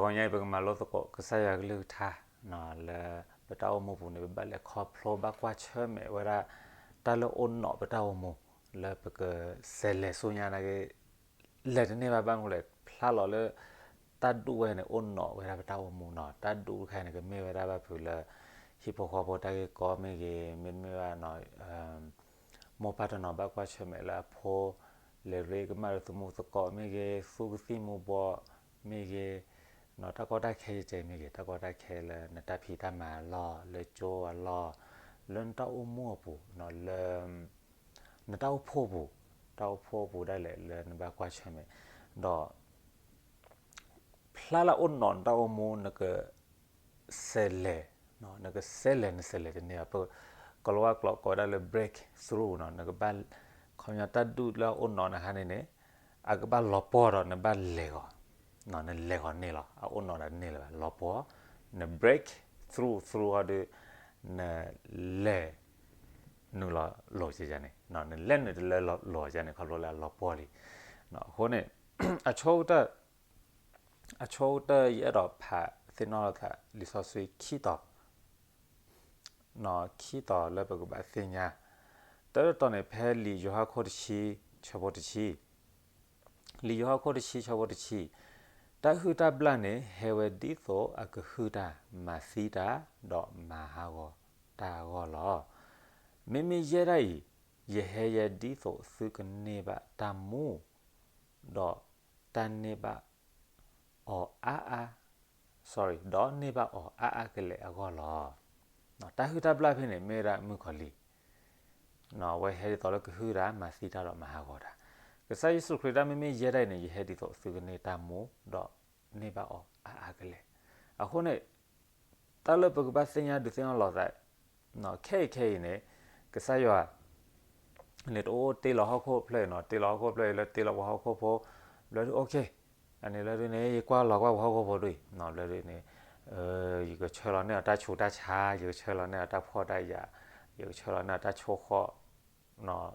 တနံၤညါအံၤ ပကမၤလိသကိးကစၢ်ယွၤကလုၢ်ကထါ လၢပတၢ်အိၣ်မူပူၤန့ၣ် ပဘၣ်လဲၤခီဖျိဘၣ်ကွၢ်ဆၢၣ်မဲာ်ဝဲဒၣ် တၢ်လၢအိၣ်နီၣ်ပတၢ်အိၣ်မူ လၢပကစဲးလဲၤဆူညါနာ်က့ လဲၤတန့ၢ်ဘၣ် ဘၣ်မနုၤလဲၣ် ဖျါလီၤလၢ တၢ်ဒူၣ်ဝဲန့ၣ် အိၣ်နီၣ်ဝဲဒၣ်ပတၢ်အိၣ်မူနီၤ. တၢ်ဒူၣ်တခါန့ၣ် ကမ့ၢ်ဝဲဒၣ်ဘၣ်ဖုးလၢ ဟံၣ်ဖိဃီဖိတၢ်ဂ့ၢ်ကီမ့ၢ်ဂ့ၤ, မ့တမ့ၢ်ဘၣ် မိၢ်ပၢ်တနီၤဘၣ်ကွၢ်ဆၢၣ်မဲာ်လၢအဖိ လဲၤရ့ကမၣ်ဒီးသမူသကိးမ့ၢ်ဂ့ၤ, သူကသံၣ်မူၤဘှီးမ့ၢ်ဂ့ၤ, တၢ်ကီတၢ်ခဲယတဲမ့ၢ်ဂ့ၤ, တၢ်ကီတၢ်ခဲလၢနတၢ်ဖံးတၢ်မၤအလီၢ်, လၢကၠိအလီၢ်, လၢနတၢ်အိၣ်မူအပူၤ, လၢ နတၢ်အိၣ်ဖှိၣ်ပူၤ, တၢ်အိၣ်ဖှိၣ်ပူၤဒၣ်လဲာ်လၢနဘၣ်ကွၢ်ဆၢၣ်မဲာ်, ဒီး ဖျါလၢအိၣ်နီၣ်နတၢ်အိၣ်မူ နက စဲးလဲၤ, နကစဲးလဲၤနစဲးလဲၤတန့ၢ်ဘၣ်. ပကလီၤဝါကျိာ်ကိးဝဲဒၣ်လၢ breakthrough နီၤ, နကဘၣ် ခီပညီတၢ်ဒူၣ်လၢအအိၣ်နီၣ်နဟါန့ၣ်န့ၣ် အကဘၣ်လီၤပှီၢ်ဒီးနဘၣ်လဲၤဂီၤ, နလဲၤဂီၤန့ၢ်လီၤ, အအိၣ်နီၣ်ဒီးန့ၢ်လၢၤဘၣ်, လီၤပှီၢ်, န breakthrough, through ဟီဒီး နလဲၤ နုာ်လီၤလိၤကန့ၣ်, နလဲၤနုာ်တလၢလိၤကန့ၣ် ခီဖျိလၢအလီၤပှီၢ်လံ. အဃိန့ၣ် အဆိကတၢၢ် အဆိကတၢၢ်ယအဲၣ်ဒိးဖးသ့ၣ်နီၣ်လိာ်သးလံာ်စီဆှံခံတီၤ, ခံတီၤလၢပကဘၣ်သ့ၣ်ညါ, တၢ်တတီၤန့ၣ် ဖဲလံာ်ယိၤဟၣ်ခိၣ်တဆံ ဆၢဖိတဆံ လံာ်ယိၤဟၣ်ခိၣ်တဆံ ဆၢဖိတဆံ, တၢ်ဟုၣ်တၢ်ဘျၣ်န့ၣ် ဟဲဝဲဒ်သိးအကဟုၣ်တၢ်, မၤသံတၢ်, ဒီးမၤဟးဂီၤတၢ်အဂီၢ်လီၤ. မ့မ့ၢ်ယဲဒၣ်အံၤ, ယဟဲယဲဒ်သိးသုကန့ၢ်ဘၣ်တၢ်မူ, ဒီးတၢ်န့ၢ်ဘၣ်အီၤအါအါ sorry, ဒီးန့ၢ်ဘၣ်အီၤအါအါကလဲာ်အဂီၢ်လီၤ. တၢ်ဟုၣ်တၢ်ဘျၣ်ဖဲန့ၣ် မ့ၢ်ဝဲဒၣ်မုၣ်ကီၤလံၢ်, အဝဲဟဲဒ်သိးလၢကဟုၣ်တၢ်, မၤသံတၢ်ဒီးမၤဟးဂီၤတၢ်. ကစၢ်ယ့ၣ်ၡူးခရံာ်တၢ်မ့မ့ၢ်ယဲဒၣ်အံၤန့ၣ် ယဟဲဒ်သိးသုကန့ၢ်တၢ်မူ, ဒီးန့ၢ်ဘၣ်အီၤအါအါကလဲာ်. အဃိန့ၣ် တၢ်လၢပကဘၣ်သ့ၣ်ညါဒုးသ့ၣ်နီၣ်လိာ်သး ခဲအံၤခဲအံၤန့ၣ် ကစၢ်ယွၤ န့ၣ်တအိၣ်တ့လီၤဟီၣ်ခိၣ်ဖျၢၣ်အံၤနီၤ, တ့လီၤဟီၣ်ခိၣ်ဖျၢၣ်အံၤလၢတ့လီၤပှၤဟီၣ်ခိၣ်ဖိ, ဘျီဒုး okay, အန့ၣ်လၢဒုးန့ၣ် ယကွၢ်လီၤကွၢ်ပှၤဟီၣ်ခိၣ်ဖိဒ်အံၤ, ဘျီဒုးန့ၣ် ယကဆှၢလီၤန့ၢ်အီၤတၢ်ဆူးတၢ်ဆါ, ယကဆှၢလီၤန့ၢ်အီၤတၢ်ဖှီၣ်တၢ်ယာ်, ယကဆှၢလီၤန့ၢ်အီၤတၢ်ဆိၣ်ဃီ,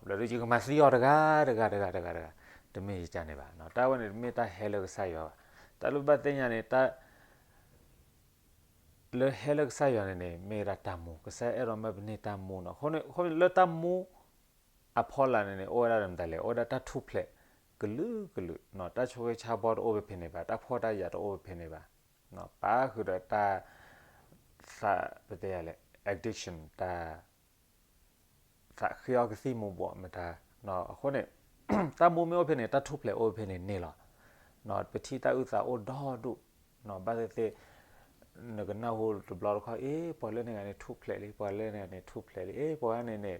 ဘျီဒုးယကမၤသံအီၤတဂၤတဂၤတဂၤတဂၤတဂၤ, တမ့ၢ်ယကန့ၣ်ဘၣ်. တၢ်ဝဲန့ၣ်တမ့ၢ်တၢ်ဟဲလၢကစၢ်ယွၤဘၣ်. တၢ်လၢပဘၣ်သ့ၣ်ညါန့ၣ် တၢ် လၢဟဲလၢကစၢ်ယွၤန့ၣ်န့ၣ် မ့ၢ်ဝဲဒၣ်တၢ်မူ, ကစၢ်ယွၤအဲၣ်ဒိးမၢပန့ၢ်တၢ်မူနီၤ. အဃိန့ၣ် အဃိန့ၣ်လၢတၢ်မူအဖီလာ်န့ၣ်န့ၣ် အိၣ်ဝဲဒၣ်ဒီးမတၤလဲၣ်, အိၣ်ဝဲဒၣ်တၢ်ထူၣ်ဖျဲးကလုာ်ကလုာ်နီၤ, တၢ်ဆိၣ်ဂ့ၤဆါဘီတအိၣ်ဖဲဖဲန့ၣ်ဘၣ်, တၢ်ဖှီၣ်တၢ်ယာ်တအိၣ်ဖဲဖဲန့ၣ်ဘၣ်, ပာ်ဃုာ်ဒီးတၢ် သးပတဲယၤလဲၣ် addiction တၢ် သးဃ့အီကသံၣ်မူၤဘှီးမတၤ, အဃိန့ၣ် တၢ်မူမ့ၢ်အိၣ်ဖဲန့ၣ် တၢ်ထူၣ်ဖျဲးအိၣ်ဖဲန့ၣ်န့ၣ်လီၤ. ပထံၣ်တၢ်အုၣ်သးအိၣ်ဒီဒူၣ်, ဘၣ်သ့ၣ်သ့ၣ် နကနၢ်ဟူတဘျီတခီၣ် အ့ ပှၤလၢန့ၣ်ဂၤန့ၣ်ထူၣ်ဖျဲးလံ, ပှၤလၢန့ၣ်ဂၤန့ၣ်ထူၣ်ဖျဲးလံ, အ့ ပှၤဂၤန့ၣ်န့ၣ်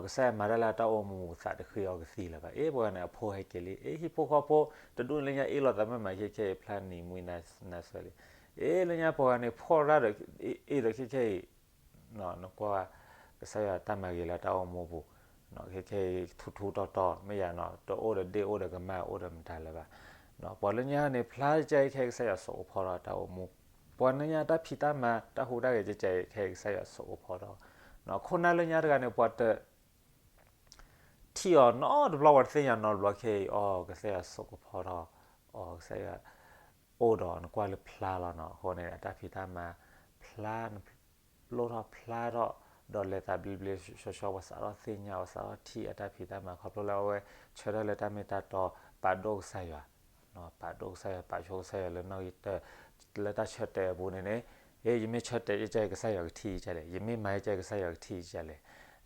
ကစၢ်ယွၤမၤတၢ်လၢတၢ်အိၣ်မူပူၤသးတဃ့အီကသံၣ်လၢၤဘၣ်, အ့ ပှၤဂၤန့ၣ်အဖိဟဲက့ၤလံ, အ့ ဟံၣ်ဖိဃီဖိ တဒူၣ်လၢညါအ့ၣ်လိာ်သးမ့ၢ်မး ခဲခဲအံၤဖျါနံၤမှံနၤစၢၤလံ, အ့ လၢညါပှၤဂၤန့ၣ်ဖှီၣ်ရၣ်ဒီး အ့ၣ်ဒီးခဲခဲအံၤ နကွၢ် ကစၢ်ယွၤတၢ်မၤဂ့ၤလၢတၢ်အိၣ်မူပူၤ, ခဲခဲအံၤထူထူတီတီ မ့ၢ်ယၤနီၤ တအိၣ်ဒီးဒ့ၣ်အိၣ်ဒီးကမၢ်အိၣ်ဒီးမတၤလၢၤဘၣ်. ပှၤလၢညါန့ၣ် ဖျါကၢအံၤခဲအံၤကစၢ်ယွၤစိာ်ကဖီထီၣ်တၢ်အိၣ်မူ, ပှၤလၢညါတၢ်ဖံးတၢ်မၤ တၢ်ဟူးတၢ်ဂဲၤကၢအံၤခဲအံၤကစၢ်ယွၤစိာ်ကဖီထီၣ်, ခိၣ်နၢ်လၢညါတဂၤန့ၣ် ပှၤတ ထံၣ်အီၤနီတဘျီ ပှၤတသ့ၣ်ညါနီတဘျီခဲအံၤ အီ ကစၢ်ယွၤစိာ်ကဖီထီၣ်အီၤ, ကစၢ်ယွၤအိၣ်ဒီးနကွၢ်လၢဖျါလီၤနီၤ. အဃိန့ၣ် အတၢ်ဖံးတၢ်မၤဖျါ နလိၣ်ထီၣ်ဖျါထီၣ် ဒီးလဲၤသးဘျ့ဘျ့ဆှီဆှီ ပှၤစးထီၣ်သ့ၣ်ညါ ပှၤစးထီၣ်ထံၣ်အတၢ်ဖံးတၢ်မၤ ခီဖျိလၢအဝဲဆၢထၢၣ်လၢတၢ်မ့ၢ်တၢ်တီ ပာ်ဒိၣ်ကစၢ်ယွၤ ပာ်ဒိၣ်ကစၢ်ယွၤ ပာ်ဆိကစၢ်ယွၤလၢနီၣ်ဂံၢ်တၢ လၢတၢ်ဆၢတဲာ်အပူၤန့ၣ်န့ၣ်, အ့ ယမ့ၢ်ဆၢတဲာ်ယကစၢ်ယွၤကထံၣ်ယကလဲၣ်, ယမ့ၢ်မၤယကစၢ်ယွၤကထံၣ်ယကလဲၣ်,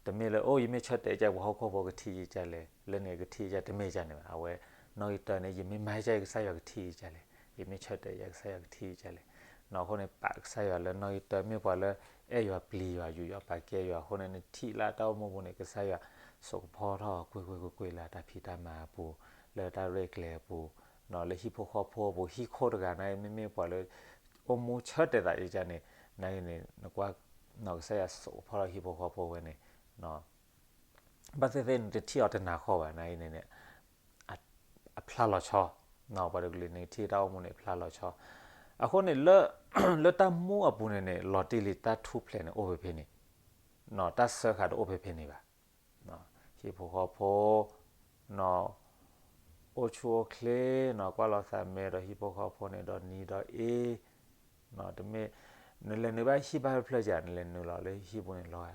တမ့ၢ်လၢ အိၣ် ယမ့ၢ်ဆၢတဲာ်ယကပှၤဟီၣ်ခိၣ်ဖိကထံၣ်ယကလဲၣ်, လၢန့ၣ်ကထံၣ်ယကလဲၣ် တမ့ၢ်ယကန့ၣ်ဘၣ်. အဝဲနီၣ်ဂံၢ်တၢန့ၣ် ယမ့ၢ်မၤယကစၢ်ယွၤကထံၣ်ယကလဲၣ်, ယမ့ၢ်ဆၢတဲာ်ယကစၢ်ယွၤကထံၣ်ယကလဲၣ်. အဃိန့ၣ် ပာ်ကစၢ်ယွၤလၢနီၣ်ဂံၢ်တၢ မ့ၢ်ပှၤလၢအဲၣ်ယွၤပျံၤယွၤ ယူးယီၣ်ပာ်ကဲယွၤ အဃိန့ၣ် နထံၣ်လၢတၢ်အိၣ်မူပူၤန့ၣ် ကစၢ်ယွၤစိာ်ကဖီထီၣ်ကွ့ၢ်ကွ့ၢ်ကွ့ၢ်ကွ့ၢ်လၢတၢ်ဖံးတၢ်မၤအပူၤ, လၢတၢ်ရဲၣ်ကျဲၤအပူၤ, လၢဟံၣ်ဖိဃီဖိအပူၤ ဟံၣ်ခိၣ်တဂၤန့ၣ် မ့မ့ၢ်ပှၤလၢ အိၣ်မူဆၢတဲာ်သးယကန့ၣ်, နာ်က့န့ၣ် နကွၢ် ကစၢ်ယွၤစိာ်ကဖီထီၣ်ဟံၣ်ဖိဃီဖိဝဲန့ၣ် ဘၣ်သ့ၣ်သ့ၣ်နတထံၣ်အီၤတနၤဃီဘၣ် နာ်က့န့ၣ်န့ၣ် အဖျါလီၤဆီ, ပှၤတကလုာ်န့ၣ်ထံၣ်တၢ်အိၣ်မူန့ၣ်ဖျါလီၤဆီ. အဃိန့ၣ် လၢတၢ်မူအပူၤန့ၣ်န့ၣ် လီၤတံၢ်လံတၢ်ထူၣ်ဖျဲးန့ၣ်အိၣ်ဖဲဖဲန့ၣ်, တၢ်စၢဃာ်တအိၣ်ဖဲဖဲန့ၣ်ဘၣ်. ဟံၣ်ဖိဃီဖိ နီၢ် အိၣ်ဆူၣ်အိၣ်ချ့နီၤ ကွၢ်လီၤသးမဲဒီးဟံၣ်ဖိဃီဖိန့ၣ် ဒီးနံၤဒီးအ့ တမ့ၢ် နလဲၤနုာ်ဘၣ်ဟံၣ်ဘၣ်ဖျၢၣ်က နလဲၤနုာ်လီၤလၢဟံၣ်ပူၤန့ၣ် လီၤဂာ်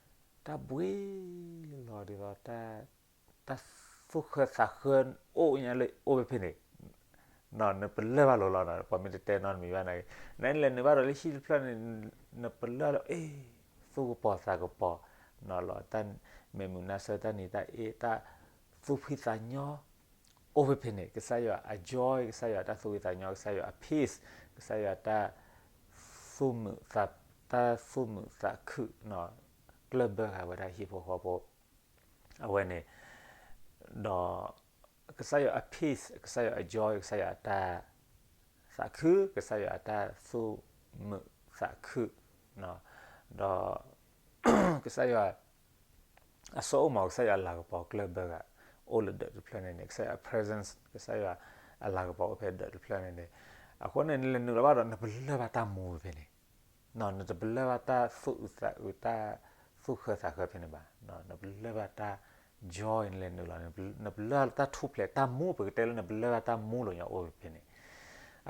တၢ်ဘှ့လီၤဒ်သိး တၢ်သူၣ်ဃၢသးဃၢအိၣ်ညါလၢအိၣ်ဖဲဖဲန့ၣ် နပလၢၢ်ဘၣ်လိာ်လီၤနီၤ ပှၤမ့ၢ်တတဲနီတမံၤဘၣ်နာ်က့ နလဲၤနုာ်ဘၣ်ဒီးလၢဟံၣ်တဖျၢၣ်န့ၣ် နပလၢၢ်လၢ အ့ သူၣ်ကပီၤသးကပီၤနီၤလီၤ တၢ်မဲာ်မုာ်နါဆၢ တၢ်နံၤတၢ်အ့ တၢ်သူၣ်ဖှံသးညီ အိၣ်ဖဲဖဲန့ၣ် ကစၢ်ယွၤအ joy ကစၢ်ယွၤတၢ်သူၣ်ဖှံသးညီ ကစၢ်ယွၤအ peace ကစၢ်ယွၤတၢ် သူၣ်မုာ်သး တၢ်သူၣ်မုာ်သးခုနီၤ ကျၢၢ်ဘၢဂၤဝဲဒၣ်ဟံၣ်ဖိဃီဖိ အဝဲန့ၣ် ဒီး ကစၢ်ယွၤအ peace ကစၢ်ယွၤအ joy ကစၢ်ယွၤအတၢ် သးခု ကစၢ်ယွၤအတၢ်သူၣ်မုာ်သးခု ဒီး ကစၢ်ယွၤ အစိအမီၤ ကစၢ်ယွၤအလၤကပီၤကျၢၢ်ဘၢဂၤ အိၣ်လၢဒၢးတဖျၢၣ်န့ၣ်န့ၣ် ကစၢ်ယွၤအ presence ကစၢ်ယွၤအလၤကပီၤအိၣ်ဖဲဒၢးတဖျၢၣ်န့ၣ်န့ၣ် အဃိန့ၣ် နလဲၤနုာ်လီၤဘၣ်ဒီး နပလၢၢ်ဘၣ်တၢ်မူဖဲန့ၣ် နတပလၢၢ်ဘၣ်တၢ်သူၣ်အုးသးအုး တၢ်သူၣ်ဃၢသးဃၢဖဲန့ၣ်ဘၣ်. နပလၢၢ်ဘၣ်တၢ် joy နလဲၤနုာ်လီၤန့ၣ် နပလၢၢ်တၢ်ထူၣ်ဖျဲး တၢ်မူ ပကတဲလၢနပလၢၢ်ဘၣ်တၢ်မူလီၤညါအိၣ်ဖဲန့ၣ်.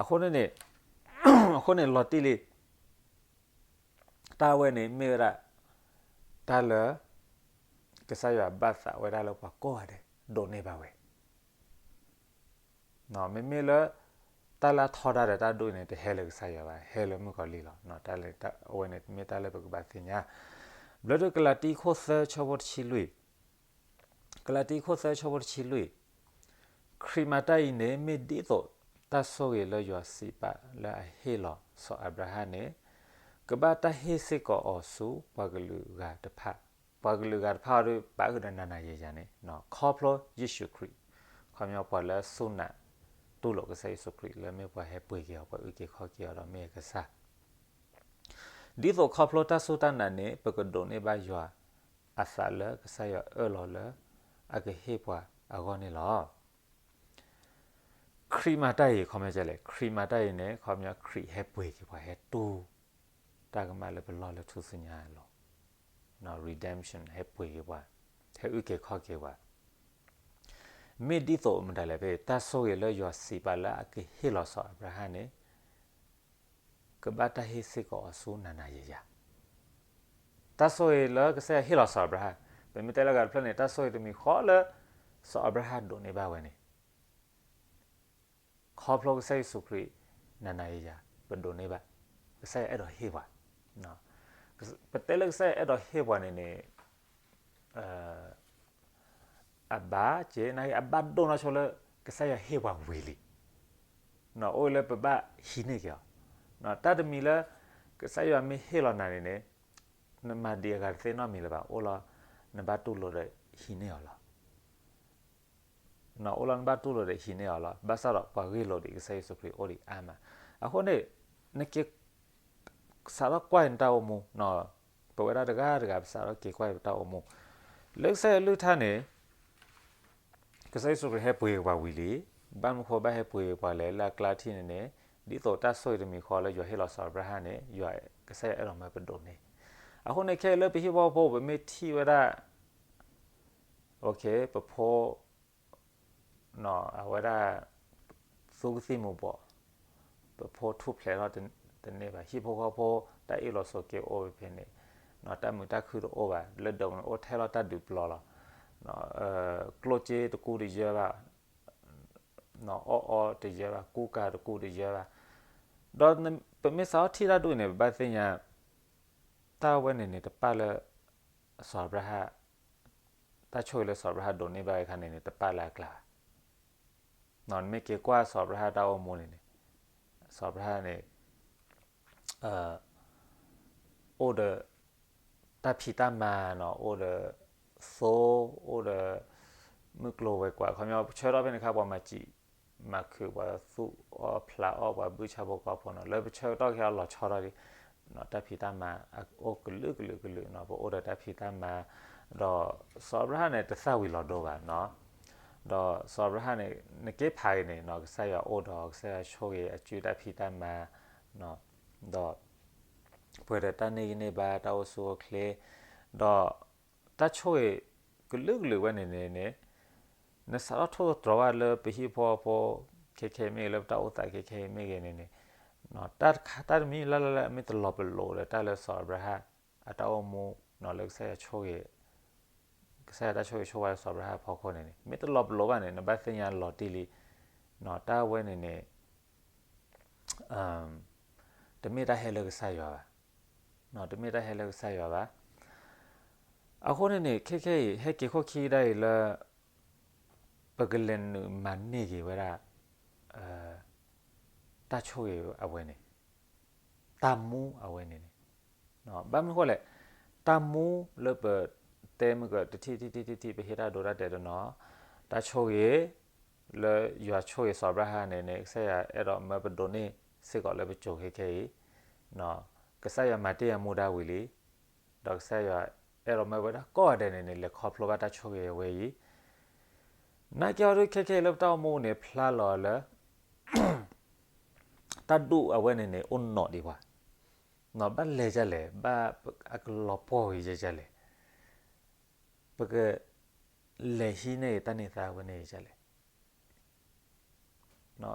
အဃိန့ၣ်န့ၣ် အဃိန့ၣ်လီၤတံၢ်လံ တၢ်ဝဲန့ၣ်မ့ၢ်ဝဲဒၣ် တၢ်လၢ ကစၢ်ယွၤဘၣ်သးဝဲဒၣ်လၢပှၤကိးဂၤဒဲး ဒိးန့ၢ်ဘၣ်ဝဲ မ့မ့ၢ်လၢ တၢ်လၢအထီဒါဒီးတၢ်ဒိၣ်န့ၣ် တဟဲလၢကစၢ်ယွၤဘၣ်, ဟဲလၢမုၣ်ကီၤလံၢ်လီၤ. တၢ်လၢအဝဲန့ၣ် မ့ၢ်တၢ်လၢပကဘၣ်သ့ၣ်ညါ. ဘျၢဒုကလၤတံခိၣ်သၢဆၢဖိတဆံလွံၢ်, ကလၤတံခိၣ်သၢဆၢဖိတဆံလွံၢ်, ခရံာ်မၤတၢ်အံၤန့ၣ် မ့ၢ်ဒ်သိးတၢ်ဆိၣ်ဂ့ၤလၢယွၤစံးပာ်လၢအဟ့ၣ်လီၤစီၤအၤဘြၤဟၣ်န့ၣ် ကဘၣ်တၢ်ဟ့ၣ်စ့ၢ်ကီးအီၤဆူပှၤကလုာ်ဂၤတဖၣ်, ပှၤကလုာ်ဂၤတဖၣ်အံၤဒီး ပာ်အုၣ်ဒီးနၤနၤယံာ်ယံာ်န့ၣ် ခီဖျိယ့ၣ်ၡူးခရံာ်, ခီပညီပှၤလၢစူၢ်နာ်တူၢ်လိာ်ကစၢ်ယ့ၣ်ၡူးခရံာ် လၢမ့ၢ်ပှၤဟဲပှ့ၤက့ၤအီၤ ပှၤအုၣ်က့ၤခီၣ်က့ၤအီၤဒီးမ့ၢ်အကစၢ် ဒ်သိးခီဖျိတၢ်စူၢ်တၢ်နာ်န့ၣ် ပကဒိးန့ၢ်ဘၣ်ယွၤအသးလၢကစၢ်ယွၤအၢၣ်လီၤလၢ အကဟ့ၣ်ပှၤအဂီၢ်န့ၣ်လီၤ. ခရံာ်မၤတၢ်အံၤ ခီပညီလဲၣ်, ခရံာ်မၤတၢ်အံၤန့ၣ် ခီပညီခရံာ်ဟဲပှ့ၤက့ၤပှၤ ဟဲတူၢ်တၢ်ကမၣ်လၢပလီၢ်လၢထူၣ်စုညါအလိၤ, redemption ဟဲပှ့ၤက့ၤပှၤ, ဟဲအုၣ်က့ၤခီၣ်က့ၤပှၤ မ့ၢ်ဒ်သိးမတၤလဲၣ်ဖဲ တၢ်ဆိၣ်ဂ့ၤလၢယွၤစံးပာ်လၢအကဟ့ၣ်လီၤစီၤအၤဘြၤဟၣ်န့ၣ် ကဘၣ်တၢ်ဟ့ၣ်စ့ၢ်ကီးအီၤဆူနၤနၤယံာ်ယံာ်, တၢ်ဆိၣ်ဂ့ၤလၢကစၢ်ယွၤဟ့ၣ်လီၤစီၤအၤဘြၤဟၣ်, ပမ့ၢ်တဲလၢဂၤတဖျၢၣ်န့ၣ် တၢ်ဆိၣ်ဂ့ၤတမံၤဃီလၢ စီၤအၤဘြၤဟၣ်ဒိးန့ၢ်ဘၣ်ဝဲန့ၣ် ခီဖျိကစၢ်ယ့ၣ်ၡူးခရံာ် နၤနၤယံာ်ယံာ် ပဒိးန့ၢ်ဘၣ်, ကစၢ်ယွၤအဲၣ်ဒိးဟ့ၣ်ပှၤ, ပတဲလၢကစၢ်ယွၤအဲၣ်ဒိးဟ့ၣ်ပှၤန့ၣ်န့ၣ် အဘၣ်က့ၤ နာ်က့အဘၣ်ဒိၣ်နီၢ်ဆိလၢ ကစၢ်ယွၤဟ့ၣ်ပှၤဝံၤလံ, အိၣ်လၢပဘၣ်ဟံးန့ၢ်က့ၤအီၤ, တၢ်တမံၤလၢ ကစၢ်ယွၤမ့ၢ်ဟ့ၣ်လီၤနၤန့ၣ်န့ၣ် နမၤဒံးအဂၤတသ့နီတမံၤလၢၤဘၣ်, အိၣ်လီၤ နဘၣ်တူၢ်လိာ်ဒီးဟံးန့ၢ်အီၤလီၤ. အိၣ်လီၤနဘၣ်တူၢ်လိာ်ဒီးဟံးန့ၢ်အီၤလီၤ. ဘၣ်ဆၣ်ဒီးပှၤဂ့ၢ်လိာ်ဒံးကစၢ်ယ့ၣ်ၡူးခရံာ်အိၣ်ဒံးအါမး. အဃိန့ၣ် နက့ၤ စးထီၣ်ကွၢ်အံၤနတၢ်အိၣ်မူ, ပဝဲဒၣ်တဂၤတဂၤ ပစးထီၣ်က့ၤကွၢ်အံၤပတၢ်အိၣ်မူ, လၢကစၢ်ယွၤအကလုၢ်ကထါန့ၣ် ကစၢ်ယ့ၣ်ၡူးခရံာ်ဟဲပှ့ၤက့ၤပှၤဝံၤလံ. ဘၣ်မနုၤဃိဘၣ်ဟဲပှ့ၤက့ၤပှၤလဲၣ်, လၢအကျါထံၣ်န့ၣ်န့ၣ် ဒ်သိးတၢ်ဆိၣ်ဂ့ၤတမံၤဃီလၢယွၤဟ့ၣ်လီၤစီၤအၤဘြၤဟၣ်န့ၣ် ယွၤကစၢ်ယွၤအဲၣ်ဒိးမၢပဒိးန့ၢ်. အဃိန့ၣ် ခဲအံၤလၢပဟံၣ်ဖိဃီဖိ ပမ့ၢ်ထံၣ်ဝဲဒၣ် ပဖိ အဝဲဒၣ် သူကသံၣ်မူၤဘှီး, ပဖိထူၣ်ဖျဲးထီၣ်တန့ၢ်ဘၣ်, ဟံၣ်ဖိဃီဖိ တၢ်အ့ၣ်လိာ်ဆိးက့အိၣ်ဖဲန့ၣ်, တၢ်မုာ်တၢ်ခုၣ်တအိၣ်ဘၣ်, လၢဒၢးပူၤန့ၣ်အိၣ်ထဲလီၤတၢ်ဒုးပျီလီၤ. ကျိၣ်စ့တကူတယၢဘၣ်, အီၣ်အီတယၢဘၣ်, ကူကၤတကူတယၢဘၣ်. ဒီးပမ့ၢ်စးထီၣ်ထံၣ်တၢ်ဒ်အံၤန့ၣ် ပဘၣ်သ့ၣ်ညါ တၢ်ဝဲန့ၣ်န့ၣ် တပာ်လၢ စီၤအၤဘြၤဟၣ် တၢ်ဆိၣ်ဂ့ၤလၢစီၤအၤဘြၤဟၣ်ဒိးန့ၢ်ဘၣ်ဝဲအခါန့ၣ်န့ၣ် တပာ်လၢအကျါဘၣ်. နမ့ၢ်က့ၤကွၢ်စီၤအၤဘြၤဟၣ်တၢ်အိၣ်မူန့ၣ်န့ၣ် စီၤအၤဘြၤဟၣ်န့ၣ် အိၣ်ဒီး တၢ်ဖံးတၢ်မၤနီၤ, အိၣ်ဒီး သိ, အိၣ်ဒီး မုၢ်ကျိၤဝဲၤကွာ်, ခီပညီပဆၢကတီၢ်ဖဲန့ၣ်အခါ ပှၤမၤစံး မၤခုး ပှၤသူၣ်အီၣ်ဖျးအီၣ် ပှၤဘုၣ်ဆၣ်ဖိကီၢ်ဖိနီၤ, လၢပဆၢကတီၢ်ခဲအံၤလီၤဆီထီၣ်လံ, တၢ်ဖံးတၢ်မၤအိၣ်ကလုာ်ကလုာ်ကလုာ်နီၤ, ပအိၣ်ဒီးတၢ်ဖံးတၢ်မၤ, ဒီးစီၤအၤဘြၤဟၣ်န့ၣ် တသၣ်ဝံၤလီၤဒိဘၣ်နီၤ, ဒီးစီၤအၤဘြၤဟၣ်န့ၣ် နက့ၤဖးအံၤန့ၣ်နီၤ, ကစၢ်ယွၤအိၣ်ဒီး ကစၢ်ယွၤဆိၣ်ဂ့ၤအစုတၢ်ဖံးတၢ်မၤ ဒီး ပှဲၤဒီးတၢ်န့ၢ်ဂံၢ်န့ၢ်ဘါ တၢ်အိၣ်ဆူၣ်အိၣ်ချ့, ဒီးတၢ်ဆိၣ်ဂ့ၤကလုာ်ကလုာ်ဝဲန့ၣ်န့ၣ်န့ၣ် နစးထီၣ်ထိၣ်သတြီၤဘၣ်လၢပဟံၣ်ဖိဃီဖိ ခဲခဲအံၤမ့ၢ်ဂ့ၤ လၢပတၢ်အိၣ်သးခဲခဲအံၤမ့ၢ်ဂ့ၤန့ၣ်န့ၣ်, တၢ်တမံၤလၢ်လၢ်လၢအမ့ၢ်တလီၤပလိာ်ဒီးတၢ်လၢစီၤအၤဘြၤဟၣ် အတၢ်အိၣ်မူ လၢကစၢ်ယွၤဆိၣ်ဂ့ၤ ကစၢ်ယွၤတၢ်ဆိၣ်ဂ့ၤဆိၣ်ဝါလၢစီၤအၤဘြၤဟၣ်အဖီခိၣ်န့ၣ်န့ၣ် မ့ၢ်တလီၤပလိာ်ဘၣ်န့ၣ် နဘၣ်သ့ၣ်ညါလီၤတံၢ်လံ, တၢ်ဝဲန့ၣ်န့ၣ် တမ့ၢ်တၢ်ဟဲလၢကစၢ်ယွၤဘၣ်, တမ့ၢ်တၢ်ဟဲလၢကစၢ်ယွၤဘၣ်. အဃိန့ၣ်န့ၣ် ခဲခဲအံၤ ဟဲက့ၤခိၣ်ခံကဒါအံၤလၢ ပကလဲၤနုာ်မၤန့ၢ်က့ၤဝဲဒၣ် တၢ်ဆိၣ်ဂ့ၤအဝဲန့ၣ်, တၢ်မူအဝဲန့ၣ်န့ၣ်, ဘၣ်မနုၤဃိလဲၣ်, တၢ်မူလၢပတဲမုၢ်ကတထံၣ်ထံၣ်ထံၣ်ထံၣ်ထံၣ် ပဟ့ၣ်တၢ်ဒိတၢ်တဲာ်တနီၤ, တၢ်ဆိၣ်ဂ့ၤ လၢယွၤဆိၣ်ဂ့ၤစီၤအၤဘြၤဟၣ်န့ၣ်န့ၣ် ကစၢ်ယွၤအဲၣ်ဒိးမၢပဒိးန့ၢ်စ့ၢ်ကီးလၢပစိၤခဲခဲအံၤ, ကစၢ်ယွၤမၤတ့ၢ်အမူဒါဝံၤလံ, ဒီးကစၢ်ယွၤအဲၣ်ဒိးမၢဝဲဒၣ်ကိးဂၤဒဲးန့ၣ်န့ၣ် လဲၤခီဖျိဘၣ်တၢ်ဆိၣ်ဂ့ၤအဝဲအံၤ, နာ်က့အီၤဒုးခဲခဲအံၤလၢပတၢ်အိၣ်မူန့ၣ် ဖျါလီၤလၢ တၢ်ဒူၣ်အဝဲန့ၣ်န့ၣ် အိၣ်နီၣ်ဒံးပှၤ, ဘၣ်လဲၤဒ်လဲၣ်, ဘၣ်အကလီၤပှီၢ်ဝဲဒ်လဲၣ်, ပကလဲၤဟံးန့ၢ်တၢ်န့ၢ်သါဝဲန့ၣ်ဒ်လဲၣ်.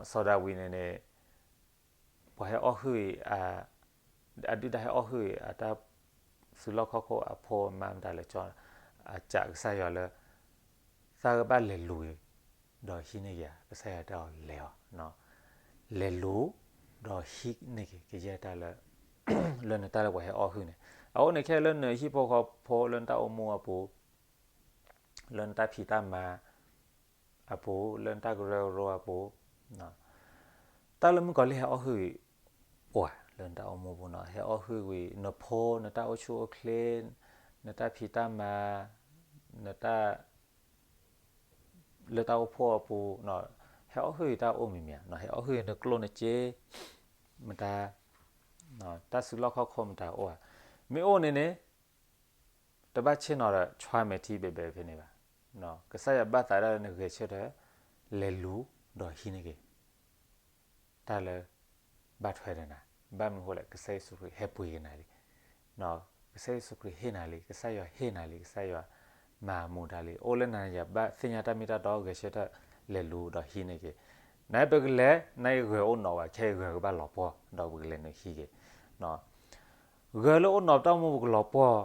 စီၤဒၤဝံးန့ၣ်န့ၣ် ပှၤဟဲအီၣ်ဟုၣ်အံၤ, အဒုၣ်ဒါဟဲအီၣ်ဟုၣ်အံၤ အတၢ်စုလီၢ်ခီၣ်ခိၣ်အဖိအမါမတၤလဲၣ်ကၠီ, အစံးကစၢ်ယွၤလၢ သးကဘၣ်လဲၤလူၤအံၤ ဒီးဟံးန့ၢ်က့ၤဧါ, ကစၢ်ယွၤတဲအီၤလဲၤအီၤ, လဲၤလူၤ ဒီးဟံးန့ၢ်က့ၤ ကယဲၢ်တၢ်လၢ လၢနတၢ်လၢပှၤဟဲအီၣ်ဟုၣ်န့ၣ်, အဃိန့ၣ်ခဲလၢနဟံၣ်ဖိဃီဖိ လၢနတၢ်အိၣ်မူအပူၤ လၢနတၢ်ဖံးတၢ်မၤအပူၤ, လၢနတၢ်ကရၢကရိအပူၤ, တၢ်လၢမုၣ်ကီၤလံၢ်ဟဲအီၣ်ဟုၣ်အံၤ အိၣ်ဧါ လၢနတၢ်အိၣ်မူပူၤန့ၣ်, ဟဲအီၣ်ဟုၣ်ဝံၤ နဖိ နတၢ်အိၣ်ဆူၣ်အိၣ်ချ့, နတၢ်ဖံးတၢ်မၤ, နတၢ် လၢတၢ်အိၣ်ဖှိၣ်အပူၤ, ဟဲအီၣ်ဟုၣ်အံၤတၢ်အိၣ်မံၤမံၤဧါ, ဟဲအီၣ်ဟုၣ်အံၤနကျိၣ်နစ့ မတၤ, တၢ်စုလီၢ်ခီၣ်ခိၣ်မတၤအိၣ်ဧါ, မ့ၢ်အိၣ်န့ၣ်န့ၣ် တဘၣ်ဆ့ၣ်နီၤဒီး ဆွါမဲာ်ထံဘဲးဘဲးဖဲန့ၣ်ဘၣ်. ကစၢ်ယွၤဘၣ်သးဒၣ်လၢနဂဲၤဆၢထၢၣ် လဲၤလူၤဒီးဟံးန့ၢ်က့ၤ တၢ်လၢ ဘၣ်ထွဲဒီးနၤ, ဘၣ်မနုၤဃိလဲၣ် ကစၢ်ယ့ၣ်ၡူးခရံာ်ဟဲပှ့ၤက့ၤနၤလံ. ကစၢ်ယ့ၣ်ၡူးခရံာ်ဟ့ၣ်နၤလံ, ကစၢ်ယွၤဟ့ၣ်နၤလံ, ကစၢ်ယွၤမၤအမူဒါလံ. အိၣ်လၢနၤယၤ ဘၣ်သ့ၣ်ညါတၢ်မ့ၢ်တၢ်တီ ဂဲၤဆၢထၢၣ် လဲၤလူၤဒီးဟံးန့ၢ်က့ၤ. နပကလဲၤ နဂဲၤအိၣ်နီၢ်ဝဲ ခဲအံၤဂဲၤကဘၣ်လီၤပှီၢ် ဒီးပကလဲၤနုာ်ဟံးက့ၤ. ဂဲၤလၢအိၣ်နီၢ်ပတၢ်အိၣ်မူပကလီၤပှီၢ်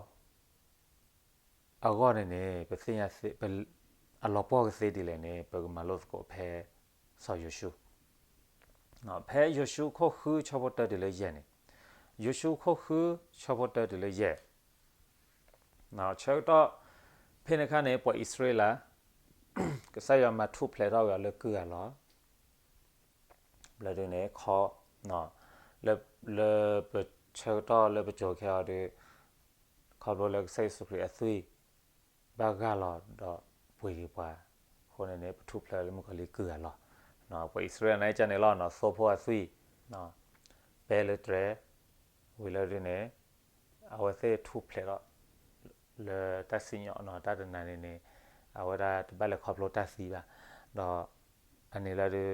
အဂီၢ်န့ၣ်န့ၣ် ပသ့ၣ်ညါ အလီၤပှီၢ်ကသ့ဒ်လဲၣ်န့ၣ် ပကမၤလိသကိးဖဲ စီၤယိၤၡူ, ဖဲယိၤၡူခိၣ်ဃုဆၢဖိတၢတုၤလၢယဲၢ်န့ၣ်, ယိၤၡူခိၣ်ဃုဆၢဖိတၢတုၤလၢယဲၢ်, ဆၢကတီၢ် ဖဲန့ၣ်အခါန့ၣ် ပှၤအံၣ်စရ့လး ကစၢ်ယွၤမၤထူၣ်ဖျဲးထီၣ်က့ၤအီၤလၢကုၢ်အလီၢ် ဘျီဒုန့ၣ် ခီ လၢပဆၢကတီၢ်လၢပစိၤခဲအံၤဒီး ခီဖျိလၢကစၢ်ယ့ၣ်ၡူးခရံာ်အသွံၣ် ဘၣ်ဂၢ်လီၤဒီးပှ့ၤက့ၤပှၤ, အဃိန့ၣ်န့ၣ် ပထူၣ်ဖျဲးလၢမုၣ်ကီၤလံၢ်ကုၢ်အလီၢ်, ပှၤအံၣ်စရ့လးန့ၣ်ကန့ၣ်လီၤ သိဖိအသွံၣ် ပဲလၢတြဲၤ, ဝံၤလၢဒုန့ၣ် အဝဲသ့ၣ်ထူၣ်ဖျဲးထီၣ် လၢတၢ်စံၣ်ညီၣ်နီၤ တၢ်တနၤန့ၣ်န့ၣ် အဝဲဒၣ်တဘၣ်လဲၤခီဖျိတၢ်သံဘၣ်, ဒီးအန့ၣ်လၢဒု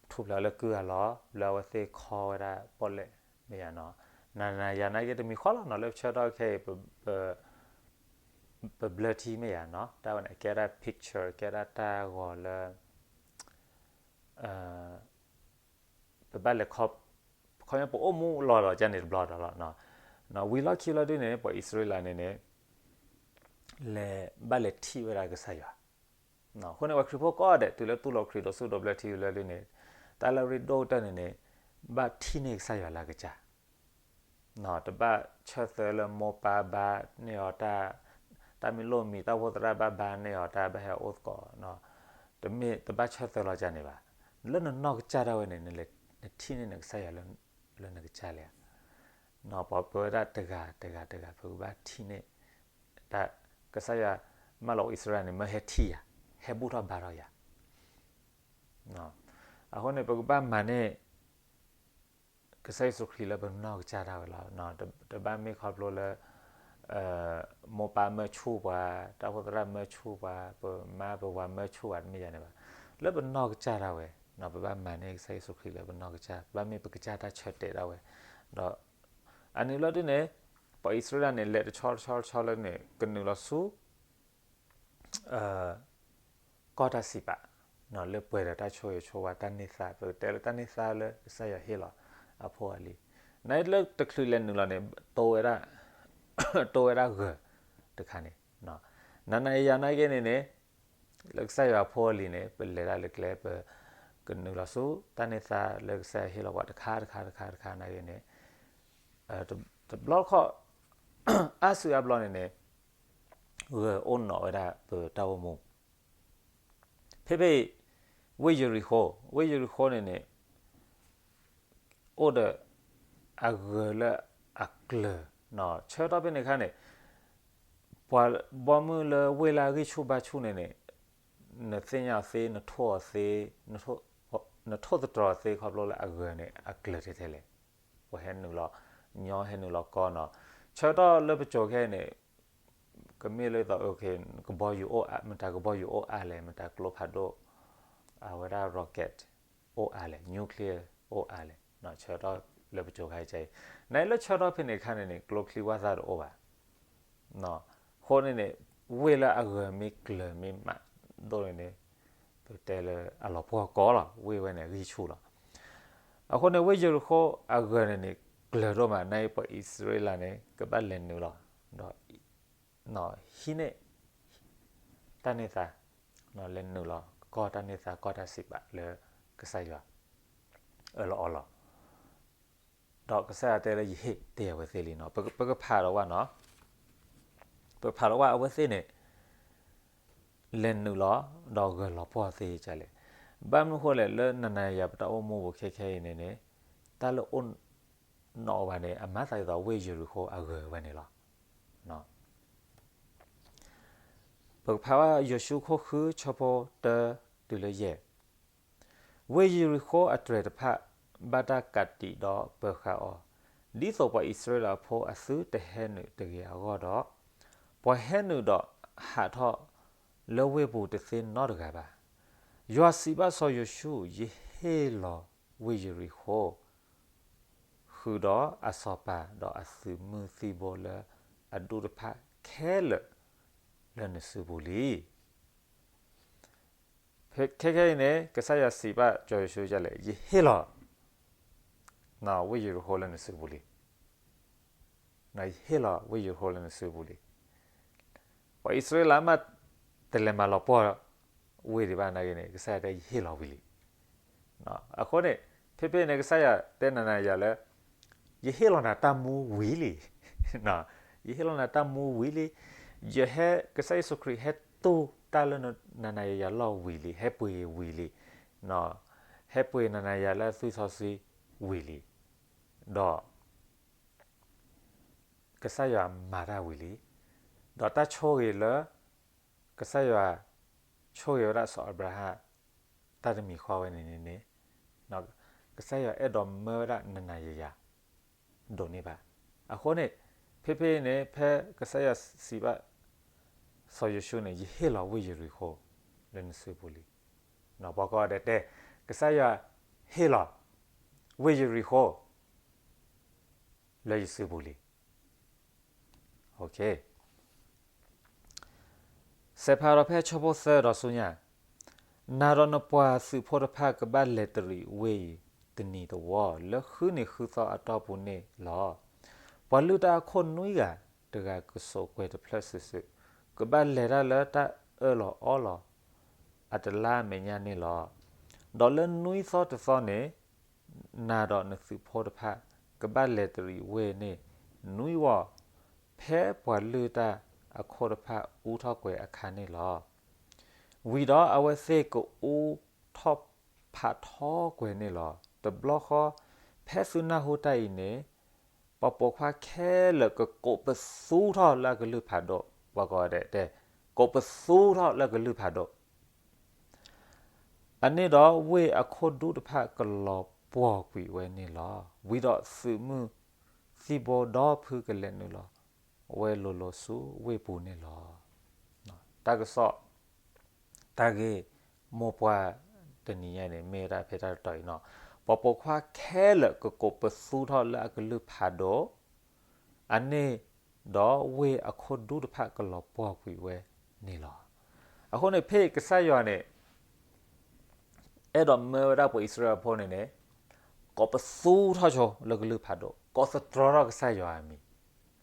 ထူၣ်ဖျဲးလၢကုၢ်အလီၢ် လၢအဝဲသ့ၣ်ခီဝဲဒၣ်ပီၣ်လဲၣ်မ့ၢ်ယၤနီၤ, နၤနၤယၤနာ်က့တမံၤဃီလီၤနီၤ လၢပဆၢကတီၢ်ခဲအံၤ ပဘျၢထံမ့ၢ်ယၤနီၤ တၢ်ဝဲန့ၣ် ကဲဒၣ် picture ကဲဒၣ်တၢ်ဂီၤလၢ ပဘၣ်လဲၤခီ ခီပညီပအိၣ်မူလီၤလီၤကန့ၣ်တဘျီဒီးလီၤ, ဝံၤလီၢ်ခံလီၤဒုန့ၣ် ပှၤအံၣ်စရ့လးန့ၣ်န့ၣ် လဲၤဘၣ်လဲၤထံၣ်ဝဲဒၣ်ကစၢ်ယွၤ, အဃိန့ၣ် ပှၤခရံာ်ဖိကိးဂၤဒဲး တုၤလၢတူၢ်လိာ်ခရံာ်ဒီးစူၣ်ဒိးဘျၢထံလၢဒုန့ၣ် တၢ်လၢအရ့ဒိၣ်ကတၢၢ်န့ၣ်န့ၣ် ဘၣ်ထံၣ်န့ၢ်ကစၢ်ယွၤလၢအကစၢ် တဘၣ်ဆၢသၢလၢမိၢ်ပၢ်ဘါန့ၢ်အီၤတၢ်, တၢ်မ့ၢ်လိၣ်မံၤ တၢ်အိၣ်ဖှိၣ်သရၣ်ဘၣ်ဘါန့ၢ်အီၤတၢ် ဘၣ်ဟဲအိၣ်သကိး, တမ့ၢ်တဘၣ်ဆၢသၢလီၤကန့ၣ်ဘၣ်. လၢနနီၢ်ကစၢ်ဒၣ်ဝဲန့ၣ် နထံၣ်န့ၢ်နကစၢ်ယွၤလၢနကစၢ်လဲၣ်. ပဝဲဒၣ်တဂၤတဂၤတဂၤ ပကဘၣ်ထံၣ်န့ၢ် တၢ်ကစၢ်ယွၤမၢလီၤအံၣ်စရ့လးန့ၣ် မၢဟဲထံၣ်ယၤ, ဟဲဘူၣ်ထီၣ်ဘါထီၣ်ယၤ. အဃိန့ၣ် ပကဘၣ်မၤန့ၢ် ကစၢ်ယ့ၣ်ၡူးခရံာ်လၢပနီၢ်ကစၢ်ဒၣ်ဝဲလီၤ. တဘၣ်မ့ၢ်ခီဖျိလၢ မိၢ်ပၢ်မၢဆူၣ်ပှၤ, တၢ်အိၣ်ဖှိၣ်သရၣ်မၢဆူၣ်ပှၤ, ပမါပဝၤမၢဆူၣ်ပှၤ တမ့ၢ်ယၤန့ၣ်ဘၣ်. လၢပနီၢ်ကစၢ်ဒၣ်ဝဲ ပဘၣ်မၤန့ၢ်ကစၢ်ယ့ၣ်ၡူးခရံာ်လၢပနီၢ်ကစၢ်, ဘၣ်မ့ၢ်ပကစၢ်တၢ်ဆၢတဲာ်ဒၣ်ဝဲ. ဒီးအန့ၣ်လီၤဒုန့ၣ် ပှၤအံၣ်စရ့လးန့ၣ် လဲၤတဆီတဆီတဆီလၢန့ၣ် ကနုာ်လီၤဆူ ကီၢ်တၢ်စံးပာ်, လၢပှဲၤဒီးတၢ်ဆိၣ်ဂ့ၤဆိၣ်ဝါတၢ်န့ၢ်သါ ပကတဲလၢတၢ်န့ၢ်သါလၢကစၢ်ယွၤဟ့ၣ်လီၤအဖိအလံၤ, နလၢတချုးလဲၤနုာ်လီၤန့ၣ် တိဝဲဒၣ် တိဝဲဒၣ်ဂၢၤတခါန့ၣ်, နၤနၤယၤယၤနာ်က့န့ၣ်န့ၣ် လၢကစၢ်ယွၤအဖိအလံၤန့ၣ် ပလဲၤဒၣ်လၢကျဲ ပကနုာ်လီၤဆူ တၢ်န့ၢ်သါလၢကစၢ်ယွၤဟ့ၣ်လီၤပှၤတခါတခါတခါတခါနာ်က့န့ၣ်, တဘျီတခီၣ် အါစုအါဘျီန့ၣ်န့ၣ် ဂၢၤအိၣ်နီၣ်ဝဲဒၣ်ပတၢ်အိၣ်မူ ဖဲဖဲအံၤ ဝ့ၢ်ယရံၤဃိ, ဝ့ၢ်ယရံၤဃိန့ၣ်န့ၣ် အိၣ်ဒီးအဂၢၤလၢအကျၢၤ, ဆၢကတီၢ်ဖဲန့ၣ်အခါန့ၣ် ပှၤဘီမုၢ်လၢဝ့ၢ်လၢအဂံၢ်ဆူၣ်ဘါဆူၣ်န့ၣ်န့ၣ် နသ့ၣ်ညါအီၤသ့, နထိၣ်အီၤသ့, နထိၣ်သတြီၤအီၤသ့ခီဖျိလၢအဂၢၤန့ၣ် အကျၢၤထဲထဲလဲၣ်. ပှၤဟဲနုာ်လီၤညီ ဟဲနုာ်လီၤကီနီၤ, ဆၢကတီၢ်လၢပစိၤခဲအံၤန့ၣ် ကမ့ၢ်လၢသိး ကဘီယူၤအိၣ်, မတၤကဘီယူၤအိၣ်အါလဲၣ်, မတၤကျိဖးဒိၣ်, အဝဲဒၣ် rocket အိၣ်အါလဲၣ်, nuclear အိၣ်အါလဲၣ်, ဆၢကတီၢ်လၢပစိၤခါအံၤ, နလၢဆၢကတီၢ်ဖဲန့ၣ်အခါန့ၣ်န့ၣ် ကျိချံဝၣ်သၣ်တအိၣ်ဘၣ်. အဃိန့ၣ်န့ၣ် ဝ့ၢ်လၢအဂၢၤမ့ၢ်ကျၢၤမ့ၢ်မးဒိၣ်န့ၣ်န့ၣ် ပတဲလၢအလီၤပှီၢ်ကီလီၤ, ဝ့ၢ်ဝဲန့ၣ်ဂံၢ်ဆူၣ်လီၤ. အဃိန့ၣ် ဝ့ၢ်ယရံၤဃိအဂၢၤန့ၣ်န့ၣ် ကျၢၤဒိၣ်မး, နာ်က့ပှၤအံၣ်စရ့လးန့ၣ် ကဘၣ်လဲၤနုာ်လီၤ, ဒီး ဟံးန့ၢ် တၢ်န့ၢ်သါ, လဲၤနုာ်လီၤကီၢ်တၢ်န့ၢ်သါ ကီၢ်တၢ်စံးပာ်လၢကစၢ်ယွၤအၢၣ်လီၤအီလီၤ, ဒီးကစၢ်ယွၤတဲလၢယဟ့ၣ်တ့ၢ်အဝဲသ့ၣ်လံနီၤ, ပကဖးဒီးဝဲနီၤ, ပကဖးဒီးဝဲအဝဲသ့ၣ်န့ၣ် လဲၤနုာ်လီၤ ဒီးဂၢၤလီၤပှီၢ်သ့ဒ်လဲၣ်. ဘၣ်မနုၤဃိလဲၣ် လၢနၤနၤယၤယၤပတၢ်အိၣ်မူပူၤခဲခဲအံၤန့ၣ်န့ၣ် တၢ်လၢအအိၣ်နီၣ်ဝဲန့ၣ် အမၤသးဒ်သိးဝ့ၢ်ယရံၤဃိအဂၢၤဝဲန့ၣ်လီၤ. ပကဖးဝဲယိၤၡူ ခိၣ်ဃု ဆၢဖိတၢတုၤလၢယဲၢ်, ဝ့ၢ်ယရံၤဃိအတြဲၤတဖၣ် ဘၣ်တၢ်ကးတံာ်ဒီးပၢၤဃာ်အီၤ, ဒ်သိးပှၤအံၣ်စရ့လးဖိအသုတဟဲနုာ်တဂ့ၤအဂီၢ်ဒီး, ပှၤဟဲနုာ်ဒီးဟးထီၣ်လၢဝ့ၢ်ပူၤတသ့နီတဂၤဘၣ်. ယွၤစံးဘၣ်စီၤယိၤၡူ, ယဟ့ၣ်လီၤဝ့ၢ်ယရံၤဃိ ဃုာ်ဒီးအစီၤပၤဒီးအသုးမုၢ်သံၣ်ဘိလၢအဒူၣ်တဖၣ်ခဲလၢာ်လၢနစုပူၤလံ. ခဲခဲအံၤန့ၣ် ကစၢ်ယွၤစံးဘၣ်စီၤယိၤၡူဒ်လဲၣ်, ယဟ့ၣ်လီၤ ဝ့ၢ်ယရံၤဃိလၢနစုပူၤလံ. ယဟ့ၣ်လီၤဝ့ၢ်ယရံၤဃိလၢနစုပူၤလံ. ပှၤအံၣ်စရ့လးမး တလဲၤမၤလီၤပှီၢ်ဝ့ၢ်ဒံးဘၣ်နာ်က့န့ၣ် ကစၢ်ယွၤတဲယဟ့ၣ်လီၤဝံၤလံ. အဃိန့ၣ် ဖဲဖဲန့ၣ် ကစၢ်ယွၤတဲနၤနၤယၤယၤလၢ ယဟ့ၣ်လီၤနၤတၢ်မူဝံၤလံ. ယဟ့ၣ်လီၤနၤတၢ်မူဝံၤလံ. ယဟဲ ကစၢ်ယ့ၣ်ၡူးခရံာ်ဟဲတူၢ်တၢ်လၢနၤနၤယၤယၤလီၢ်ဝံၤလံ, ဟဲပှ့ၤဝံၤလံ, ဟဲပှ့ၤနၤနၤယၤလၢသွံၣ်စီဆှံဝံၤလံ, ဒီး ကစၢ်ယွၤမၤတၢ်ဝံၤလံ. ဒီးတၢ်ဆိၣ်ဂ့ၤလၢ ကစၢ်ယွၤဆိၣ်ဂ့ၤဝဲဒၣ်စီၤအၤဘြၤဟၣ် တၢ်တမံၤဃီဝဲန့ၣ်န့ၣ်န့ၣ် ကစၢ်ယွၤအဲၣ်ဒိးမၢဝဲဒၣ်နၤနၤယၤယၤ ဒိးန့ၢ်ဘၣ်. အဃိန့ၣ် ဖဲဖဲန့ၣ် ဖဲကစၢ်ယွၤစံးဘၣ် စီၤယိၤၡူန့ၣ် ယဟ့ၣ်လီၤဝ့ၢ်ယရံၤဃိ လၢနစုပူၤလံ. ပှၤကိးဂၤဒဲးတဲ ကစၢ်ယွၤဟ့ၣ်လီၤ ဝ့ၢ်ယရံၤဃိ လၢယစုပူၤလံ. စဲးဖးဒီးဖဲဆၢဖိသၢဒီးဆူညါ, နၤဒီးနပှၤသုးဖိတဖၣ်ကဘၣ်လဲၤတရံးဝ့ၢ်အံၤတနံၤတဝီ လၢဃုနံၤဃုသီအတီၢ်ပူၤန့ၣ်လီၤ. ပှၤလုၢ်တၢ်အခိၣ်နွံဂၤတဂၤကစိာ်ကွဲၤတဖျၢၣ်စုာ်စုာ်, ကဘၣ်လဲၤတၢ်လၢတၢ်အၢၣ်လီၤအီလီၤအတလါအမဲာ်ညါန့ၣ်လီၤ. ဒီးလၢနွံသီတသီန့ၣ် နၤဒီးနသုးဖိတဖၣ် ကဘၣ်လဲၤတရံးဝ့ၢ်န့ၣ်နွံဝီ, ဖဲပှၤလုၢ်တၢ်အခိၣ်တဖၣ်အူထီၣ်ကွဲၤအခါန့ၣ်လီၤ. ဝံၤဒီးအဝဲသ့ၣ်ကအူထီၣ်ဖးထီကွဲၤန့ၣ်လီၤ. တဘျီဃီ ဖဲသုနၢ်ဟူတၢ်အံၤန့ၣ် ပှၤပိာ်ခွါခဲလၢာ်ကကိးပသူထီၣ်လၢအကလုၢ်ဖးဒိၣ်, ပှၤကိးဂၤဒဲးတဲ ကိးပသူထီၣ်လၢအကလုၢ်ဖးဒိၣ်. အန့ၣ်ဒီးဝ့ၢ်အခိၣ်ဒူတဖၣ်ကလီၤပှီၢ်ကွံာ်ဝဲန့ၣ်လီၤ. ဝံၤဒီးသုးမုၢ်သံၣ်ဘိဒီဖုကလဲၤနုာ်လီၤဝဲလိၤလိၤဆူဝ့ၢ်ပူၤန့ၣ်လီၤ. တၢ်ကစီၣ် တၢ်ဂ့ၢ်မိၢ်ပှၢ်တနံၤညါန့ၣ် မ့ၢ်ဝဲဒၣ်ဖဲတၢ်တတီၤအံၤနီၤ, ပှၤပိာ်ခွါခဲလၢာ်ကကိးပသူထီၣ်လၢအကလုၢ်ဖးဒိၣ်, အန့ၣ်ဒီးဝ့ၢ်အခိၣ်ဒူတဖၣ်ကလီၤပှီၢ်ကွံာ်ဝဲန့ၣ်လီၤ. အဃိန့ၣ် ဖဲကစၢ်ယွၤန့ၣ် အဲၣ်ဒိးမၢဝဲဒၣ်ပှၤအံၣ်စရ့လးဖိန့ၣ်န့ၣ် ကိးပသူထီၣ်ဆိလၢကလုၢ်ဖးဒိၣ်, ကိးသတြီၤထီၣ်ကစၢ်ယွၤအမံၤ,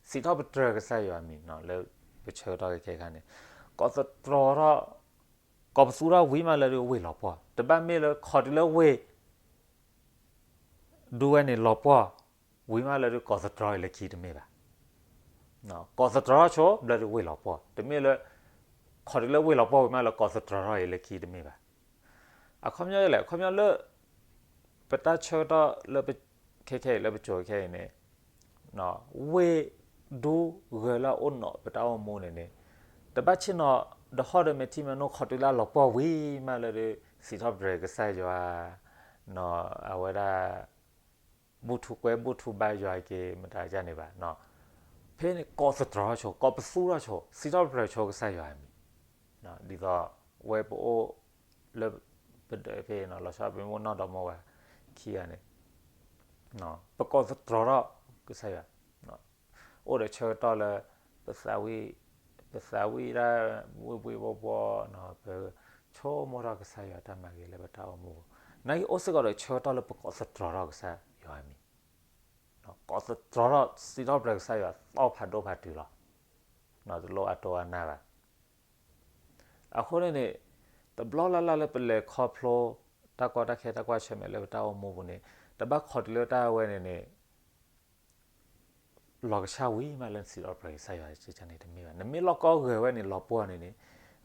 စံးထီၣ်ပတြၢၤကစၢ်ယွၤအမံၤ, လၢပဆၢကတီၢ်ခဲခါန့ၣ် ကိးသတြီၤထီၣ်, ကိးပသူထီၣ်ဝံၤမးလၢဒုးဝ့ၢ်လီၤပှီၢ်, တဘၣ်မ့ၢ်လၢခီၣ်တုၤလၢဝ့ၢ် ဒူဝဲန့ၣ်လီၤပှီၢ်, ဝံၤမးလၢဒုးကိးသတြီၤအံၤလၢခံတမ့ၢ်ဘၣ်. ကိးသတြီၤဆိဘျီဒုးဝ့ၢ်လီၤပှီၢ်, တမ့ၢ်လၢ ခီၣ်တုၤလၢဝ့ၢ်လီၤပှီၢ်ဝံၤမးလၢကိးသတြီၤထီၣ်အံၤလၢခံတမ့ၢ်ဘၣ်. အခီပညီလဲၣ်, အခီပညီလၢ ပတၢ်ဆၢကတီၢ်လၢ ခဲခဲအံၤလၢပစိၤခဲအံၤန့ၣ် ဝ့ၢ်ဒူဂၢၤလၢအအိၣ်နီၢ်ပတၢ်အိၣ်မူန့ၣ်န့ၣ် တဘၣ်ဆ့ၣ်နီၤ ဒီးဟီၣ်ဒီးမဲာ်ထံမဲာ်နိ ခီၣ်တုၤလၢအလီၤပှီၢ်ဝံၤမးလၢဒုး စံးထီၣ်ပတြၢၤကစၢ်ယွၤ, အဝဲဒၣ် ဘူၣ်ထူကွဲဘူၣ်ထူဘါယွၤက့ၤမတၤဒ်န့ၣ်ဘၣ်. ဖဲန့ၣ်ကိးသတြီၤဆိ ကိးပသူထီၣ်ဆိ စံးထီၣ်ပတြၢၤဆိကစၢ်ယွၤအမံၤ, ဒ်သိးဝဲပအိၣ်လၢ ပဒၢးဖဲ လီၤဆီပမ့ၢ်အိၣ်နီၢ်ဒီမါဝၤခံဂၤန့ၣ် ပကိးသတြီၤထီၣ်ကစၢ်ယွၤ, အိၣ်ဒီးဆၢကတီၢ်လၢ ပသးဝံၣ်, ပသးဝံၣ်ဒၣ် ဘှ့ၣ်ဘှ့ၣ်ဘှီဘှီ, ပဆိကမိၣ်ထီၣ်ကစၢ်ယွၤတၢ်မၤဂ့ၤလၢပတၢ်အိၣ်မူပူၤ, နာ်က့အိၣ်စ့ၢ်ကီးဒီးဆၢကတီၢ်လၢပကိးသတြီၤထီၣ်ကစၢ်ယွၤအမံၤ, ကိးသတြီၤထီၣ်စံးထီၣ်ပတြၢၤကစၢ်ယွၤသီၣ်ဖးဒိၣ်ဖးတုၤလီၤ, တလိၣ်အတိၢ်အနၢ်ဘၣ်. အဃိန့ၣ်န့ၣ် တဘျီလၢ်လၢ်လၢပလဲၤခီဖျိ တၢ်ကီတၢ်ခဲတၢ်ကွၢ်ဆၢၣ်မဲာ်လၢပတၢ်အိၣ်မူပူၤန့ၣ် တဘၣ်ခီၣ်တုၤလၢတၢ်ဝဲန့ၣ်န့ၣ် လီၤကဆှၣ်ဝံၤမးလၢနစံးထီၣ်ပတြၢၤကစၢ်ယွၤန့ၣ်တမ့ၢ်ဘၣ်. နမ့ၢ်လီၢ်ကီဂၢၤဝဲန့ၣ်လီၤပှီၢ်န့ၣ်န့ၣ်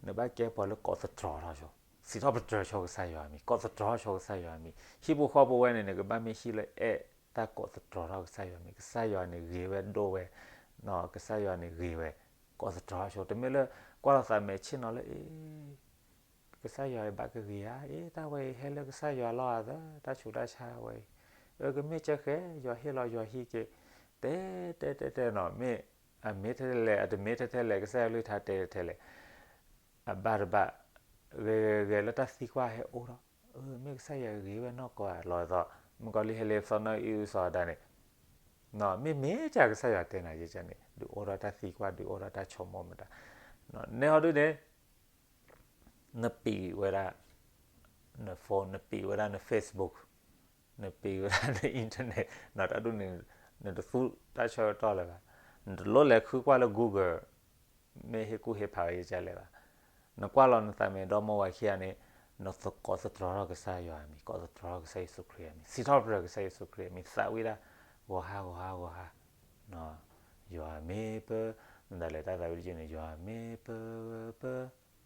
နဘၣ်ကဲပှၤလၢကိးသတြီၤထီၣ်ဆိ, စံးထီၣ်ပတြၢၤဆိကစၢ်ယွၤအမံၤ, ကိးသတြီၤဆိကစၢ်ယွၤအမံၤ, ဟံၣ်ဖိဃီဖိဝဲန့ၣ်န့ၣ် ကဘၣ်မ့ၢ်ဟံၣ်လၢအဲၣ်တၢ်ကိးသတြီၤထီၣ်ကစၢ်ယွၤအမံၤ, ကစၢ်ယွၤန့ၣ်ဂ့ၤဝဲဒိၣ်ဝဲ, ကစၢ်ယွၤန့ၣ်ဂ့ၤဝဲ, ကိးသတြီၤဆိ, တမ့ၢ်လၢ ကွၢ်လီၤသးမဲာ်ဆ့ၣ်နီၤလၢ အ့ ကစၢ်ယွၤအံၤဘၣ်ကဂ့ၤဧါ, အ့ တၢ်ဝဲအံၤဟဲလၢကစၢ်ယွၤလီၤဧါသၢ, တၢ်ဆူးတၢ်ဆါဝဲအံၤ, အၢ ကမ့ၢ်ကဲဃဲ ယွၤဟ့ၣ်လီၤယွၤဟံၣ်က့ၤ, တဲ တဲ တဲ တဲနီၤ, မ့ၢ်အမ့ၢ်ထဲလဲၣ် အတမ့ၢ်ထဲထဲလဲၣ် ကစၢ်ယွၤကလုၢ်ကထါတဲထဲလဲၣ်, အဘၣ်တဘၣ်, ဂဲၤဂဲၤဂဲၤလၢတၢ်သံကွၢ်ဟဲအိၣ်ထီၣ်, အၢ မ့ၢ်ကစၢ်ယွၤဂ့ၤဝဲနီၢ်ကီၢ်ဧါလီၤသီ, မုၣ်ကီၤလံၢ်ဟဲလၢသီနီၣ်အံၣ်အုစီၤအၤဒၣ်န့ၣ် မ့မ့ၢ်ကစၢ်ယွၤတဲနၤယကန့ၣ် ဒုးအိၣ်ထီၣ်တၢ်သံကွၢ် ဒုးအိၣ်ထီၣ်တၢ်ဆိကမိၣ်မတၤ, နဲဟီဒုန့ၣ် နပံးဝဲဒၣ် န phone နပံးဝဲဒၣ်န Facebook, နပံးဝဲဒၣ်န internet နီၤ တၢ်ဒ်န့ၣ် နတသူတၢ်ဆၢကတီၢ်လၢၤဘၣ်, နတလိၣ်လဲၤဃုကွၢ်လၢ Google မ့ၢ်ဟ့ၣ်ကူၣ်ဟ့ၣ်ဖးဝဲယကလဲၣ်ဘၣ်, နကွၢ်လီၤနသးမဲာ်ဒီမါဝၤခံဂၤန့ၣ် နကိးသတြီၤထီၣ်ကစၢ်ယွၤအမံၤ, ကိးသတြီၤထီၣ်ကစၢ်ယ့ၣ်ၡူးခရံာ်အမံၤ, စံးထီၣ်ပတြၢၤကစၢ်ယ့ၣ်ၡူးခရံာ်အမံၤ, သးဝံၣ်ဒၣ် ဂီၤဟါဂီၤဟါဂီၤဟါ ယွၤမ့ၢ်ပၢ, မတၤလဲၣ်တၢ်သးဝံၣ်တက့ၢ်န့ၣ် ယွၤမ့ၢ်ပၢ, ပၢ,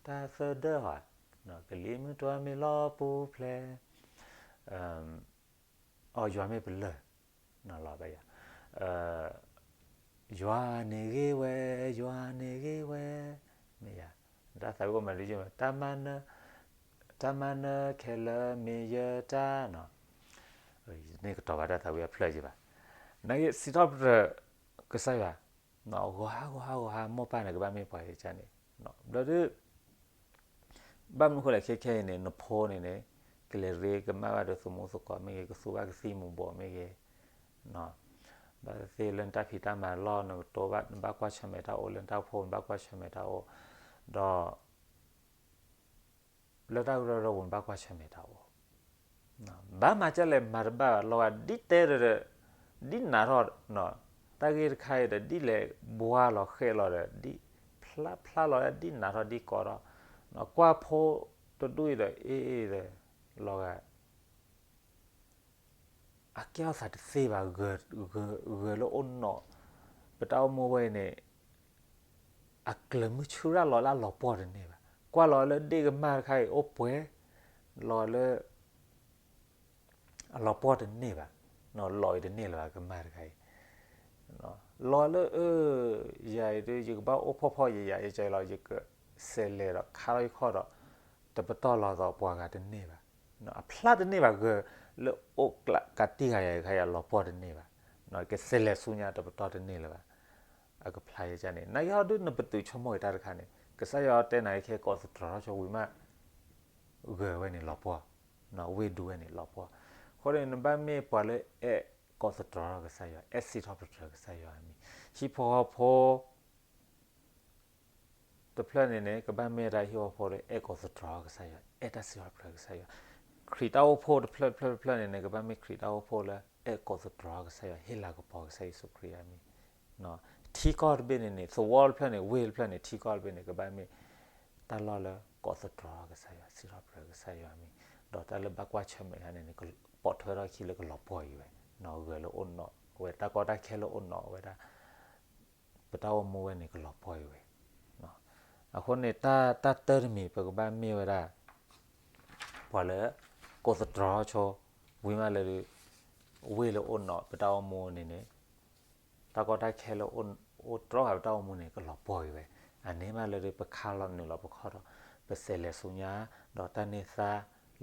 တၢ်သဒၢဟီ, ကလံၤမုၢ်တွၤမ့ၢ်လီၤပူၤဖျဲး, အီ ယွၤမ့ၢ်ပလၢၢ်, လီၤဘၣ်ယၤ, ယွၤန့ၣ်ဂ့ၤဝဲ, ယွၤန့ၣ်ဂ့ၤဝဲ, မ့ၢ်ယၤ, တၢ်သးဝံၣ်အိၣ်မးဒ်ယမ့ၢ်, တၢ်မၤနၢၤခဲလၢာ်မ့ၢ်ယတၢ်နီၤ, န့ၣ်ကတီၤဘၣ်တၢ်သးဝံၣ်အဖျၢၣ်ယဘၣ်, နာ်က့စံးထီၣ်ပတြၢၤကစၢ်ယွၤ ဂီၤဟါဂီၤဟါဂီၤဟါ မိၢ်ပၢ်န့ၣ် ကဘၣ်မ့ၢ်ပှၤယကန့ၣ်, ဘျီဒုး ဘၣ်မနုၤဃိလဲၣ် ခဲခဲအံၤန့ၣ် နဖိန့ၣ်န့ၣ် ကလဲၤရ့ကမၣ်ဘၣ်ဒီးသမူသကိးမ့ၢ်ဂ့ၤ, ကသူဘၣ်ကသံၣ်မူၤဘှီးမ့ၢ်ဂ့ၤ, ဘၣ်သ့ၣ်သ့ၣ်လၢနတၢ်ဖံးတၢ်မၤလီၢ် နကတိဘၣ် နဘၣ်ကွၢ်ဆၢၣ်မဲာ်တၢ်အိၣ်, လၢနတၢ်အိၣ်ဖှိၣ် နဘၣ်ကွၢ်ဆၢၣ်မဲာ်တၢ်အိၣ်, ဒီး လၢတၢ်ကရၢကရိပူၤ နဘၣ်ကွၢ်ဆၢၣ်မဲာ်တၢ်အိၣ်, ဘၣ်မၤကလဲၣ်မၤတဘၣ်ဘၣ် လီၤဂာ်ဒ်တဲဒီး ဒ်နးထီၣ်, တၢ်ဂ့ၢ်တခါအံၤဒီး ဒ်လဲၣ်ဘှါလီၤဃဲးလီၤဒီး ဒ်ဖျါဖျါလီၤဒ်နးထီၣ်ဒ်ကီထီၣ်, ကွၢ်ဖိတဒူၣ်အံၤဒီး အ့ၣ်အ့ၣ်ဒီး လီၤဂာ် အကဲထီၣ်သးတသ့ဘၣ်, ဂၢၢ်လၢအိၣ်နီၢ် ပတၢ်အိၣ်မူဝဲအံၤန့ၣ် အကျၢၤမုၢ်ဆူၣ်ရၣ်လီၤလၢအလီၤပှီၢ်တန့ၢ်ဘၣ်. ကွၢ်လီၤလၢဒ့ၣ်ကမၢ်တခါအံၤအိၣ်ပှဲၤ လီၤလၢ အလီၤပှီၢ်တန့ၢ်ဘၣ်, လီၤအံၤတန့ၢ်လၢၤဘၣ်ကမၢ်တခါအံၤ, လီၤလၢအၢ ယၤအံၤဒ် ယကဘၣ်အိၣ်ဖှီၣ်ဖှီၣ်ယာ်ယာ် ယကလီၤ ယကစဲးလဲၤဒီးခါထီၣ်ယခီၣ်ဒီး တပတီၢ်လီၤသီးပှၤဂၤတန့ၢ်ဘၣ်. အဖျါတန့ၢ်ဘၣ် ဂၢၢ်လၢအိၣ်ကျးကးတံၢ်ဂၤယၤတခါအံၤ အလီၤပှီၢ်တန့ၢ်ဘၣ်. ကစဲးလဲၤဆူညါတပတီၢ်တန့ၢ်လၢၤဘၣ်. အကဖျါယကန့ၣ် နာ်က့ဟီဒုးနပတုာ်ဆိကမိၣ်ဂ့ၤတၢ်တခါန့ၣ် ကစၢ်ယွၤတဲနၤခဲကိးသတြီၤထီၣ်ဆိဝံၤမး ဂၢၢ်ဝဲန့ၣ်လီၤပှီၢ်, ဝ့ၢ်ဒူဝဲန့ၣ်လီၤပှီၢ်. အဃိန့ၣ် နဘၣ်မ့ၢ်ပှၤလၢအဲၣ်ကိးသတြီၤထီၣ်ကစၢ်ယွၤ, အဲၣ်စံးထီၣ်ပတြၢၤကစၢ်ယွၤအမံၤ, ဟံၣ်ဖိဃီဖိ တဖျၢၣ်န့ၣ်န့ၣ် ကဘၣ်မ့ၢ်တၢ်ဟ့ၣ်ဝီဖိလၢအဲၣ်ကိးသတြီၤကစၢ်ယွၤ, အဲၣ်တၢ်စံးထီၣ်ပတြၢၤကစၢ်ယွၤ. ခရံာ်တၢ်အိၣ်ဖှိၣ်တဖျၢၣ်တဖျၢၣ်တဖျၢၣ်န့ၣ်န့ၣ် ကဘၣ်မ့ၢ်ခရံာ်တၢ်အိၣ်ဖှိၣ်လၢအဲၣ်ကိးသတြီၤကစၢ်ယွၤ, ဟ့ၣ်လၤကပီၤကစၢ်ယ့ၣ်ၡူးခရံာ်အမံၤ. ထံကီၢ်တဘ့ၣ်န့ၣ်န့ၣ် သဝီတဖျၢၣ်န့ၣ် ဝ့ၢ်တဖျၢၣ်န့ၣ် ထံကီၢ်တဘ့ၣ်န့ၣ် ကဘၣ်မ့ၢ်တၢ်လီၢ်လၢကိးသတြီၤကစၢ်ယွၤ, စံးထီၣ်ပတြၢၤကစၢ်ယွၤအမံၤ, ဒီးတၢ်လၢဘၣ်ကွၢ်ဆၢၣ်မဲာ်တခါန့ၣ်န့ၣ် ပိာ်ထွဲထီၣ်ခံလၢကလီၤပှီၢ်အံၤဝဲ, ဂၢၢ်လၢအိၣ်နီၣ်ဝဲ တၢ်ကီတၢ်ခဲလၢအိၣ်နီၣ်ဝဲဒၣ် ပတၢ်အိၣ်မူဝဲန့ၣ် ကလီၤပှီၢ်အံၤဝဲ. အဃိန့ၣ် တၢ်တၢတမံၤ ပကဘၣ်မ့ၢ်ဝဲဒၣ် ပှၤလၢ ကိးသတြီၤဆိ, ဝံၤမးလၢ ဝ့ၢ်လၢအိၣ်နီၣ်ပတၢ်အိၣ်မူန့ၣ်န့ၣ် တၢ်ကီတၢ်ခဲလၢအိၣ်တြီဃာ်ပတၢ်အိၣ်မူန့ၣ် ကလီၤပှီၢ်အံၤဝဲ. အန့ၣ်မးလၢပခါလီၤနုာ်လီၤပခီၣ်ဒီး ပစဲးလဲၤဆူညါ, ဒီးတၢ်န့ၢ်သါ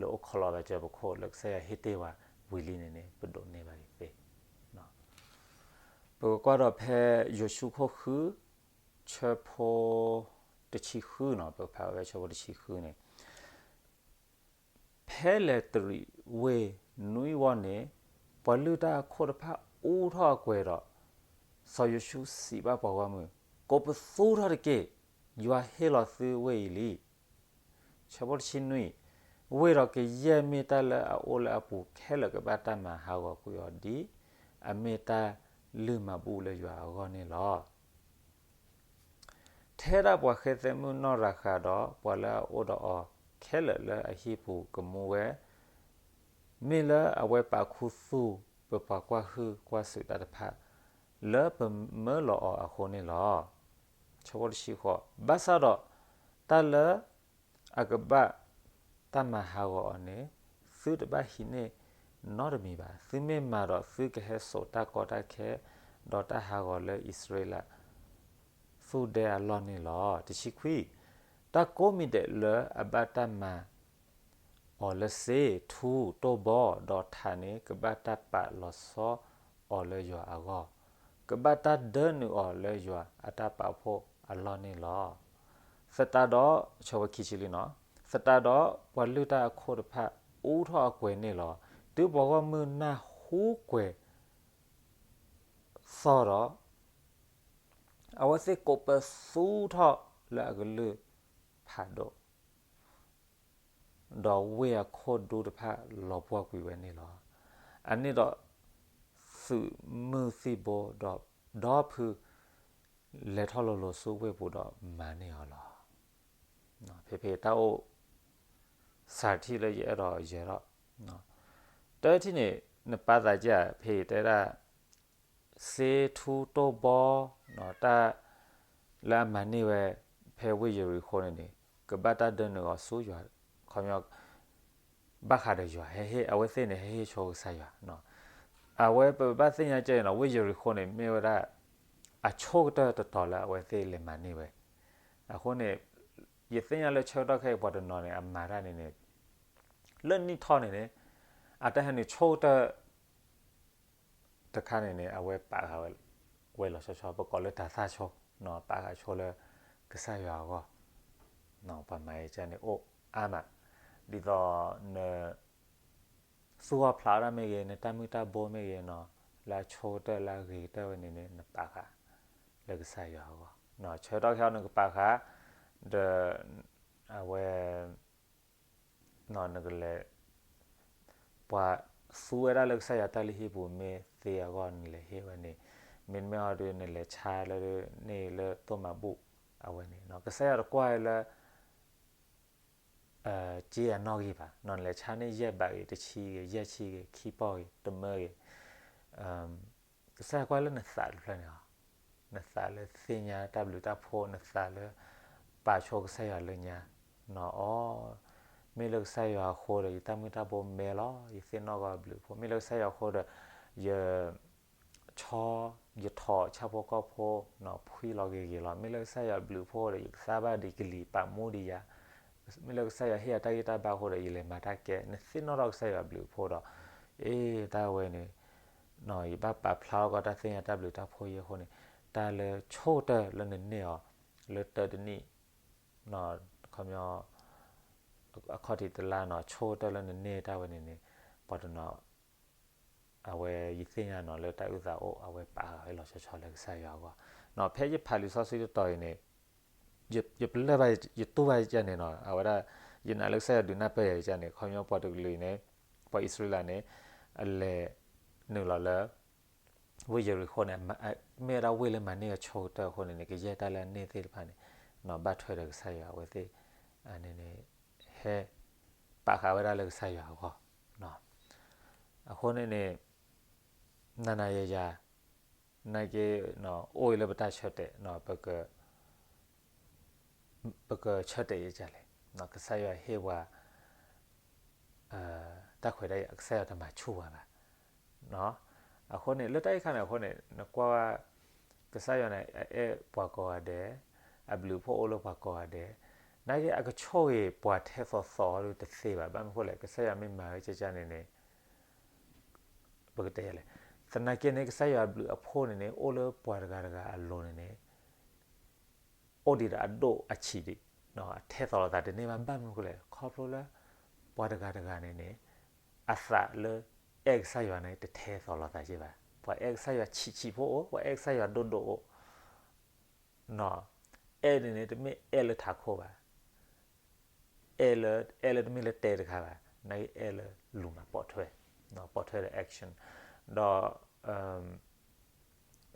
လၢအိၣ်ခိးလီၤဘၣ်စၢၤပခိၣ်လၢကစၢ်ယွၤဟ့ၣ်တ့ၢ်ဝဲဝံၤလံန့ၣ်န့ၣ် ပဒိးန့ၢ်ဘၣ်က့ၤသ့. ပကကွၢ်ဒီးဖဲယိၤၡူခိၣ်ဃု ဆၢဖိ တဆံဃုနီၤ, ပကဖးဝဲဆၢဖိတဆံဃုန့ၣ် ဖဲလဲၤတရံးဝ့ၢ်နွံဝီန့ၣ် ပှၤလုၢ်တၢ်အခိၣ်တဖၣ်အူထီၣ်အကွဲၤဒီး စီၤယိၤၡူစံးဘၣ်ပှၤဂီၢ်မုၢ်, ကိးပသူထီၣ်တက့ၢ်, ယွၤဟ့ၣ်လီၤသုဝ့ၢ်အံၤလံ. ဆၢဖိတဆံနွံ, ဝ့ၢ်ဒီးကယဲၢ်မ့ၢ်တၢ်လၢအအိၣ်လၢအပူၤခဲလၢာ်ကဘၣ်တၢ်မၤဟးဂီၤကွံာ်အီၤဒ်အမ့ၢ်တၢ်လုၢ်မၤဘူၣ်လၢယွၤအဂီၢ်န့ၣ်လီၤ. ထဲဒၣ်ပှၤဃဲသဲမုၣ်နီၢ်ရၤဃးဒီးပှၤလၢအအိၣ်ဒီးအီၤခဲလၢာ်လၢအဟံၣ်ပူၤကမူဝဲ, မ့ၢ်လၢအဝဲပာ်ခူသူၣ်ပပှၤကွၢ်ဟုၣ်ကွၢ်စူၣ်တၢ်တဖၣ် လၢပမၢလီၤအီၤအဃိန့ၣ်လီၤ. ဆၢဖိတဆံဃိး, ဘၣ်ဆၣ်ဒီး တၢ်လၢ အကဘၣ်တၢ်မၤဟးဂီၤအီၤန့ၣ် သုတဘၣ်ဟံးန့ၢ်နီတမံၤဘၣ်. သုမ့ၢ်မၤဒီး သုကဟဲစိာ်တၢ်ကီတၢ်ခဲ ဒီးတၢ်ဟးဂီၤလၢအံၣ်စရ့လး သူၣ်ဒဲအလီၢ်န့ၣ်လီၤ. တဆံခွံ, တၢ်ကိးမံၤဒဲးလၢအဘၣ်တၢ်မၤ အီၤလၢစ့, ထူ, တိၢ်ဘီ, ဒီးထးန့ၣ် ကဘၣ်တၢ်ပာ်လီၤဆီအီၤလၢယွၤအဂီၢ်, ကဘၣ်တၢ်ဒၢနုာ်အီၤလၢယွၤအတၢ်ပာ်ဖှိၣ်အလီၢ်န့ၣ်လီၤ. သတးဒီး, ဆၢဖိခံဆံလွံၢ်နီၤ, သတးဒီးပှၤလုၢ်တၢ်အခိၣ်တဖၣ်အူထီၣ်အကွဲၤန့ၣ်လီၤ. တုၤပှၤဂီၢ်မုၢ်နၢ်ဟူကွဲၤသီၣ်ဒီး အဝဲသ့ၣ်ကိးပသူထီၣ်လၢအကလုၢ်ဖးဒိၣ် ဒီးဝ့ၢ်အခိၣ်ဒူတဖၣ်လီၤပှီၢ်ကွံာ်ဝဲန့ၣ်လီၤ. အန့ၣ်ဒီး သုးမုၢ်သံၣ်ဘိဒီးဒီဖု လဲၤထီၣ်လိၤလိၤဆူဝ့ၢ်ပူၤဒီးမၤန့ၢ်အီၤလီၤ. ဖဲဖဲတၢ်အိၣ် စၢ်ထံၣ်လၢယအဲၣ်ဒိးယဲၤထီၣ် တထံၣ်န့ၣ် နပာ်သးက့ ဖဲအံၤတဲဒၣ် စ့ထူတိၢ်ဘီ တၢ်လၢအမၤန့ၢ်ဝဲ ဖဲဝ့ၢ်ယရံၤဃိန့ၣ်န့ၣ် ကဘၣ်တၢ်ဒၢနုာ်အီၤဆူယွၤ ခီပညီ ဘၣ်ဃးဒီးယွၤ ဟဲဟ့ၣ် အဝဲသ့ၣ်န့ၣ် ဟဲဟ့ၣ်ဆိကစၢ်ယွၤ အဝဲပဘၣ်သ့ၣ်ညါကဲနီၤ ဝ့ၢ်ယရံၤဃိန့ၣ် မ့ၢ်ဝဲဒၣ် အဆိကတၢၢ်တတီၤလၢအဝဲသ့ၣ်လဲၤမၤန့ၢ်ဝဲ အဃိန့ၣ် ယသ့ၣ်ညါလၢဆၢကတီၢ်ခဲအံၤပှၤတနီၤန့ၣ် အမၤတၢ်န့ၣ်န့ၣ် လၢနံၣ်ထီၣ်န့ၣ်န့ၣ် အတၢ်ဟဲနုာ်ဆိကတၢၢ် တခါန့ၣ်န့ၣ် အဝဲပာ်ဃာ်ဝဲလီၤဆီဆီ ပကိးလၢတၤသၣ်ဆိ ပာ်ဃာ်ဆိလၢကစၢ်ယွၤအဂီၢ် ပှၤမၤအံၤကန့ၣ်အိၣ်အါမး ဒ်သိးန သူၣ်အီၣ်ဖျးအီၣ်တၢ်မ့ၢ်ဂ့ၤ နတၢ်မုၢ်တၢ်ဘိမ့ၢ်ဂ့ၤနီၤ လၢအဆိကတၢၢ်လၢအဂ့ၤကတၢၢ်ဝဲန့ၣ်န့ၣ် နပာ်ဃာ်လၢကစၢ်ယွၤအဂီၢ် ဆၢကတီၢ်ခဲအံၤနကပာ်ဃာ် ဒီး အဝဲ နကလဲၤ ပှၤသူဝဲဒၣ်လၢကစၢ်ယွၤတၢ်လုၢ်ဟံၣ်ပူၤမ့ၢ်သ့အဂီၢ်နလဲၤဟ့ၣ်ဝဲန့ၣ် မ့တမ့ၢ်အီၤဒုးနလဲၤဆါလၢန့ၣ်လၢသိၣ်မၤဘူၣ် အဝဲန့ၣ် ကစၢ်ယွၤတကွၢ်လၢ က့အနီၣ်ဂံၢ်ဘၣ် နလဲၤဆါန့ၢ်ယဲၢ်ဘးဂ့ၤ တဆံဂ့ၤ ယဲၢ်ဆံဂ့ၤ ခံပီၢ်ဂ့ၤ တမၢဂ့ၤ ကစၢ်ယွၤကွၢ်လၢနသးတဖျၢၣ်န့ၣ်လီၤ. နသးလၢသ့ၣ်ညါတၢ်ဘျုးတၢ်ဖှိၣ် နသးလၢ ပာ်ဆိကစၢ်ယွၤလၢညါ နီၤအီၤ မ့ၢ်လၢကစၢ်ယွၤအဃိဒီး ယတၢ်မုၢ်တၢ်ဘိမဲလီၤ ယသ့ၣ်နီၣ်ကီၢ်ဘျုးဖှိၣ် မ့ၢ်လၢကစၢ်ယွၤအဃိဒီး ယ ဆီ ယထိးဆၣ်ဖိကီၢ်ဖိ ဖှံလီၤဂ့ၤဂ့ၤလီၤ မ့ၢ်လၢကစၢ်ယွၤဘျုးဖှိၣ်ဒီး ယကသါဘၣ်ဒံးကလံၤ ပာ်မူဒံးယၤ မ့ၢ်လၢကစၢ်ယွၤဟ့ၣ်ယၤတၢ်ဂံၢ်တၢ်ဘါအဃိဒီး ယလဲၤမၤတၢ်ကဲ နသ့ၣ်နီၣ်ထီၣ်ကစၢ်ယွၤဘျုးဖှိၣ်ဒီး အ့ တၢ်ဝဲန့ၣ် ယဘၣ်ပာ်ဖျါထီၣ်ကီးတၢ်သ့ၣ်ညါတၢ်ဘျုးတၢ်ဖှိၣ်ယဲၢ်အဃိန့ၣ် တၢ်လၢဆိကတၢၢ်လၢနန့ၢ်အီၤ လၢတၢတနံၣ် ခီပညီ အခီၣ်ထံးတလါနီၤ ဆိကတၢၢ်လၢနန့ၢ်တၢ်ဝဲန့ၣ်န့ၣ် ပှၤတနီၤ အဝဲယသ့ၣ်ညါနီၤလၢတၢ်အုၣ်သးအိၣ် အဝဲပာ်ဃာ်ဝဲလီၤဆီဆီလၢကစၢ်ယွၤအဂီၢ် ဖဲယဖးလံာ်စီဆှံတတီၤအံၤန့ၣ် ယပလၢၢ်ဘၣ် ယတူၢ်ဘၣ်ယကန့ၣ်နီၤ အဝဲဒၣ် ယနာ်လၢကစၢ်ယွၤဒုးနၢ်ပၢၢ်ယၤယကန့ၣ် ခီပညီပှၤတကလုာ်အံၤန့ၣ် ပှၤအံၣ်စရ့လးန့ၣ် အလဲၤနုာ်လီၤလၢ ဝ့ၢ်ယရံၤခိၣ်န့ၣ် မ့ၢ်ဝဲဒၣ်ဝ့ၢ်လၢမၤန့ၢ်အဆိကတၢၢ်အဃိန့ၣ်န့ၣ် ကယဲၢ်တၢ်လၢအန့ၢ်သ့ၣ်တဖၣ်န့ၣ် ဘၣ်ထွဲဒီးကစၢ်ယွၤအဝဲသ့ၣ် န့ၣ်န့ၣ် ဟဲ ပာ်ဃာ်ဝဲဒၣ်လၢကစၢ်ယွၤအဂီၢ် အဃိန့ၣ်န့ၣ် နၤနၤယၤယၤ နာ်က့ အိၣ်အံၤလၢပတၢ်ဆၢတဲာ် ပကဆၢတဲာ်ယကလဲၣ် ကစၢ်ယွၤဟ့ၣ်ပှၤ တၢ်ခွဲးတၢ်ယာ် ကစၢ်ယွၤတမၤဆူၣ်ပှၤဘၣ် အဃိန့ၣ် လၢတၢ်အံၤခါန့ၣ်အဃိန့ၣ် နကွၢ် ကစၢ်ယွၤန့ၣ် အအဲၣ်ပှၤကိးဂၤဒဲး အဘျုးအဖှိၣ်အိၣ်လၢပှၤကိးဂၤဒဲး နာ်က့ အကဆိၣ်ဂ့ၤပှၤထဲသိးသိးဒီးတသ့ဘၣ် ဘၣ်မနုၤအဃိလဲၣ် ကစၢ်ယွၤမ့ၢ်မၤဝဲကကန့ၣ်န့ၣ် ပကတဲလဲၣ် သနာ်က့န့ၣ် ကစၢ်ယွၤအဘျုးအဖှိၣ်န့ၣ်န့ၣ် အိၣ်လၢပှၤတဂၤတဂၤအလိၤန့ၣ်န့ၣ် အိၣ်ဒံးဒီးအဒိၣ်အဆံးဒံး အထဲသိးလိာ်သးတန့ၢ်ဘၣ် ဘၣ်မနုၤအဃိလဲၣ် ခီဖျိလၢ ပှၤတဂၤတဂၤန့ၣ်န့ၣ် အသးလၢအဲၣ်ကစၢ်ယွၤန့ၣ် တထဲသိးလိာ်သးက့ဘၣ် ပှၤအဲၣ်ကစၢ်ယွၤဆံးဆံးဖိအိၣ် ပှၤအဲၣ်ကစၢ်ယွၤဒိၣ်ဒိၣ်အိၣ် အဲၣ်န့ၣ်န့ၣ် တမ့ၢ်အဲၣ်လၢထးခိၣ်ဘၣ် အဲၣ်လၢ အဲၣ်လၢတမ့ၢ်လၢတဲတခါဘၣ် နာ်က့အဲၣ်လၢလူၤမၤပိာ်ထွဲ ပိာ်ထွဲဒီး action ဒီး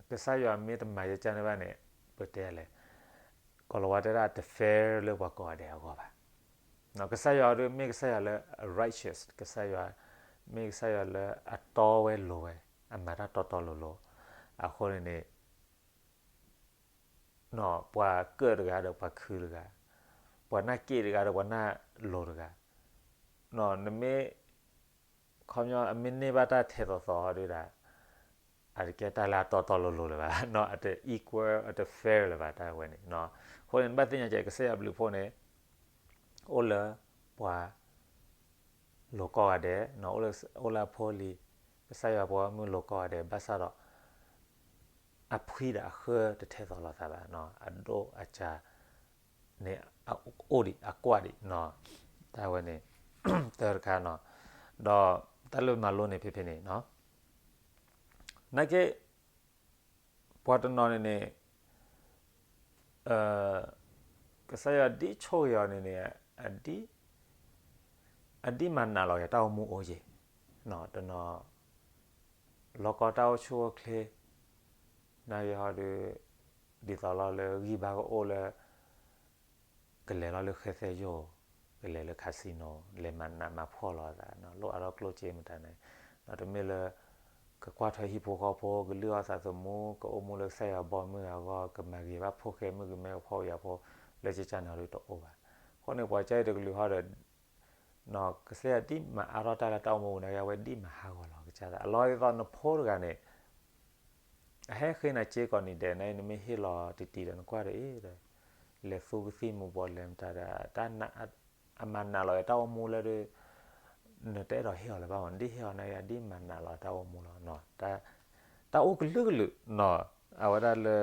ကစၢ်ယွၤမ့ၢ်တမၤယကန့ၣ်ဘၣ်န့ၣ် ပတဲလဲၣ် ကီၤလၤဝါတဲဒၣ်တ fair လၢပှၤကိးဂၤဒဲးအဂီၢ်ဘၣ် ကစၢ်ယွၤဒ်မ့ၢ်ကစၢ်ယွၤလၢ righteous ကစၢ်ယွၤ မ့ၢ်ကစၢ်ယွၤလၢအတီဝဲလိၤဝဲ အမၤတၢ်တီတီလိၤလိၤ အဃိန့ၣ်န့ၣ် ပှၤကၢၣ်တဂၤဒီးပှၤခုတဂၤ, ပှၤနၢ်က့ၣ်တဂၤဒီးပှၤနၢ်လိၤတဂၤ, နမ့ၢ် ခီပညီ အမ့ၢ်န့ၢ်ဘၣ်တၢ်ထဲသိးသိးဒီး အတကဲတၢ်လၢအတီတီလိၤလိၤလၢၤဘၣ်, အတ equal အတ fair လၢၤဘၣ် တၢ်ဝဲန့ၣ်. အဃိန့ၣ် နဘၣ်သ့ၣ်ညါကဲ ကစၢ်ယွၤဘျုးဖှိၣ်န့ၣ် အိၣ်လၢပှၤ လိၤကိးဂၤဒဲး, အိၣ်လၢအဖိအလံၤ, ကစၢ်ယွၤပှၤဂီၢ်မုၢ်လိၤကိးဂၤဒဲး ဘၣ်ဆၣ်ဒီး အဖှံဒီးအဃၢတထဲသိးလိာ်သးဘၣ်, အဒိၣ်အစၢ်န့ၣ် အိၣ်ဒံးအကွၢ်ဒံး, တၢ်ဝဲန့ၣ် တၢ်တခါနီၤ, ဒီးတၢ်လၢမၤလိန့ၣ်ဖဲဖဲန့ၣ် နာ်က့ ပှၤတနီၤန့ၣ်န့ၣ် ကစၢ်ယွၤဒ်ဆိၣ်ဂ့ၤအီၤန့ၣ်န့ၣ် အဒ်မၤနးလီၤက့ၤတၢ်အိၣ်မူအိၣ်ယ့ၤ, တနီၤ လီၤကီတၢ်အိၣ်ဆူၣ်အိၣ်ချ့, နာ်က့ဟီဒီး ဒ်သိးလီၤလၢဂံၢ်ဘါကအိၣ်လၢ ကလဲၤလီၤလၢဃဲသဲယိာ်, ကလဲၤလၢ casino, လဲၤမၤနးမၤဖှီၣ်လီၤသး, လိၣ်အါထီၣ်ကျိၣ်စ့မတၤန့ၣ်, ဒီးတမ့ၢ်လၢ ကကွၢ်ထွဲဟံၣ်ဖိဃီဖိ, ကလုၢ်အီၣ်သးသမူ, ကအိၣ်မူလၢကစၢ်ယွၤဘီမုၢ်အဂီၢ်, ကမၤဂ့ၤဘၣ်ဖိၣ်ဃဲမုၣ်ကမဲကဖီၣ်ယာ်ဖိ, လၢကကန့ၣ်ဟီဒီးတအိၣ်ဘၣ်. အဃိန့ၣ် ပှၤကၢ်အံၤတကလုာ်ဟီဒီး ကစၢ်ယွၤဒ်မၤအါထီၣ်တၢ်လၢတၢ်အိၣ်မူပူၤန့ၣ် အဝဲဒ်မၤဟးဂီၤလီၤကစၢ်သး, အလီၢ်ဒ်သိးနဖိတဂၤန့ၣ် အဟဲဃ့နၤစ့ကိးနံၤဒဲးန့ၣ် နမ့ၢ်ဟ့ၣ်လီၤတံၢ်တံၢ်ဒီးနကွၢ်ဒီးအံၤဒီး လဲၤသူကသံၣ်မူၤဘှီးလဲၤမတၤဒီး အမၤနးလီၤတၢ်အိၣ်မူလၢဒီး နတအဲၣ်ဒိးဟ့ၣ်အီၤလၢၤဘၣ်မး, ဒ်ဟ့ၣ်အီၤန့ၣ် ဒ်မၤနးလီၤတၢ်အိၣ်မူလီၤ. တၢ်အိၣ်ကလုာ်ကလုာ်နီၤ, အဝဲဒၣ်လၢ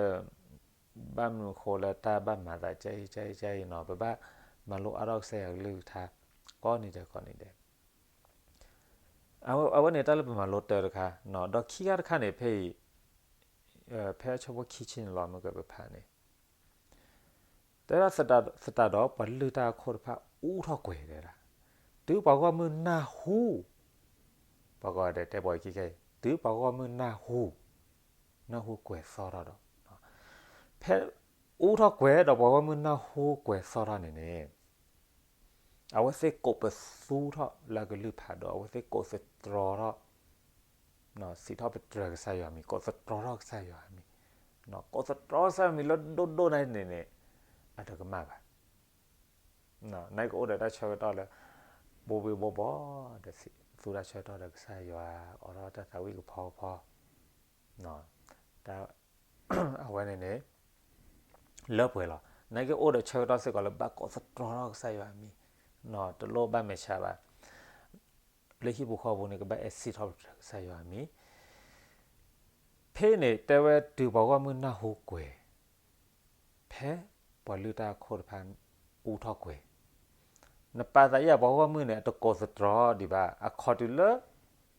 ဘၣ်မနုၤဃိလၢတၢ်ဘၣ်မၤသးကဲအံၤကဲအံၤကဲအံၤနီၤ, ပဘၣ်မၤလိအါထီၣ်ကစၢ်ယွၤကလုၢ်ကထါ ကိးနံၤဒဲးကိးနံၤဒဲး အဝဲန့ၣ်တၢ်လၢပမၤလိတၢ်တခါ, ဒီးခံခါတခါန့ၣ် ဖဲအံၤ ဖဲအဆၢဖိခံဆံန့ၣ်လီၤ မ့ၢ်ကပဖးန့ၣ် တဲဒၣ်သတးဒီးပှၤလုၢ်တၢ်အခိၣ်တဖၣ်အူထီၣ်ကွဲၤတဲဒၣ်, တုၤပှၤဂီၢ်မုၢ်နၢ်ဟူ, ပှၤကိးဂၤဒဲးတဲပှၤခံခဲအံၤ တုၤပှၤဂီၢ်မုၢ်နၢ်ဟူ, နၢ်ဟူကွဲၤသီထီၣ်ဒီး ဖဲအူထီၣ်ကွဲၤဒီးပှၤဂီၢ်မုၢ်နၢ်ဟူကွဲၤသီထီၣ်န့ၣ်န့ၣ် အဝဲသ့ၣ်ကိးပသူထီၣ်လၢအကလုၢ်ဖးဒိၣ်, အဝဲသ့ၣ်ကိးသတြီထီၣ်, စံးထီၣ်ပတြၢၤကစၢ်ယွၤမံၤ, ကိးသတြီထီၣ်ကစၢ်ယွၤမံၤ, ကိးသတြီကစၢ်ယွၤမံၤလၢဒိၣ်ဒိၣ်န့ၣ်န့ၣ် အတကမၣ်ဘၣ်. နကအိၣ်ဒီးတၢ်ဆၢကတီၢ်လၢ ဘိဘ့ဘိဘီ ဒီးသူတၢ်ဆၢကတီၢ်ဒီးကစၢ်ယွၤ အိးထီၣ်တၢ်သးဝံၣ်ကဖီကဖီ အဝဲန့ၣ်န့ၣ် လၢပှဲၤလီၤ. နကအိၣ်ဒီးဆၢကတီၢ်စ့ၢ်ကီးလၢဘၣ်ကိးသတြီထီၣ်ကစၢ်ယွၤအမံၤ, တလိၣ်ဘၣ်မဲာ်ဆှးဘၣ်. လၢဟံၣ်ပူၤဃီပူၤန့ၣ် ကဘၣ်အဲၣ်စံးထီၣ်ပတြၢၤကစၢ်ယွၤအမံၤ. ဖဲန့ၣ်တဲဝဲတုၤပှၤဂီၢ်မုၢ်နၢ်ဟူကွဲၤ, ဖဲပှၤလုၢ်တၢ်အခိၣ်တဖၣ်အူထီၣ်ကွဲၤ, နပာ်သးယဲၢ်ပှၤဂီၢ်မုၢ်န့ၣ် အတကိးသတြီဒံးဘၣ်, အခီၣ်တုၤလၢ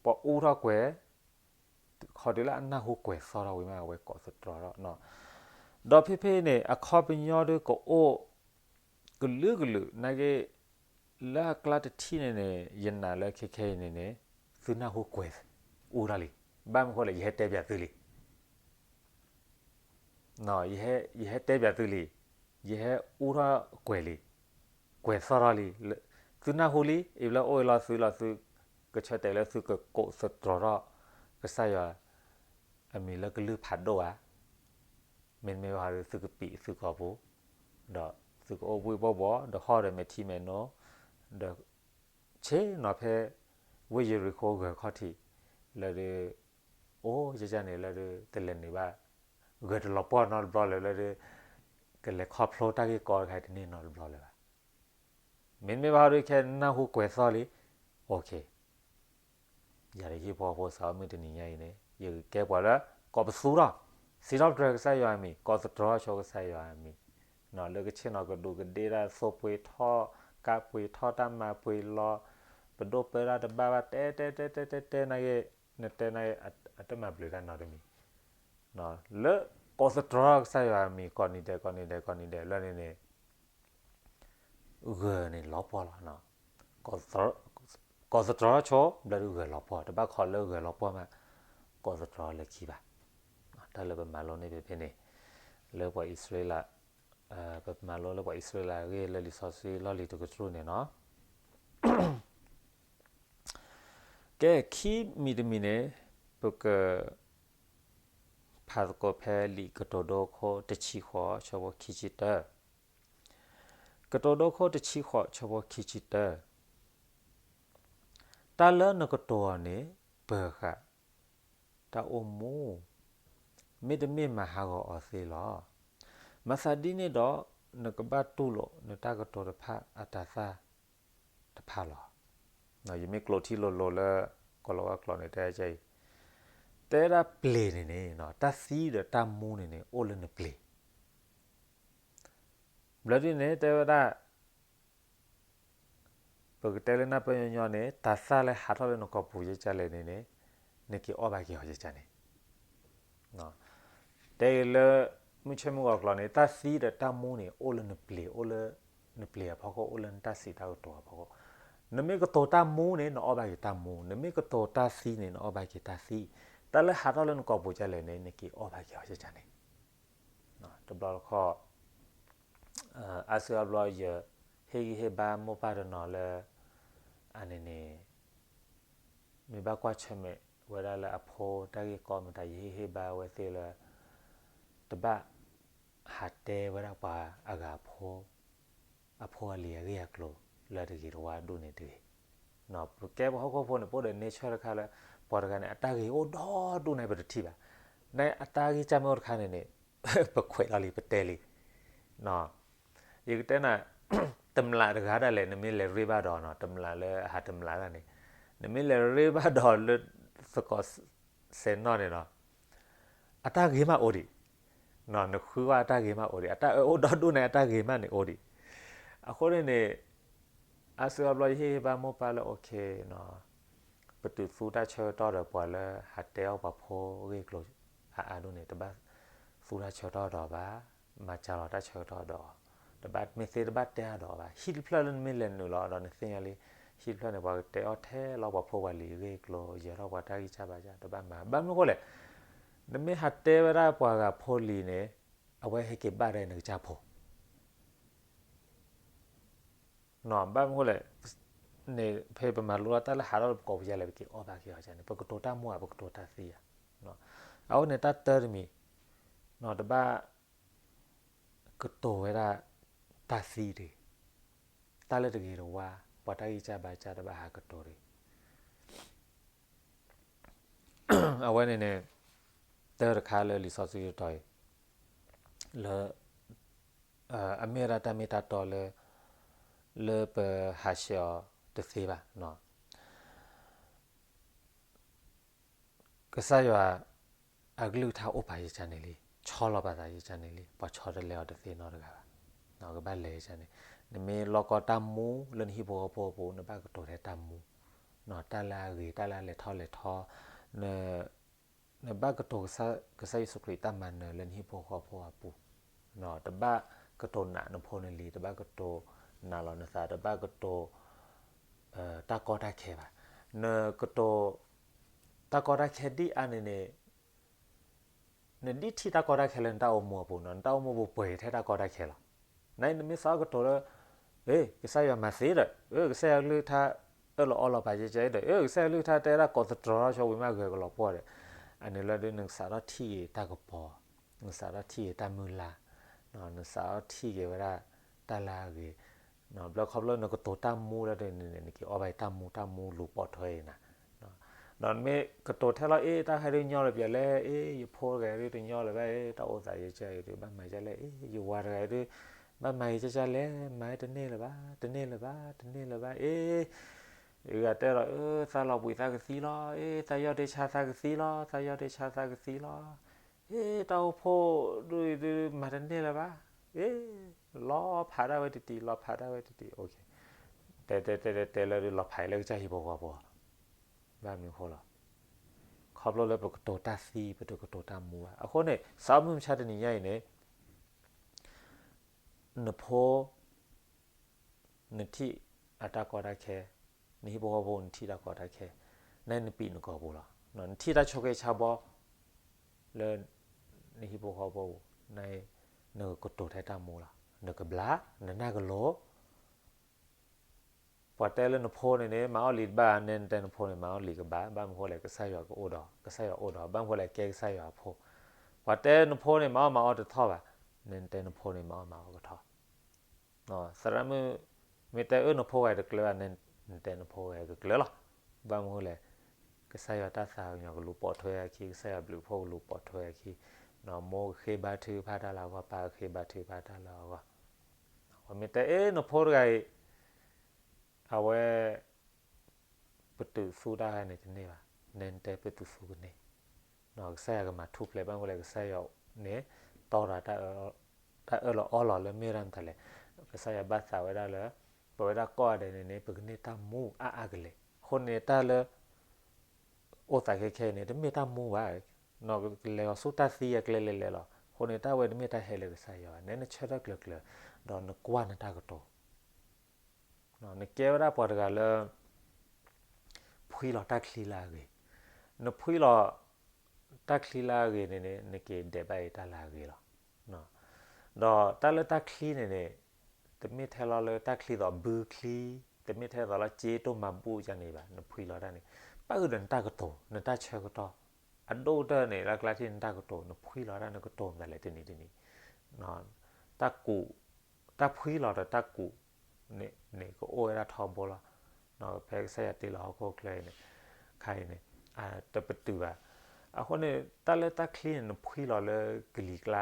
ပှၤအူထီၣ်ကွဲၤ ခီၣ်တုၤလၢအနၢ်ဟူကွဲၤသီထီၣ်ဝံၤမး အဝဲကိးသတြီထီၣ်. ဒီးဖဲဖဲန့ၣ် အခီပညီဒုးကအိၣ် ကလုာ်ကလုာ်နာ်က့ လၢအကျါတထံၣ်န့ၣ်န့ၣ် ယနာ်လၢခဲခဲအံၤန့ၣ်န့ၣ် သုနၢ်ဟူကွဲၤအိၣ်ထီၣ်လံ. ဘၣ်မနုၤဃိလဲၣ် ယဟဲတဲပၠးသုလံ. ယဟဲတဲပၠးသုလံ. ယဟဲအိၣ်ထီၣ်ကွဲၤလံ. ကွဲၤသီၣ်ထီၣ်လံ. သုနၢ်ဟူလံ အံၤဘျီအိၣ်အံၤလီၤသုလီၤသု ကဆၢတဲာ်လၢသုကကိးသတြီၤထီၣ် ကစၢ်ယွၤ အမံၤလၢကလုၢ်ဖးဒိၣ်ဧါ. မ့တမ့ၢ်ဘၣ်ဒီးသုကပံးသုကိာ်ပူၤ, ဒီးသုကအိၣ်ဘှံးဘီၣ်ဘီ ဒီးဟီၣ်ဒီးမဲာ်ထံမဲာ်နိ, ဒီးဆ့ၣ်နီၤဖဲ ဝ့ၢ်ယရံၤဃိဂၢၤခီၣ်ထံး လၢဒုး အိၣ်ယကန့ၣ်လၢဒုး တလဲၤနုာ်ဘၣ်, ဂၢၤတလီၤပှီၢ်နီတဘျီလၢၤလၢဒုး ကလဲၤခီဖျိတၢ်ဂ့ၢ်ကီတခါတန့ၢ်နီတဘျီလၢၤဘၣ်. မ့တမ့ၢ်ဘၣ်ဟီဒုးခဲနၢ်ဟူကွဲၤသီၣ်လံ, OK, ယၤဒီးဟံၣ်ဖိဃီဖိစးထီၣ်မုၢ်တနံၤညါအံၤန့ၣ် ယကကဲပှၤလၢ ကိးပသူထီၣ်, စံးထီၣ်ပတြၢၤကစၢ်ယွၤအမံၤ, ကိးသတြီၤဆိကစၢ်ယွၤအမံၤ, လၢကဆ့ၣ်နီၤကဒူးကဒ့တၢ် သိပှ့ၤထီၣ်, ကးပှ့ၤထီၣ်, တၢ်မၤပှ့ၤလီၤ, ပဒိၣ်ပၢတၢ်တဘၣ်ဘၣ် တဲတဲတဲတဲတဲတဲနာ်က့, နတဲနာ်က့ အတမၤဘျုးတၢ်နီတမံၤ, လၢကိးသတြီၤကစၢ်ယွၤအမံၤ ကိးနံၤဒဲး ကိးနံၤဒဲး ကိးနံၤဒဲး လၢန့ၣ်န့ၣ် ဂၢၤန့ၣ်လီၤပှီၢ်လီၤ. ကိးသတြီၤဆိ ဘျီဒုးဂၢၤလီၤပှီၢ်, တဘၣ်ခိးလၢဂၢၤလီၤပှီၢ်မး, ကိးသတြီၤလၢခံဘၣ်. တၢ်လၢပမၤလိန့ၢ်ဖဲဖဲန့ၣ် လၢပှၤအံၣ်စရ့လး, ပမၤလိလၢပှၤအံၣ်စရ့လးအဂ့ၢ်လၢလံာ်စီဆှံလီၢ်လံၤတကတြူၢ်န့ၣ်နီၤ. ကဲ ခံမံၤတမံၤန့ၣ် ပက ဖးသကိးဖဲလံာ်ကတိၤဒိခိၣ်တဆံဃိး ဆၢဖိခံဆံတၢ, ကတိၤဒိခိၣ်တဆံဃိး ဆၢဖိခံဆံတၢ, တၢ်လၢနကတိၤအီၤန့ၣ် ပၢၤဃာ်တၢ်အိၣ်မူ, မ့တမ့ၢ်မၤဟးဂီၤအီၤသ့လီၤ. မၤသးဒ်န့ၣ်ဒီး နကဘၣ်တူၢ်လိာ်နတၢ်ကတိၤတဖၣ်အတၤသၣ်တဖၣ်လီၤ. ယမ့ၢ်ကျိးထံလိၤလိၤလၢ ကီၤလၤဝါကျိာ်န့ၣ် တဲအံၤ, တဲဒၣ်ပျ့ၤန့ၣ်န့ၣ် တၢ်သံဒီးတၢ်မူန့ၣ်န့ၣ် အိၣ်လၢနပျ့ၤ, ဘျီဒ်န့ၣ် တဲဝဲဒၣ် ပကတဲလၢနၢ်ပၢၢ်ညီညီန့ၣ် တၤသၣ်လၢဟးထီၣ်လၢနကိာ်ပူၤယကလဲၣ်န့ၣ်န့ၣ် နက့ၤအီၣ်ဘၣ်က့ၤအီၤယကန့ၣ်, တဲအံၤလၢ မုၢ်ဆ့ၣ်မုၢ်ဂီၤကျိာ်န့ၣ် တၢ်သံဒီးတၢ်မူန့ၣ် အိၣ်လၢနပျ့ၤ, အိၣ်လၢနပျ့ၤအဖီခိၣ်, အိၣ်လၢနတၢ်စံးတၢ်ကတိၤအဖီခိၣ်, နမ့ၢ်ကတိၤတၢ်မူန့ၣ် နအီၣ်ဘၣ်က့ၤတၢ်မူ, နမ့ၢ်ကတိၤတၢ်သံန့ၣ် နအီၣ်ဘၣ်က့ၤတၢ်သံ, တၢ်လၢဟးထီၣ်လၢနကိာ်ပူၤယကလဲၣ်န့ၣ် နက့ၤအီၣ်ဘၣ်က့ၤအီၤယကန့ၣ် တဘျီတခီၣ် အါစုအါဘျီယဟ့ၣ်ဂံၢ်ဟ့ၣ်ဘါမိၢ်ပၢ်တနီၤလၢ အန့ၣ်န့ၣ် မ့ၢ်ဘၣ်ကွၢ်ဆၢၣ်မဲာ်ဝဲဒၣ်လၢအဖိတၢ်ဂ့ၢ်ကီမတၤ ယဟ့ၣ်ဂံၢ်ဟ့ၣ်ဘါဝဲသ့ၣ်လၢ တဘၣ်ဟးတဲဝဲဒၣ်ပှၤအဂၤဖိ အဖိအလံၤအဂ့ၢ်အကျိၤလၢတဂ့ၤတဝါဒူၣ်န့ၣ်တဂ့ၤ. ပကဲပှၤဟီၣ်ခိၣ်ဖိန့ၣ် ပအိၣ်ဒီး nature တခါလၢ ပှၤတဂၤန့ၣ် အတၢ်ဂ့ၤအိၣ်ဒီဒူၣ်န့ၣ် ပတထံၣ်ဘၣ်, နအတၢ်ဂ့ၢ်ကၢ်မ့ၢ်အိၣ်တခါန့ၣ်န့ၣ် ပခွဲးလီၤလံ ပတဲလံ ယကတဲနၤ တမျာ်တဂၤဒၣ်လဲာ် နမ့ၢ်လဲၤရ့ဘၣ်ဒီးနီၤ တမျာ်လၢအဟးတမျာ်ဒၣ်န့ၣ် နမ့ၢ်လဲၤရ့ဘၣ်ဒီးလၢသကိးစဲးနီၣ်န့ၣ်နီၤ အတၢ်ဂ့ၤမးအိၣ်ဒံး, နဃုဝဲအတၢ်ဂ့ၤမးအိၣ်ဒံး အတၢ်အၢအိၣ်ဒီဒူၣ်န့ၣ် အတၢ်ဂ့ၤမးန့ၣ်အိၣ်ဒံး, အဃိန့ၣ်န့ၣ် အါစုအါဘျီယဟ့ၣ်ဂံၢ်ဟ့ၣ်ဘါမိၢ်ပၢ်လၢ okay ပတုာ်သူတၢ်ဆၢကတီၢ်ဒီးပှၤလၢဟးတဲအီၣ်ပှၤဖိဂ့ၢ်ကျိၤအါအါဒူၣ်န့ၣ် တဘၣ်သူတၢ်ဆၢကတီၢ်ဒီးဘၣ်, မၤစှၤလီၤတၢ်ဆၢကတီၢ်ဒီး တဘၣ်မ့ၢ်သ့တဘၣ်တဲအါဒီးအီၤဘၣ်, ဟံၣ်တဖျၢၣ်လၢနမ့ၢ်လဲၤနုာ်လီၤဒီးနသ့ၣ်ညါလံ, ဟံၣ်တဖျၢၣ်န့ၣ် ပှၤကတဲအီၣ်ထဲလီၤပှၤဖိပှၤလံၤအဂ့ၢ်အကျိၤ ယဲၤထီၣ်ပှၤတၢ်ဂံၢ်စၢ်ဘါစၢ် တဘၣ်မၤ, ဘၣ်မနုၤဃိလဲၣ်, နမ့ၢ်ဟးတဲဝဲဒၣ်ပှၤဂၤဖိလံၤန့ၣ် အဝဲဟဲက့ၤဘၣ်ဒၣ်နကစၢ်ဖိ ဘၣ်မနုၤဃိလဲၣ်န့ၣ် ဖဲပမၤလိတၢ်လၢဟးထီၣ်လၢပကိာ်ပူၤယလဲၣ် ပက့ၤအီၣ်ဘၣ်က့ၤအီၤန့ၣ် ပကတိၤတၢ်မူဧါ ပကတိၤတၢ်သံဧါ, အဃိန့ၣ် တၢ်တၢတမံၤ တဘၣ်ကတိၤဝဲဒၣ်တၢ်သံတဂ့ၤ, တၢ်လၢတဂ့ၤတဝါ ပှၤတၢ်ဂံၢ်စၢ်ဘါစၢ်တဘၣ်ဟးကတိၤတဂ့ၤ. အဝဲန့ၣ်န့ၣ် တၢတခါလၢလံာ်စီဆှံတတီၤအံၤ လၢ အမ့ၢ်ဝဲဒၣ်တၢ်မ့ၢ်တၢ်တီလၢ လၢပဟးဆှဲးအီၤတသ့ဘၣ်. ကစၢ်ယွၤ အကလုၢ်ကထါအိၣ်ပာ်ယကန့ၣ်လံ, ဆီလီၤပာ်သးယကန့ၣ်လံ, ပှၤဆီတလဲအီၤတသ့နီတဂၤဘၣ်. ကဘၣ်လဲၤယကန့ၣ်, နမ့ၢ်လီၢ်ကီတၢ်မူလၢနဟံၣ်ဖိဃီဖိအပူၤ နဘၣ်ကတိၤထဲတၢ်မူ, တၢ်လၢအဂ့ၤ တၢ်လၢအလဲၤထီၣ်လဲၤထီ, နဘၣ်ကတိၤကစၢ်ယ့ၣ်ၡူးခရံာ်တၢ်မၤနၢၤလၢနဟံၣ်ဖိဃီဖိအပူၤ, တဘၣ်က ကတိၤနာ်နဖိနလံၤ, တဘၣ်ကတိၤနာ်လီၤနသး, တဘၣ်ကတိၤ တၢ်ကီတၢ်ခဲဘၣ်. နကတိၤ တၢ်ကီတၢ်ခဲဒ်အါန့ၣ်န့ၣ် နဒ်ထံၣ်တၢ်ကီတၢ်ခဲလၢနတၢ်အိၣ်မူအပူၤနီၤ, နတၢ်အိၣ်မူပူၤပှဲၤထဲတၢ်ကီတၢ်ခဲလီၤ. နနမ့ၢ်သးကတိၤလၢ ကစၢ်ယွၤမၤသ့ဒီး ကစၢ်ယွၤကလုၢ်ကထါအၢၣ်လီၤအီလီၤပာ်ကဲကဲဒီး ကစၢ်ယွၤကလုၢ်ကထါတဲဒၣ်ကိးသတြီၤထီၣ်ဆိဝံၤမ့ၢ်ဂဲၤကလီၤပှီၢ်ဒီး အန့ၣ်လၢဒ်နကစးထီၣ်ထံၣ်က့ၤတၢ်ကပီၤ, နကစးထီၣ်ထံၣ်က့ၤတၢ်မုၢ်လၢ်, နကစးထီၣ်ထံၣ်က့ၤဝဲဒၣ်တၢ်လၢအဂ့ၤ, ဘျီခီဖျိနကတိၤတၢ်မူလၢဒ်န့ၣ်န့ၣ် နက့ၤအီၣ်ဘၣ်တၢ်မူ တၢ်မူလူၤပိာ်ထွဲအံၤနၤ ဒီးနမ့ၢ်ကတိၤထဲလီၤ အ့ တၢ်ဟဲဒုးညီလၢပျၢၤလဲၣ်, အ့ ယဖိတဂၤဒုးတညီလၢၤဘၣ်, အ့ တၢ်အိၣ်သးယကၢအံၤဒုး ဘၣ်မၤဒ်လဲၣ်, အ့ ယဝၤတဂၤဒုး ဘၣ်မၤဂ့ၤကၢကၢလဲၣ်, မၤတန့ၢ်လၢၤဘၣ်, တန့ၢ်လၢၤဘၣ်, တန့ၢ်လၢၤဘၣ်, အ့ ယဂၤတဲလီၤ အ့ သးလီၤဘှံးသးကသံလီၤ, အ့ သးယီၢ်ဒ့ဆါသးကသံလီၤ, သးယီၢ်ဒ့ဆါသးကသံလီၤ, အ့ တၢ်အိၣ်ဖှိၣ်ဒုးဒုးမၤတန့ၢ်လၢၤဘၣ်, အ့ လီၤဖးဒၣ်ဝဲတတံၤ, လီၤဖးဒၣ်ဝဲတတံၤ, တဲတဲတဲတဲတဲလၢဒုးလီၤဖးအံၤလၢကစၢ်ဟံၣ်ဖိဃီဖိ ဘၣ်မနုၤဃိလီၤ. ခီဖျိလၢပကတိၤတၢ်သံ ပတကတိၤတၢ်မူဘၣ်. အဃိန့ၣ် စးထီၣ်မုၢ်မဆါတနံၤညါအံၤန့ၣ် နဖိ နထံၣ်အတၢ်ကီတၢ်ခဲ, နဟံၣ်ဖိဃီဖိ နထံၣ်တၢ်ကီတၢ်ခဲ, နနပံာ်နကီၢ်ပူၤလီၤ. နထံၣ်တၢ်ဆိးက့ဆါဘီ လၢ နဟံၣ်ဖိဃီဖိပူၤ, နကကတိၤထဲတၢ်မူလီၤ. နကဘျါ, နနၢ်ကလိၤ ပှၤတဲလၢနဖိန့ၣ်န့ၣ် မၤအီၣ်လံာ်တဘၣ်, နနတဲနဖိန့ၣ် မၤအီၣ်လံာ်ကဘၣ်, ဘၣ်မနုၤဃိလဲၣ် ကစၢ်ယွၤကအိၣ်ဒီး, ကစၢ်ယွၤအိၣ်ဒီး, ဘၣ်မနုၤဃိလဲၣ် ကဲကစၢ်ယွၤအဖိ, ပှၤတဲနဖိန့ၣ် မၤအီၣ်မၤအီတထီၣ်ဘၣ်, နတဲနဖိန့ၣ် မၤအီၣ်မၤအီကထီၣ်, သရၣ်မုၣ် မ့ၢ်တဲအၢနဖိဂၤတကျၢၤဘၣ်, နတဲနဖိဂၤတကျၢၤလီၤ, ဘၣ်မနုၤဃိလဲၣ် ကစၢ်ယွၤတၢ်သးကညီၤကလူၤပိာ်ထွဲအခံ, ကစၢ်ယွၤဘျုးဖှိၣ်ကလူၤပိာ်ထွဲအခံ, မိၢ်ကဃ့ဘါထုကဖၣ်တၢ်လၢအဂီၢ်, ပၢ်ကဃ့ဘါထုကဖၣ်တၢ်လၢအဂီၢ်, မ့ၢ်တဲအၢနဖိတဂၤအံၤ အဝဲ ပတုာ်သူတၢ်ဂၤန့ၣ်တန့ၢ်ဘၣ်, နတဲပတုာ်သူကန့ၢ်, ကစၢ်ယွၤကမၤထူၣ်ဖျဲး, ဘၣ်မနုၤဃိလဲၣ် ကစၢ်ယွၤန့ၣ် တီဒီး တၢ်အၢၣ်လီၤအီလီၤလၢမ့ၢ်ဝဲဒၣ်မတၤလဲၣ်, ကစၢ်ယွၤဘၣ်သးဝဲဒၣ်လၢ ပဝဲဒၣ်ကိးဂၤဒဲးန့ၣ်န့ၣ် ပကန့ၢ်တၢ်မူအါအါကလဲာ်, အဃိန့ၣ်တၢ်လၢ အိၣ်သးခဲခဲအံၤန့ၣ် တမ့ၢ်တၢ်မူဘၣ်, နကလဲၤအီၤဆူတၢ်သံအကျဲလဲၤလဲၤလီၤ, အဃိန့ၣ် တၢ်ဝဲတမ့ၢ်တၢ်ဟဲလၢကစၢ်ယွၤဘၣ်, နနဆၢထၢၣ်ကျၢၤကျၢၤ, ဒီးနကွၢ်နတၢ်ကတိၤ နကဲဝဲဒၣ်ပှၤတဂၤလၢ ဖှံလီၤတၢ်ချံလၢအဂ့ၤ, နဖှံလီၤ တၢ်ချံလၢအဂ့ၤန့ၣ်န့ၣ် နက့ၤဒဲးဘးအံၤတၢ်လၢအဂ့ၤလီၤ. ဒီးတၢ်လၢတၢ်ချံန့ၣ်န့ၣ် တမ့ၢ်ထဲလီၤလၢတၢ်ချံသိးဘုချံ, တမ့ၢ်ထဲသိးလၢစ့တိၢ်မၤဘူၣ်ကန့ၣ်ဘၣ်, နဖှံလီၤတၢ်န့ၣ် ပၣ်ဃုာ်ဒီးနတၢ်ကတိၤ, နတၢ်ဆၢကတီၢ်, အဒိၣ်ကတၢၢ်န့ၣ် လၢကျါထံၣ်နတၢ်ကတိၤ, နဖှံလီၤတၢ်နကတိၤမတၤလဲၣ်တနံၤတနံၤ, တၢ်ကူး, တၢ်ဖှံလီၤဒီးတၢ်ကူးန့ၣ် ကအိၣ်ဝဲဒၣ်ထီဘိလီၤ. ဖဲကစၢ်ယွၤတ့လီၤဟီၣ်ခိၣ်ချၢအံၤန့ၣ်, ခါအံၤန့ၣ်, တပတုာ်ဘၣ်. အဃိန့ၣ် တၢ်လၢတၢ်ချံန့ၣ် နဖှံလီၤလၢကလံၤကျါ,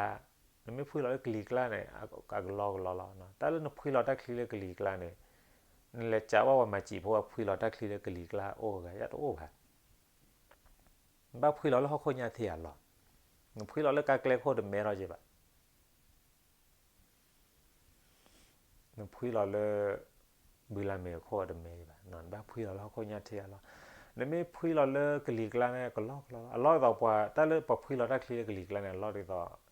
နမ့ၢ်ဖှံလီၤလၢကလံၤကျါန့ၣ် အကလီကလီလီၤ. တၢ်လၢနဖှံလီၤတၢ်ချံလၢကလံၤကျါန့ၣ်, နလဲၤစးဘၣ်ပှၤမၤစံာ်ဖိ ဖှံလီၤတၢ်ချံလၢကလံၤကျါအိၣ်ဂၤ ယတအိၣ်ဘၣ်. နဘၣ်ဖှံလီၤလၢဟီၣ်ခိၣ်ညါထံအလီၢ်, နဖှံလီၤလၢကါကျဲခိၣ်တမဲထီၣ်က့ဘၣ်. နဖှံလီၤလၢ ဘုလၢမ့ၤအခိၣ်တမဲဘၣ်, နဘၣ်ဖှံလီၤလၢဟီၣ်ခိၣ်ညါထံအလီၢ်. နမ့ၢ်ဖှံလီၤလၢကလံၤကျါန့ၣ် ကလီကလီလီၤ. အလီၢ်ဒ်သိးပှၤ တၢ်လၢပှၤဖှံလီၤတၢ်ချံလၢကလံၤကျါန့ၣ် အလီၢ်ဒ်သိး တ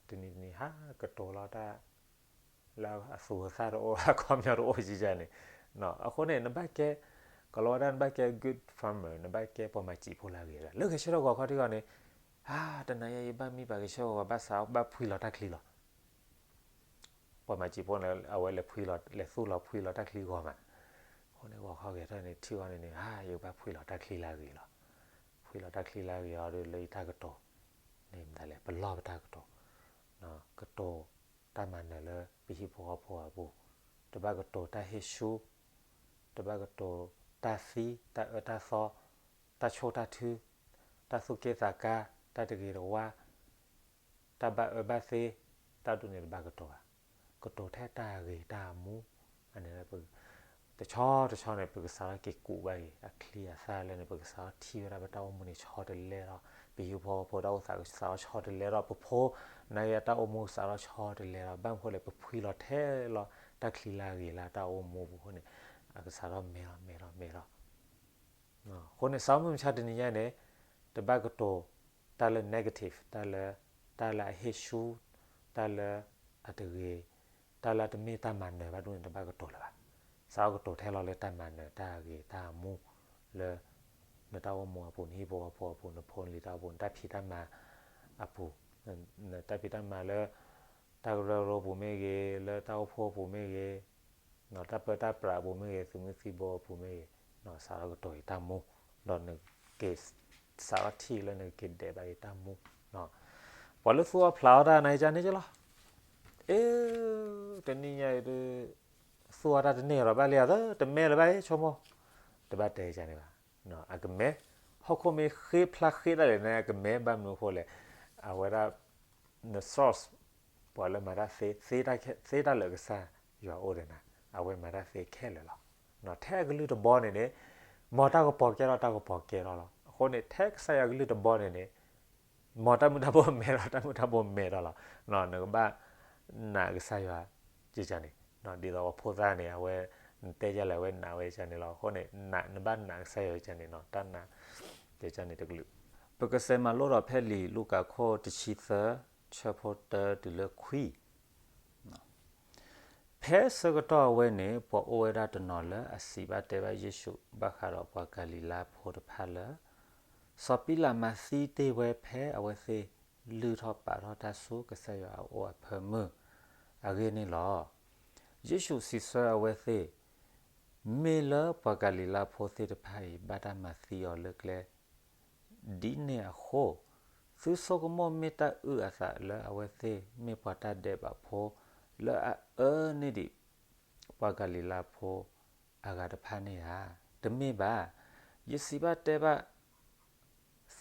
နံၤတနံၤ ဟးကတိၤလီၤတၢ် လၢအသူၣ်အသၣ်တအိၣ် အခီပညီတအိၣ်ယံယၤန့ၣ်. အဃိန့ၣ် နဘၣ်ကဲ ကလီၤဝဲဒၣ် နဘၣ်ကဲ good farmer, နဘၣ်ကဲပှၤမၤစံာ်ဖိလၢအဂ့ၤလီၤ. လၢဂဲၤဆၢထၢၣ်ဂီၤခီထံဂီၤန့ၣ်, တနၤယဲယဘၣ်မံဘၣ်ဂဲၤဆၢထၢၣ်ဂီၤ ဘၣ်ဆၣ်ဘၣ်ဖှံလီၤတၢ်ချံလီၤ. ပှၤမၤစံာ်ဖိန့ၣ် အဝဲလဲၤဖှံလီၤ လဲၤသူၣ်လီၤဖှံလီၤတၢ်ချံဂီၤမး. အဃိန့ၣ် ဂီၤခီဂဲၤထီၣ်န့ၣ် ထံဂီၤန့ၣ်န့ၣ် ယကဘၣ်ဖှံလီၤတၢ်ချံလၢအဂ့ၤလီၤ. ဖှံလီၤတၢ်ချံလၢအဂ့ၤအီၤဒီးလၢယတၢ်ကတိၤန့ၣ် မတၤလဲၣ် ပလီၢ်ပတၢ်ကတိၤ, ကတိၤတၢ်မၤနၢၤလၢပဟံၣ်ဖိဃီဖိအပူၤ, တဘၣ်ကတိၤတၢ်ဟ့ၣ်ဆူ, တဘၣ်ကတိၤတၢ်သံ တၢ်အၢတၢ်သီ, တၢ်ဆိၣ်တၢ်ထု, တၢ်သူၣ်က့သးကါ, တၢ်တဂ့ၤတဝါ, တၢ်ဘၣ်အၢဘၣ်သီ, တၢ်ဒ်န့ၣ်တဘၣ်ကတိၤဘၣ်. ကတိၤထဲတၢ်ဂ့ၤတၢ်မူ, အန့ၣ် တဆီတဆီန့ၣ် ပကစးထီၣ်က့ၤကူးဘၣ်က့ၤ အချံအသၣ်လၢန့ၣ် ပကစးထီၣ်ထံၣ်ဝဲဒၣ်ပတၢ်အိၣ်မူန့ၣ်ဆီတလဲထီၣ်, ပဟံၣ်ဖိဃီဖိတၢ်အိၣ်သးကစးထီၣ်ဆီတလဲထီၣ်, ပဖိ နာ်က့အတၢ်အိၣ်မူကစးထီၣ်ဆီတလဲထီၣ်, ဘၣ်မနုၤဃိလဲၣ် ပဖှံလီၤထဲလီၤတၢ်ချံလၢအဂ့ၤလၢတၢ်အိၣ်မူပူၤအဃိန့ၣ်, အကစးထီၣ်မဲထီၣ်မဲထီၣ်မဲထီၣ်. အဃိန့ၣ် စးထီၣ်မုၢ်မဆါတနံၤညါန့ၣ် တဘၣ်ကတိၤတၢ်လၢ negative, တၢ်လၢ တၢ်လၢအဟ့ၣ်ဆူ, တၢ်လၢအတဂ့ၤ တၢ်လၢတမ့ၢ်တၢ်မၤနၢၤဘၣ်ဒိၣ်န့ၣ် တဘၣ်ကတိၤလၢၤဘၣ်. စးထီၣ်ကတိၤထဲလီၤလၢတၢ်မၤနၢၤ တၢ်ဂ့ၤတၢ်မူ လၢ နတၢ်အိၣ်မူအပူၤ နဟံၣ်ဖိဃီဖိအပူၤ နဖိနလံၤတၢ်အိၣ်မူ နတၢ်ဖံးတၢ်မၤအပူၤ, နတၢ်ဖံးတၢ်မၤလၢ တၢ်ကရၢကရိအပူၤမ့ၢ်ဂ့ၤ, လၢတၢ်အိၣ်ဖှိၣ်အပူၤမ့ၢ်ဂ့ၤ, တၢ်ပၢတၢ်ပြးအပူၤမ့ၢ်ဂ့ၤ, သုးမုၢ်သံၣ်ဘိအပူၤမ့ၢ်ဂ့ၤ, စးထီၣ်ကတိၤအံၤတၢ်မူ, ဒီးနက့ၤ စးထီၣ်ထံၣ်လၢနက့ၤဒဲးဘးအံၤတၢ်မူ, ပှၤလၢသူၣ်အီၣ်ဖျးအီၣ်တၢ်န့ၣ် ကန့ၣ်ကလီၤ. အ့ တနံၤညါအံၤဒုး သူၣ်အီၣ်တၢ်တန့ၢ်ဒီးဘၣ်လံဧါ, တမဲလၢၤဘၣ် ဆိကမိၣ်, တဘၣ်တဲကန့ၣ်ဘၣ်. အကမဲ, ဟီၣ်ခိၣ်မ့ၢ်ဃ့ဖျါဃ့ဒၣ်လဲာ်န့ၣ် အကမဲဘၣ်မနုၤအဃိလဲၣ်, အဝဲဒၣ် န source ပှၤလၢမၤတၢ်သ့, သ့တၢ်လၢကစၢ်ယွၤအိၣ်ဒီးနၤ, အဝဲမၤတၢ်သ့ခဲလၢာ်လီၤ. ထဲအကလုၢ်တဘီန့ၣ်န့ၣ် မ်တၢ်ကပီၤကဲထီၣ် တၢ်ကပီၤကဲထီၣ်လီၤ. အဃိန့ၣ် ထဲကစၢ်ယွၤကလုၢ်တဘီန့ၣ်န့ၣ် မ်တၢ်မုၢ်တၢ်ဘိမဲထီၣ် တၢ်မုၢ်တၢ်ဘိမဲထီၣ်လီၤ. နကဘၣ်နာ်ကစၢ်ယွၤ ကန့ၣ်, ဒ်သိးပှၤဖိသၣ်န့ၣ် အဝဲ နတဲယၤလဲၣ် အဝဲနာ်ဝဲကန့ၣ်လီၤ. အဃိန့ၣ် နဘၣ်နာ်ကစၢ်ယွၤကန့ၣ်နီၤ, တၢ်နာ် ကန့ၣ်တကလုာ်. ပကစးမၤလိဒီးဖဲလံာ်လူၤကၣ်ခိၣ်တဆံသၢ ဆၢဖိတၢတုၤလၢခွံ ဖဲဆၢကတီၢ်အဝဲန့ၣ် ပှၤအိၣ်ဝဲဒၣ်တနီၤလၢအစံးဘၣ်တဲဘၣ်ယ့ၣ်ၡူး ဘၣ်ဃးဒီးပှၤကၤလံၤလါဖိတဖၣ်လၢ စီၤပံလးမၤသံတ့ၢ်ဝဲဖဲအဝဲသ့ၣ်လုၢ်ထီၣ်ပာ်ထီၣ်တၢ်ဆူကစၢ်ယွၤအအိၣ်အဖၢမုၢ် အဂ့ၢ်န့ၣ်လီၤ. ယ့ၣ်ၡူးစံးဆၢအဝဲသ့ၣ်, မ့ၢ်လၢပှၤကၤလံၤလါဖိသ့ၣ်တဖၣ်အံၤ ဘၣ်တၢ်မၤသံအီၤလၢကျဲ ဒ်န့ၣ်အဃိ, သုဆိကမိၣ်မ့ၢ်တၢ်အုၣ်အသးလၢအဝဲသ့ၣ်မ့ၢ်ပှၤတၢ်ဒဲးဘးဖိ လၢအအၢန့ၢ်ဒံး ပှၤကၤလံၤလါဖိအဂၤတဖၣ်န့ၣ်ဧါ. တမ့ၢ်ဘၣ်. ယစံးဘၣ်တဲဘၣ်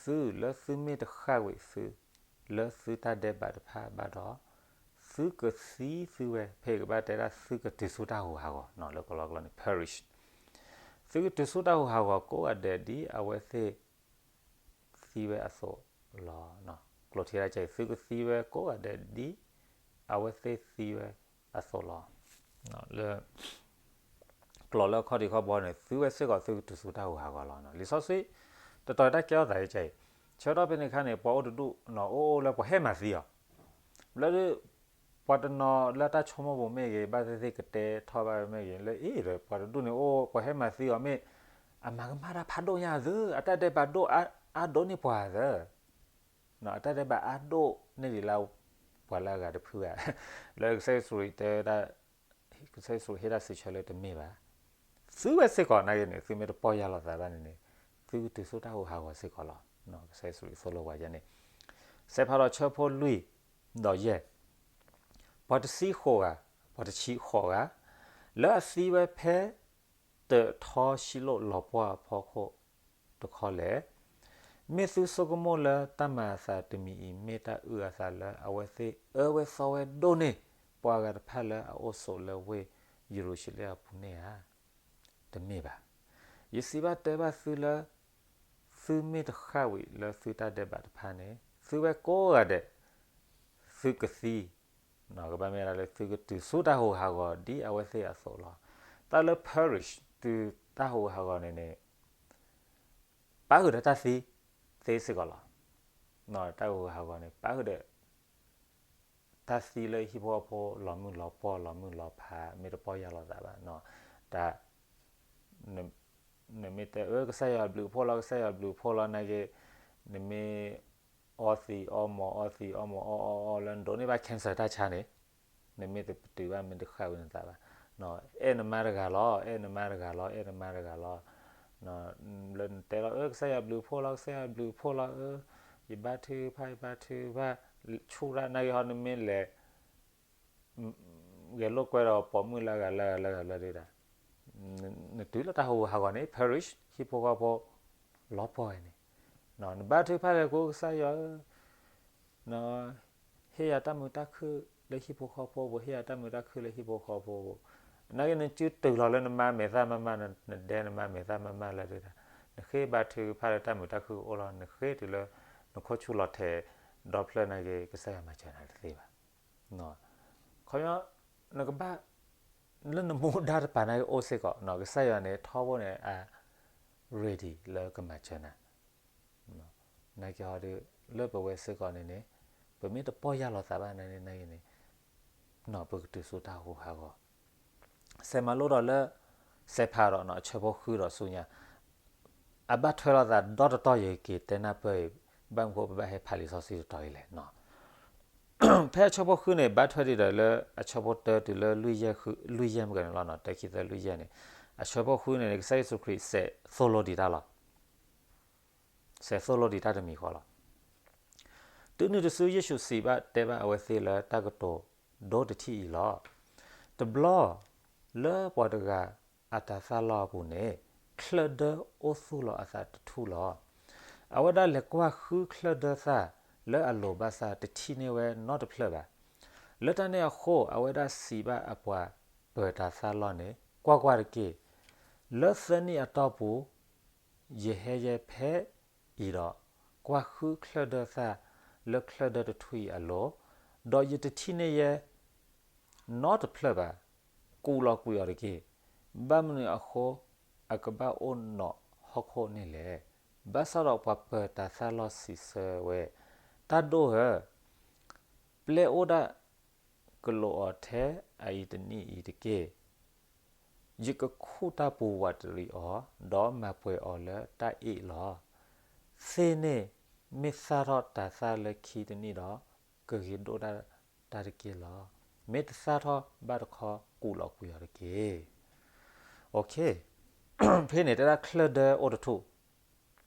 သုလၢသုမ့ၢ်တဃၣ်ကွံာ်သု လၢသုတၢ်ဒဲးဘးတဖၣ်ဘၣ်ဒီး, သုကသံသုဝဲ, ဖဲကဘၣ်တဲဒၣ်သုကတုၤဆူတၢ်ဟူးဟးဂီၤ, လၢကလီကလီန့ၣ် perish, သုကတုၤဆူတၢ်ဟူးဟးဂီၤကိးဂၤဒဲးဒ်အဝဲသ့ၣ် သံဝဲအသိးလီၤ. ကျိာ်ထံတၢ်ကဲအံၤ သုကသံဝဲကိးဂၤဒဲးဒ်အဝဲသ့ၣ်သံဝဲအသိးလီၤ. လၢ ကျိာ်လၢအခီၣ်ထံးခီၣ်ဘီန့ၣ် သုဝဲစ့ၢ်ကီးသုကတုၤဆူတၢ်ဟူးဟးဂီၤလီၤ. လံာ်စီဆှံ တတီၤတၢ်ကဲထီၣ်သးအံၤကဲအံၤ, ဆၢကတီၢ်ဖဲန့ၣ်အခါန့ၣ် ပှၤအိၣ်တဒူၣ် အိၣ်အိၣ်လၢပှၤဟဲမၤသံအီၤ, လၢ ပှၤတနီၤလၢတၢ်ဆိကမိၣ်ပူၤမ့ၢ်ဂ့ၤ, ဘၣ်သ့ၣ်သ့ၣ်ကတဲထီၣ်ဘၣ်မ့ၢ်ဂ့ၤ, လၢအံၤဒီး ပှၤတဒူၣ်န့ၣ်အိၣ် ပှၤဟဲမၤသံအီၤမ့ၢ် အမၤကမၣ်တၢ်ဖးဒိၣ်ညါသၢ, အတၢ်ဒဲးဘးဒိၣ်အါဒိၣ်န့ၢ်ပှၤသၢ, အတၢ်ဒဲးဘးအါဒိၣ်န့ၢ်ဒံးလၢ ပှၤလၢအဂၤတဖုဂၤ, လၢကစၢ်ယ့ၣ်ၡူးတဲဝဲဒၣ် ကစၢ်ယ့ၣ်ၡူးဟ့ၣ်တၢ်စံးဆၢလၢတမ့ၢ်ဘၣ်. သုဝဲစ့ၢ်ကီးနာ်က့န့ၣ် သုမ့ၢ်တပီၢ်ယၢ်လီၤသးဘၣ်န့ၣ်န့ၣ် သုကတုၤဆူတၢ်ဟူးဟးဂီၤစ့ၢ်ကီးလီၤ. ကစၢ်ယ့ၣ်ၡူးသိၣ်လိပှၤယဲန့ၣ်, စဲးဖးဒီးဆၢဖိလွံၢ် ဒီးယဲၢ်, ပှၤတဆံဃိးဂၤ, ပှၤတဆံဃိးဂၤ, လၢအသံဝဲဖဲ တၢးထီၣ်ရှံလိၣ်လီၤပှီၢ်အဖီခိၣ်တခီလဲၣ်, မ့ၢ်သုဆိကမိၣ်လၢတၢ်မၤအသးတမံၤအံၤ မ့ၢ်တၢ်အုၣ်အသးလၢအဝဲသ့ၣ်အၢဝဲသီဝဲဒိၣ်န့ၢ် ပှၤဂၤတဖၣ်လၢအအိၣ်ဆိးလၢဝ့ၢ်ယရူၤၡလ့ၣ်အပူၤန့ၣ်ဧါ. တမ့ၢ်ဘၣ်. ယစံးဘၣ်တဲဘၣ်သုလၢ သုမ့ၢ်တဃၣ်ဝံၤလၢသုတၢ်ဒဲးဘးတဖၣ်န့ၣ် သုဝဲကိးဂၤဒဲး သုကသံ, ကဘၣ်မ့ၢ်ဒၣ်လၢသုကတုၤဆူတၢ်ဟူးဟးဂီၤဒ်အဝဲသ့ၣ်အသိးလီၤ. တၢ်လၢ perish တုၤတၢ်ဟူးဟးဂီၤန့ၣ်န့ၣ် ပၣ်ဃုာ်ဒီးတၢ်သံသ့စ့ၢ်ကီးလီၤ. တၢ်ဟူးဟးဂီၤန့ၣ် ပၣ်ဃုာ်ဒီး တၢ်သံလၢဟံၣ်ဖိဃီဖိလီၤမုၢ်လီၤပှီၢ်လီၤမုၢ်လီၤဖး မ့ၢ်တပီၢ်ယၢ်လီၤသးဘၣ်, တၢ် နမ့ၢ်တဲအၢ ကစၢ်ယွၤဘျုးဖှိၣ်လီၤ ကစၢ်ယွၤဘျုးဖှိၣ်လီၤနာ်က့, နမ့ၢ်အီသံးအီမီၤ အီသံးအီမီၤ အီအီအီလၢနဒိးန့ၢ်ဘၣ် cancer တၢ်ဆါန့ၣ်, နမ့ၢ်တပတုာ်ဘၣ် မ့ၢ်တဃၣ်ဝံၤနသးဘၣ်, အဲၣ်နမါတဂၤလီၤ အဲၣ်နမါတဂၤလီၤ အဲၣ်နမါတဂၤလီၤ, လၢနတဲလီၤ အၢ ကစၢ်ယွၤဘျုးဖှိၣ်လီၤ ကစၢ်ယွၤဘျုးဖှိၣ်လီၤ အၢ ယဘါထုကဖၣ် ယဘါထုကဖၣ်, ဆူၣ်တၢ်နာ်က့ဟီ နမ့ၢ်လဲၤ ဂဲၤလိာ်ကွဲဒီးပိာ်မုၣ်လၢအဂၤလၢအဂၤလၢအဂၤလၢဒၣ်, နတုၤလၢတၢ်ဟူးဟးဂီၤန့ၣ် perish ဟံၣ်ဖိဃီဖိ လီၤပှီၢ်ဝဲန့ၣ်, နဘါထုကဖၣ်လဲၤကိးကစၢ်ယွၤဧၢ, ဟ့ၣ်ယၤတၢ်မုာ်တၢ်ခုၣ်လၢဟံၣ်ဖိဃီဖိပူၤ ဟ့ၣ်ယၤတၢ်မုာ်တၢ်ခုၣ်လၢဟံၣ်ဖိဃီဖိပူၤ, နာ်က့နစုတုၤလီၤလၢနမါမဲာ်သၣ်မၢ်မၢ် နဒဲနမါမဲာ်သၣ်မၢ်မၢ်လၢဒၣ်, နဃ့ဘါထုကဖၣ်လၢတၢ်မုာ်တၢ်ခုၣ်ကအိၣ်လီၤ နဃ့တုၤလၢ နခိၣ်ဆူၣ်လီၤထဲး ဒီဖျၢၣ်နာ်က့ ကစၢ်ယွၤမၤစၢၤနၤတသ့ဘၣ်. ခီပညီ နကဘၣ် လၢနမူဒါတပၤနာ်က့အိၣ်စ့ၢ်ကီး ကစၢ်ယွၤန့ၣ် ထီဘိန့ၣ် အ ready လၢကမၤစၢၤနၤ, နာ်က့ဟီဒီး လၢပဝဲစ့ၢ်ကီးန့ၣ်န့ၣ် ပမ့ၢ်တပီၢ်ယၢ်လီၤသးဘၣ်နာ်က့န့ၣ် နာ်က့န့ၣ် ပကတုၤဆူတၢ်ဟူးဟးအဂီၢ်, စဲးမၤလိဒီးလၢ စဲးဖးဒီးနီၤ အဆၢဖိဃုဒီးဆူညါ, အဘၣ်ထွဲလိာ်သးဒီတတီၢ်ယက့ၤတဲနၢ်ပၢၢ်အံၤ, ဘၣ်မနုၤဃိပဘၣ်ဟဲဖးလံာ်စီဆှံတတီၤအံၤလဲၣ်နီၤ. ဖဲအဆၢဖိဃုန့ၣ် ဘၣ်ထွဲဒံးဒီးလၢအဆၢဖိတၢတုၤလၢလွံၢ်ယဲၢ်ဃု, လွံၢ်ယဲၢ်မ့ၢ်ကန့ၣ်လီၤနီၤ, တၢ ခံ သၢ လွံၢ်ယဲၢ်န့ၣ်, အဆၢဖိဃုန့ၣ်န့ၣ် ကစၢ်ယ့ၣ်ၡူးခရံာ်စဲးသိၣ်လိဒံးတၢ်လီၤ. စဲးသိၣ်လိဒံးတၢ်တမံၤဃီလီၤ. တုၤနုၤတစု ယ့ၣ်ၡူးစံးဘၣ်တဲဘၣ်အဝဲသ့ၣ်လၢ တၢ်ကတိၤဒိတထံၣ်အံၤလီၤ. တဘျီ လၢပှၤတဂၤအတၤသၣ်လီၢ်အပူၤန့ၣ် ချၢၣ်ဒၢအိၣ်သူၣ်လီၤအသးတထူၣ်လီၤ. အဝဲဒၣ်လဲၤကွၢ်ဃုချၢၣ်ဒၢသၣ်လၢအလိၤဘၣ်ဆၣ် တထံၣ်န့ၢ်ဝဲနီတဖျၢၣ်ဘၣ်. လၢတၢ်န့ၣ်အဃိ အဝဲဒၣ်စံးဘၣ်အပှၤပၢၤတၤသၣ်လီၢ်န့ၣ်, ကွၢ်ကွၢ်တက့ၢ်. လၢသၢနံၣ်အတီၢ်ပူၤ ယဟဲယဲဖဲအံၤဒီး ကွၢ်ဃုချၢၣ်ဒၢသၣ်လၢချၢၣ်ဒၢတထူၣ်အံၤအလိၤ, ဒီးယတထံၣ်န့ၢ်ယဲနီတဖျၢၣ်ဘၣ်. ကူးလီၤကွံာ်အီၤတက့ၢ်. ဘၣ်မနုၤအဃိ အကဘၣ်အိၣ်နီၣ်ဟီၣ်ခိၣ်န့ၣ်လဲၣ်. ဘၣ်ဆၣ်ဒီးပှၤပၢၤတၤသၣ်လီၢ်စံးဆၢဝဲ, တၢ်ဒိၣ်ဧၢ, ပျဲအိၣ်ဒၣ်ကလိာ်အီၤထဲအအံၤတနံၣ်အံၤတက့ၢ်. ယကခူၣ်တၢ်ပူၤဝးတရံးအီၤ, ဒီးမၤပှဲၤအီၤလၢတၢ်အ့ၣ်လီၤ. သ့ၣ်န့ၣ်မ့ၢ်သၣ်ထီၣ်တၤသၣ်လၢခံတနံၣ်ဒီး, ကဂ့ၤဒိၣ်ဒၣ်တၢ်တက့ၢ်လီၤ. မ့ၢ်တသၣ်ထီၣ်ဘၣ်တခီ ကူးလီၤကွံာ်အီၤတက့ၢ်. ဖဲန့ၣ်တဲဒၣ်ချၢၣ်ဒၢအိၣ်တထူၣ်,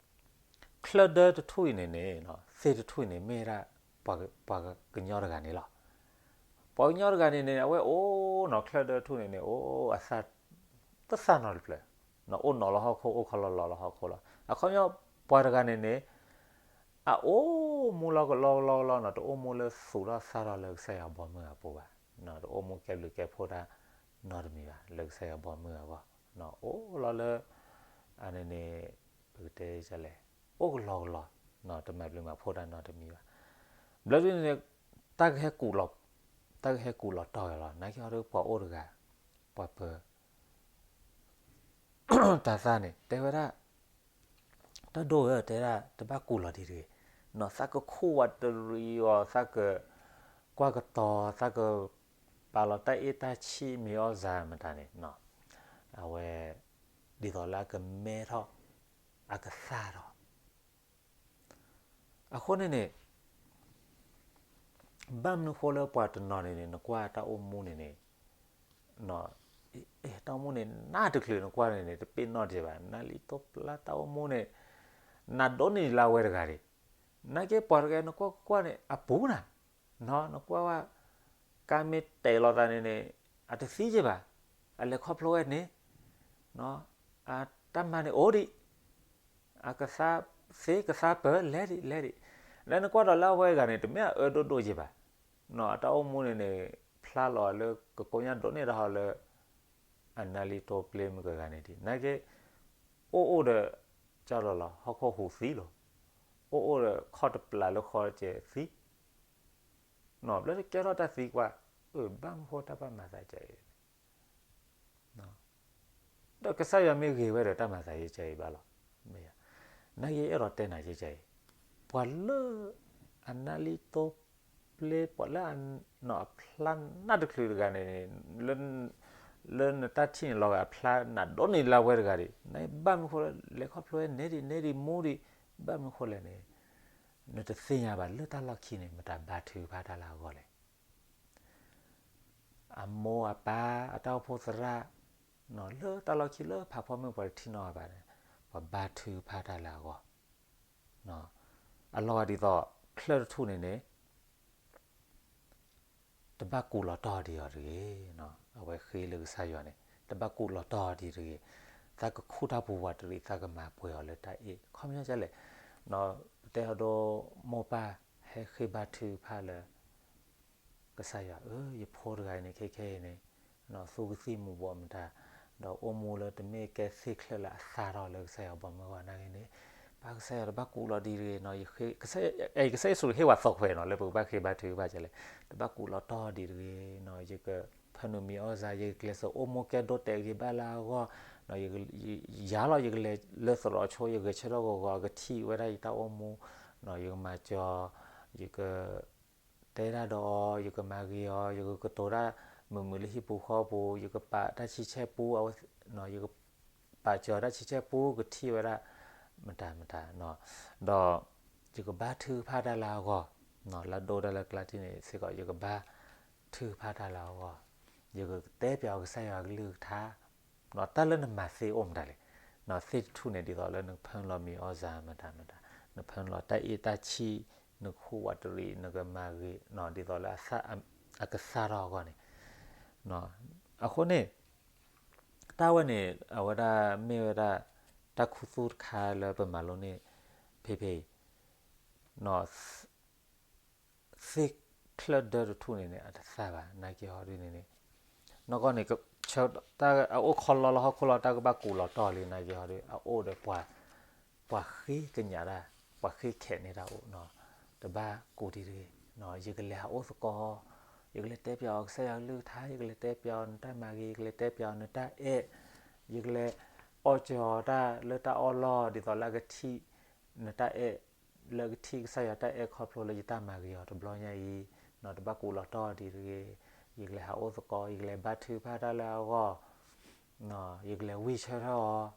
ချၢၣ်ဒၢတထူၣ်အံၤန့ၣ်န့ၣ်, သ့ၣ်တထူၣ်အံၤန့ၣ် မ့ၢ်ဒၣ်ပှၤကညီတဂၤန့ၣ်လီၤ. ပှၤကညီတဂၤန့ၣ်န့ၣ် အဝဲအိၣ်နီၤ ချၢၣ်ဒၢတထူၣ်န့ၣ်န့ၣ် အိၣ်အသၣ်, တသၣ်နီတဖျၢၣ်, အိၣ်နီၤလၢဟီၣ်ခိၣ် အိၣ်ခီလီၤလီၤလၢဟီၣ်ခိၣ်လီၤ. အခီပညီ ပှၤတဂၤန့ၣ်န့ၣ် အအိၣ်မူလီၤကလီကလီကလီနီၤ, တအိၣ်မူလၢသူၣ်ထီၣ်သၣ်ထီၣ်လၢကစၢ်ယွၤဘီမုၢ်အပူၤဘၣ်, တအိၣ်မူကဲဘျုးကဲဖှိၣ်တၢ်နီတမံၤဘၣ် လၢကစၢ်ယွၤဘီမုၢ်အဂီၢ်, အိၣ်လီၤလၢ အန့ၣ်န့ၣ် ပကတဲလဲၣ်, အိၣ်ကလီကလီ, တမၤဘျုးမၤဖှိၣ်တၢ်နီတမံၤဘၣ်. ဘျီဒ်န့ၣ် တၢ်ကဟဲကူးလီၤ, တၢ်ကဟဲကူးလီၤတီၢ်ဝဲလီၤ. နာ်က့အီၤဒီးပှၤအိၣ်တဂၤ, ပှၤပၢၤ တၤသၣ်န့ၣ် တဲဝဲဒၣ်, တၢ်ဒိၣ်ဧၢ, တဲဒၣ် တဘၣ်ကူးလီၤဒံးတဂ့ၤ. နီၤ သးကခူၣ်ဝးတရံးအီၤ, သးကကွၢ်ကတီၤ, သးကပာ်လီၤတၢ်အ့ၣ်တၢ်ဆံၣ်မ့ၤအီၣ်စၢ်မတၤန့ၣ်, အဝဲ ဒ်သိးလၢအကမဲထီၣ်, အကသၣ်ထီၣ် အဃိန့ၣ်န့ၣ် ဘၣ်မနုၤဃိလၢပှၤတနီၤန့ၣ်န့ၣ် နကွၢ်တၢ်အိၣ်မူန့ၣ်န့ၣ်, တၢ်အိၣ်မူန့ၣ် နးတချုး နကွၢ်န့ၣ်န့ၣ် တပ့ၤနီၣ်တက့ၢ်ဘၣ်. နါလံတိပျါတၢ်အိၣ်မူန့ၣ် နးဒိၣ်န့ၢ်လၢအဝဲတဂၤဒၣ်. နာ်က့ပှၤတဂၤ နကွၢ်ကွၢ်န့ၣ် အပူၤနၤ, နကွၢ်ဝဲ ကါမ့ၢ်တဲာ်လီၤသးန့ၣ်န့ၣ် အတသံက့ၢ်ဘၣ်, အလဲၤခီဖျိဝဲန့ၣ်, အတၢ်မၤန့ၣ်အိၣ်ဒံး, အကသါသ့ကသါပၢၤ လဲၤဒံး လဲၤဒံး. လၢနကွၢ်ဒီးလၢအဝဲတဂၤန့ၣ် တမ့ၢ်အအၢဒိၣ်ဒိၣ်က့ၢ်ဘၣ်. အတၢ်အိၣ်မူန့ၣ်န့ၣ် ဖျါလီၤလၢကကိညါဒိၣ်န့ၢ်တၢ်ဟီလၢ အနါလံတိပျါမုၢ်ကဂၤန့ၣ်ဒံး. နာ်က့ အိၣ်အိၣ်ဒီး ကၢ်လီၤလီၤ ဟီၣ်ခိၣ်ဟူးသံလီၤ. အိၣ်အိၣ်ဒီးခီၣ်တပျးလၢဃီကဲသံ နီၤ ဘျီတကဲထီၣ်တၢ်သံကွၢ်, အၢ ဘၣ်မနုၤဃိတၢ်ဘၣ်မၤသးဒ်အံၤ, ဒီးကစၢ်ယွၤမ့ၢ်ဂ့ၤဝဲဒီး တၢ်မၤသးဒ်အံၤဘၣ်လီၤ. မ့ၢ်ဧါ. နာ်က့ ယအဲၣ်ဒိးတဲနၤဒ်အံၤ, ပှၤလၢအနါလံတိပျါ ပှၤလၢအဖျါနးတချုးတဂၤန့ၣ် လၢနတၢ်ထံၣ်န့ၣ်လီၤဂာ် အဖျါနးဒိၣ်န့ၢ်လၢအဝဲတဂၤဒၣ်. နဘၣ်မနုၤဃိလဲၣ် လဲၤခီဖျိဝဲ နဲဒံး နဲဒံး မူဒံး, ဘၣ်မနုၤဃိလဲၣ်န့ၣ် နတသ့ၣ်ညါဘၣ် လၢတၢ်လီၢ်ခံန့ၣ် မတၤဘါထုကဖၣ်တၢ်လၢအဂီၢ်လဲၣ်. အမိၢ်အပၢ် အတၢ်အိၣ်ဖှိၣ်သရၣ် လၢတၢ်လီၢ်ခံလၢဖးဖီမုၢ် ပှၤတထံၣ်နီၣ်ဘၣ်ဘၣ်န့ၣ် ပှၤဘါထုကဖၣ်တၢ်လၢအဂီၢ်. အလီၤဂာ်ဒ်သိး ချၢၣ်တထူၣ်န့ၣ်န့ၣ် တဘၣ်ကူးလီၤတီၢ်ဒံးအီၤတဂ့ၤ. အဝဲဃ့လၢကစၢ်ယွၤန့ၣ် တဘၣ်ကူးလီၤတီၢ်ဒံးတဂ့ၤ. သးကခူၣ်တၢ်ပူၤဝးတရံး သးကမၤပှဲၤအီၤလၢတၢ်အ့ၣ် ခီပညီဒ်လဲၣ်. ပတဲအဒိ မိၢ်ပၢ်ဟဲဃ့ဘါထုကဖၣ်လၢ ကစၢ်ယွၤဧၢ, ယဖိတဂၤအံၤန့ၣ် ခဲခဲအံၤန့ၣ် သူၣ်ကသံၣ်မူၤဘှီးမတၤ, ဒီးအိၣ်မူလၢတမ့ၢ်ကဲသ့ၣ်ချၢၣ်လၢအသၣ်ထီၣ်လၢကစၢ်ယွၤဘီမုၢ်အဂီၢ်နာ်က့န့ၣ်, ပၢ်ကစၢ်ယွၤတဘၣ်ကူးလီၤဒံးတဂ့ၤ, ကစၢ်ယ့ၣ်ၡူးဟ့ၣ်ဝဲသီခွဲးနီၤ လၢပကဘၣ်ဃ့ဘါထုကဖၣ်ဒ်လဲၣ်, တဘၣ်ကူးလီၤတီၢ်ဒံးတဂ့ၤ, ယကဖၢနုာ်မ့ၤအီၣ်စၢ်, ယကကျဲးစၢးအိၣ်မူကဲဒိတဲာ်ဂ့ၤဘၣ်လၢအဂီၢ်, ယၤလီၤ ယကလဲၤလၢသရိာ်ဆိ ယဂဲၤဆၢထၢၣ်ဂီၤဂီၤ ကထံၣ်ဝဲဒၣ်ယတၢ်အိၣ်မူ, ယကမၤကၠီ, ယက တဲဒၣ်ဒီးအီၤ, ယကမၤဂ့ၤအီၤ, ယကကတိၤတၢ်မုာ်မုာ်လၢဟံၣ်ပူၤဃီပူၤ, ယကပာ်တၢ်ဆံဆဲပူ, ယကပာ်စၢၤတၢ်ဆံဆဲပူ ကထံၣ်ဝဲဒၣ် မတၤမတၤ, ဒီးယကဘါထုကဖၣ်တၢ်လၢအဂီၢ်, လၢဒိၣ်တၢ်လၢကျါထံၣ်န့ၣ်စ့ၢ်ကီး ယကဘါထုကဖၣ်တၢ်လၢအဂီၢ်, ယကတဲပၠးအီၤကစၢ်ယွၤအကလုၢ်ကထါ, ဒီးတၢ်လၢနမၤသ့အိၣ်မတၤလဲၣ်, သ့ၣ်တထူၣ်န့ၣ် ဒ်သိးလၢနကဖၢလီၤမံၤအီၣ်စၢ်မတၤမတၤ, နဖၢလီၤတၢ်အ့ၣ်တၢ်ဆံၣ်, နကဟူးဝးတရံး, နကမၤဂ့ၤ, ဒ်သိးလၢအကသၣ်ထီၣ်အဂီၢ်န့ၣ်, အဃိန့ၣ် တၢ်ဝဲန့ၣ် အဝဲဒၣ်မ့ၢ်ဝဲဒၣ် တၢ်ခူသူၣ်တခါလၢပမၤလိန့ၢ်ဖဲဖဲအံၤ, သ့ၣ်ချၢၣ်ဒၢတထူၣ်န့ၣ်န့ၣ် အတသၣ်ဘၣ် နာ်က့ဟီဒ်န့ၣ်န့ၣ်, နီၢ်ကီၢ်န့ၣ် အအိၣ်ခီလီလၢဟီၣ်ခိၣ်လီၤ တၢ်ကဘၣ်ကူးလီၤတီၢ်လံ နာ်က့ဟီဒ် အအိၣ်ဒီးပှၤ ပှၤဃ့ကညးတၢ်, ပှၤဃ့ခဲးန့ၢ်တၢ်အိၣ်, တဘၣ်ကူးတံၢ်တဂ့ၤ, ယကလဲၤဟးအိၣ်သကိး, ယကလဲၤတဲပၠးအီၤကစၢ်ယွၤကလုၢ်ကထါ, ယကလဲၤတဲပၠးအီၤနတၢ်မၤဂ့ၤ, ယကလဲၤတဲပၠးအီၤနတၢ်အဲၣ်, ယကလဲၤအီၣ်စၢၤအီၤတၢ်လၢတၢ်အီၣ်လီၢ် ဒ်သိးလၢအကထံၣ်နတၢ်အဲၣ်, လၢအကထံၣ်ကစၢ်ယွၤတၢ်အဲၣ်ခီဖျိလၢယတၢ်မၤဂ့ၤအီၤတဘျီညါအံၤ, တဘၣ်ကူးလီၤတီၢ်ဒံးတဂ့ၤ, ယကလဲၤဟးအိၣ်သကိး, ယကလဲၤဘါထုကဖၣ်တၢ်လၢအဂီၢ်, ယကလဲၤဝံဆၢထၢၣ်အီၤ,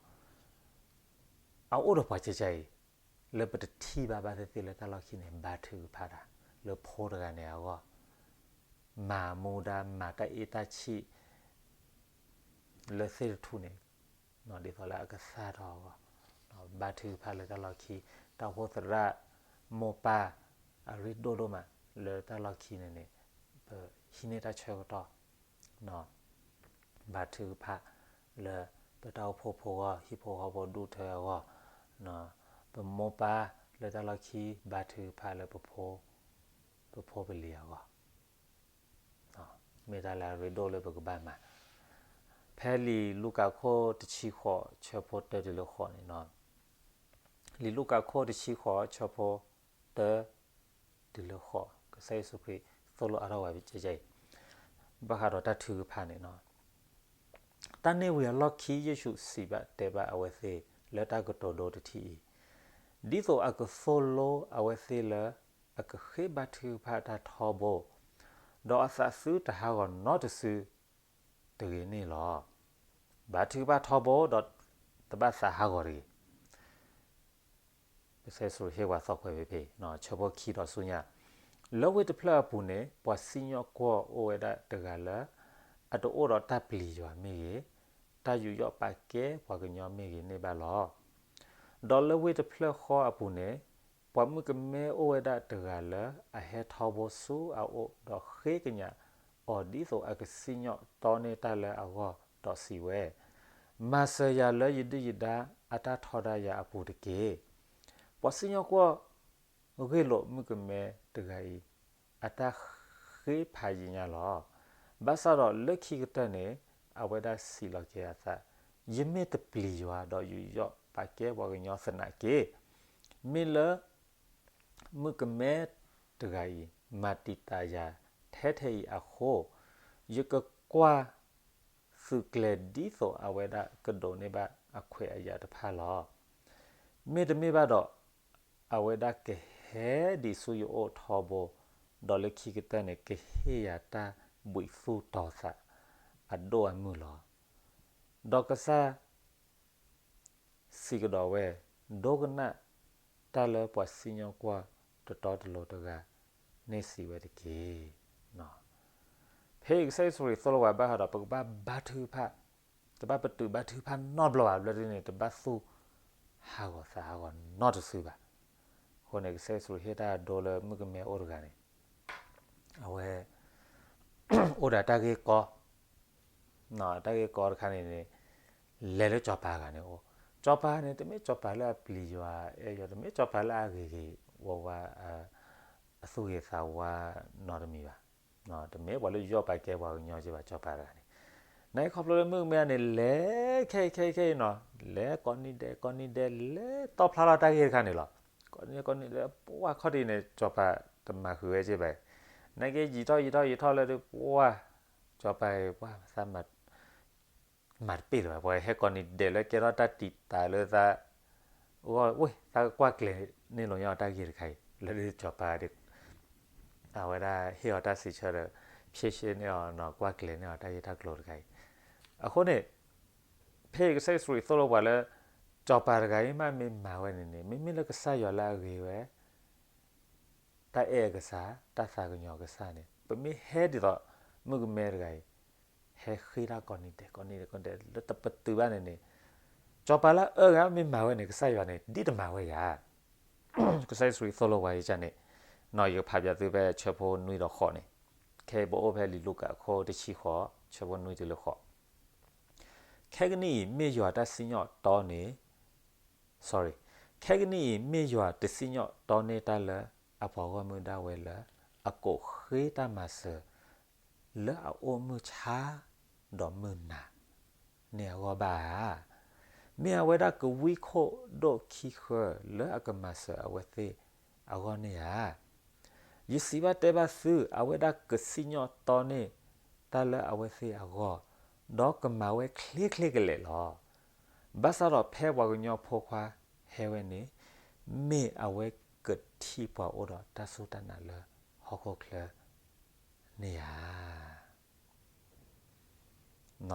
အအိၣ်ဒီးပှၤကဲကဲအံၤ, လၢပတထံၣ်ဘၣ်ဘၣ်သ့ၣ်သ့ၣ်လၢတၢ်လီၢ်ခံန့ၣ် ဘါထုကဖၣ်တၢ်, လၢဖိတဂၤန့ၣ်အဂီၢ်, မၤမူဒါ မၤတၢ်အ့ၣ်တၢ်ဆံၣ် လၢသ့ၣ်တထူၣ်န့ၣ်, ဒ်သိးလၢအကသၣ်ထီၣ်အဂီၢ်, ဘါထုကဖၣ်လၢတၢ်လီၢ်ခံ, တၢ်အိၣ်ဖှိၣ်သရၣ်, မိၢ်ပၢ်, အရ့ဒိၣ်ဒိၣ်မး, လၢတၢ်လီၢ်ခံန့ၣ်န့ၣ်, ပဟံးန့ၢ်တၢ်ဆၢကတီၢ် ဘါထုကဖၣ်လၢ ပတၢ်အိၣ်ဖှိၣ်ဖိဂီၢ် ဟံၣ်ဖိဃီဖိဒူၣ်ထၢအဂီၢ်, ပမိၢ်ပၢ်လၢတၢ်လီၢ်ခံ ဘါထုကဖၣ်လၢ ပဖိပလံၤအဂီၢ်, မ့ၢ်တၢ်လၢအရ့ဒိၣ်လၢပကဘၣ်မၤ, ဖဲလံာ်လူၤကၣ်ခိၣ်တဆံဃိး ဆၢဖိတၢတုၤလၢဃိးန့ၣ်, လံာ်လူၤကၣ်ခိၣ်တဆံဃိး ဆၢဖိတၢ တုၤလၢဃိး ကစၢ်ယ့ၣ်ၡူးခရံာ်သိၣ်လိအါထီၣ်ဝဲကဲကဲအံၤ, ဘၣ်ဃးဒီးတၢ်ထုကဖၣ်န့ၣ်, တၢ်န့ၣ်ဝံၤအလီၢ်ခံ ယ့ၣ်ၡူးစံးဘၣ်တဲဘၣ်အဝဲသ့ၣ်လၢတၢ်ကတိၤဒိတထံၣ်အံၤ, ဒ်သိးအကသိၣ်လိအဝဲသ့ၣ်လၢ အကဃ့ဘါထုကဖၣ်တၢ်ထီဘိ, ဒီးအသးသုတဟးဂီၤနီတစုတဂ့ၤန့ၣ်လီၤ. ဘါထုကဖၣ်ထီဘိဒီးတဘၣ်သးဟးဂီၤတဂ့ၤ. ကစၢ်ယ့ၣ်ၡူးဟ့ၣ်ပှၤသီၣ်ခွဲးဖဲဖဲ ဆၢဖိခံဒီးဆူညါ, လၢဝ့ၢ်တဖျၢၣ်အပူၤန့ၣ် ပှၤစံၣ်ညီၣ်ကွီၢ်အိၣ်ဝဲဒၣ်တဂၤလၢ အတအိၣ်ဒီးတၢ်ပျံၤယွၤမ့ၢ်ဂ့ၤ, တၢ်ယူးယီၣ်ပာ်ကဲပှၤကညီမ့ၢ်ဂ့ၤန့ၣ်ဘၣ်လီၤ. ဒီးလၢဝ့ၢ်တဖျၢၣ်ဃီအပူၤန့ၣ် ပှၤမုၣ်ကမဲအိၣ်ဝဲဒၣ်တဂၤလၢ အဟဲထီဘိဆူအအိၣ် ဒီးဃ့ကညးအီၤဒ်သိးအကစံၣ်ညီၣ်တီန့ၢ်တၢ်လၢအဂီၢ် ဒီးစံးဝဲ, မၤစၢၤယၤလၢယဒုၣ်ယဒါ အတၢ်ထီဒါယၤအပူၤတက့ၢ်. ပှၤစံၣ်ညီၣ်ကွီၢ်ဂ့ၢ်လိာ်မုၣ်ကမဲတဂၤအံၤ အတၢ်ဃ့ဖးယံာ်ညါလီၤ. ဘၣ်ဆၣ်ဒီးလၢခံကတၢၢ်န့ၣ် အဝဲဒၣ်စံးလီၤက့ၤအသး, ယမ့ၢ်တပျံၤယွၤဒီးယူးယီၣ်ပာ်ကဲပှၤကညီသနာ်က့, မ့ၢ်လၢ မုၣ်ကမဲတဂၤအံၤ မၤတံာ်တာ်ယၤထဲထဲအံၤအဃိ, ယကကွၢ်သုးကျဲၤဒ်သိးအဝဲဒၣ်ကဒိးန့ၢ်ဘၣ်အခွဲးအယာ်တဖၣ်လီၤ. မ့တမ့ၢ်ဘၣ်ဒီး အဝဲဒၣ်ကဟဲဒံးဆူယအိၣ်ထီဘိ, ဒီးလၢခံကတၢၢ်န့ၣ် ကဟ့ၣ်ယၤတၢ်ဘှံးသူၣ်တီၤသးအဒိၣ်အမုၢ်လီၤ. ဒီးကစၢ် စံးကဒီးဝဲ, ဒိကနၣ်တၢ်လၢပှၤစံၣ်ညီၣ်ကွီၢ်တတီတလိၤတဂၤ န့ၣ်စံးဝဲတက့ၢ်. ဖဲအံၤကစၢ်ယ့ၣ်ၡူးခရံာ်သိၣ်လိဝဲဘၣ်ဃးဒီး ပကဘၣ်ဘါထုကဖၣ်, တဘၣ်ပတုာ်ဘါထုကဖၣ်နီတဘျီဘၣ် ဘျီဒ်န့ၣ် တဘၣ်သူၣ်ဟးဂီၤသးဟးဂီၤနီတစုဘၣ်. အဃိန့ၣ် ကစၢ်ယ့ၣ်ၡူးခရံာ်ဟ့ၣ်တၢ်ဒိလၢမုၣ်ကမဲအိၣ်တဂၤန့ၣ် အဝဲ အိၣ်ဒီးတၢ်ဂ့ၢ်ကီ တၢ်ဂ့ၢ်ကီတခါန့ၣ်န့ၣ် လဲၤလၢစီၤပၤတဂၤန့ၣ်အိၣ်, စီၤပၤန့ၣ် တမ့ၢ်စီၤပၤလၢအပျံၤယွၤအဲၣ်ယွၤ, တမ့ၢ်စီၤပၤလၢအဂ့ၤဂ့ၤဝါဝါ အသူၣ်ဂ့ၤသးဝါနီတမံၤဘၣ်, တမ့ၢ်ပှၤလၢယူးယီၣ်ပာ်ကဲပှၤကညီက့ဘၣ် စီၤပၤတဂၤန့ၣ်, နာ်က့ခီဖျိလၢမုၣ်ကမဲန့ၣ် လဲၤခဲအံၤခဲအံၤခဲအံၤနီၤ, လဲၤကိးနံၤဒဲးကိးနံၤဒဲး လဲၤတီဖျါလီၤတၢ်ဂ့ၢ်တခါန့ၣ်လီၤ. ကိးနံၤဒဲးကိးနံၤဒဲး ပှၢ်ခီၣ်ထံးန့ၣ် စီၤပၤတမၤဃုာ်ဝဲက့ဘၣ်, နာ်က့ယံာ်ထီၣ်ယံာ်ထီၣ်ယံာ်ထီၣ်လၢဒုး ပှၢ် စီၤပၤအံၤ ပှၢ်သး မၤတပ့ၢ်လၢၤဘၣ်, ပှၤဟဲကိးနံၤဒဲးလၢကဲထီၣ်တၢ်တံာ်တာ်လၢသးအဂီၢ်, ဝ့ၢ် သးကကွၢ်ကျဲၤန့ၢ်လိာ်ညီတၢ်ဂ့ၢ်တခါအံၤ လၢဒုးစီၤပၤဒီး အဝဲဒၣ်ဟ့ၣ်အီၤတၢ်စံးဆၢဒီး ဖြေရှင်းန့ၢ်အီၤ ကွၢ်ကျဲၤန့ၢ်အီၤတၢ်ဂ့ၢ်တၢ်ကျိၤတခါအံၤ. အဃိန့ၣ် ဖဲကစၢ်ယ့ၣ်ၡူးခရံာ်သိၣ်လိပှၤလၢ စီၤပၤတဂၤအံၤမ့ၢ်မ့ၢ်မၤဝဲန့ၣ်န့ၣ် မ့မ့ၢ်လၢကစၢ်ယွၤလၢအဂ့ၤဝဲ တၢ်အဲၣ်အကစၢ်, တၢ်သးကညီၤကစၢ်န့ၣ် ပမ့ၢ်ဟဲဒ်သိးမုၣ်ကမဲတဂၤအံၤ ဟဲဃ့တၢ်ကိးနံၤဒဲး ကိးနံၤဒဲး ကိးနံၤဒဲး လၢတပတုာ်ဘၣ်န့ၣ်န့ၣ် စီၤပၤလၢအအၢဂၤမ့ၢ်မၤဝဲန့ၣ် ကစၢ်ယွၤန့ၣ် ဒ်တမၤဝဲယၤ. ကစၢ်ယ့ၣ်ၡူးခရံာ်သိၣ်လိပှၤယကန့ၣ် ယကဖးပၠးသုဖဲဆၢဖိနွံဒီးဃိးန့ၣ်, ခဲအံၤပအိၣ်ဖဲလံာ်လူၤကၣ်အခိၣ်တဆံဃိး ဆၢဖိနွံတုၤလၢဃိး. ခဲကနံၣ်အံၤမ့ၢ်ယွၤတၢ်စံၣ်ညီၣ်တီန့ၣ် sorry, ခဲကနံၣ်အံၤမ့ၢ်ယွၤတစံၣ်ညီၣ်တီန့ၢ်တၢ်လၢအပှၤဂီၢ်မုၢ်ဒၣ်ဝဲလၢ အကိးဃ့တၢ်မၤစၢၤ လၢအအိၣ်မုၢ်ဆါဒီးမုၢ်နၤန့ၣ်အဂီၢ်ဘၣ်ဧါ. မ့ၢ်အဝဲဒၣ်ကဝံခိၣ်ဒိၣ်ခံဃၢလၢအကမၤစၢၤအဝဲသ့ၣ်အဂီၢ်န့ၣ်ဧါ. ယစံးဘၣ်တဲဘၣ်သု, အဝဲဒၣ်ကစံၣ်ညီၣ်တီန့ၢ်တၢ်လၢအဝဲသ့ၣ်အဂီၢ်, ဒီးကမၤဝဲချ့ချ့ကလဲာ်လီၤ. ဘၣ်ဆၣ်ဒီးဖဲပှၤကညီဖိခွါဟဲဝဲန့ၣ်, မ့ၢ်အဝဲကထံၣ်ပှၤအိၣ်ဒီးတၢ်စူၢ်တၢ်နာ်လၢဟီၣ်ခိၣ်ချၢန့ၣ်ဧ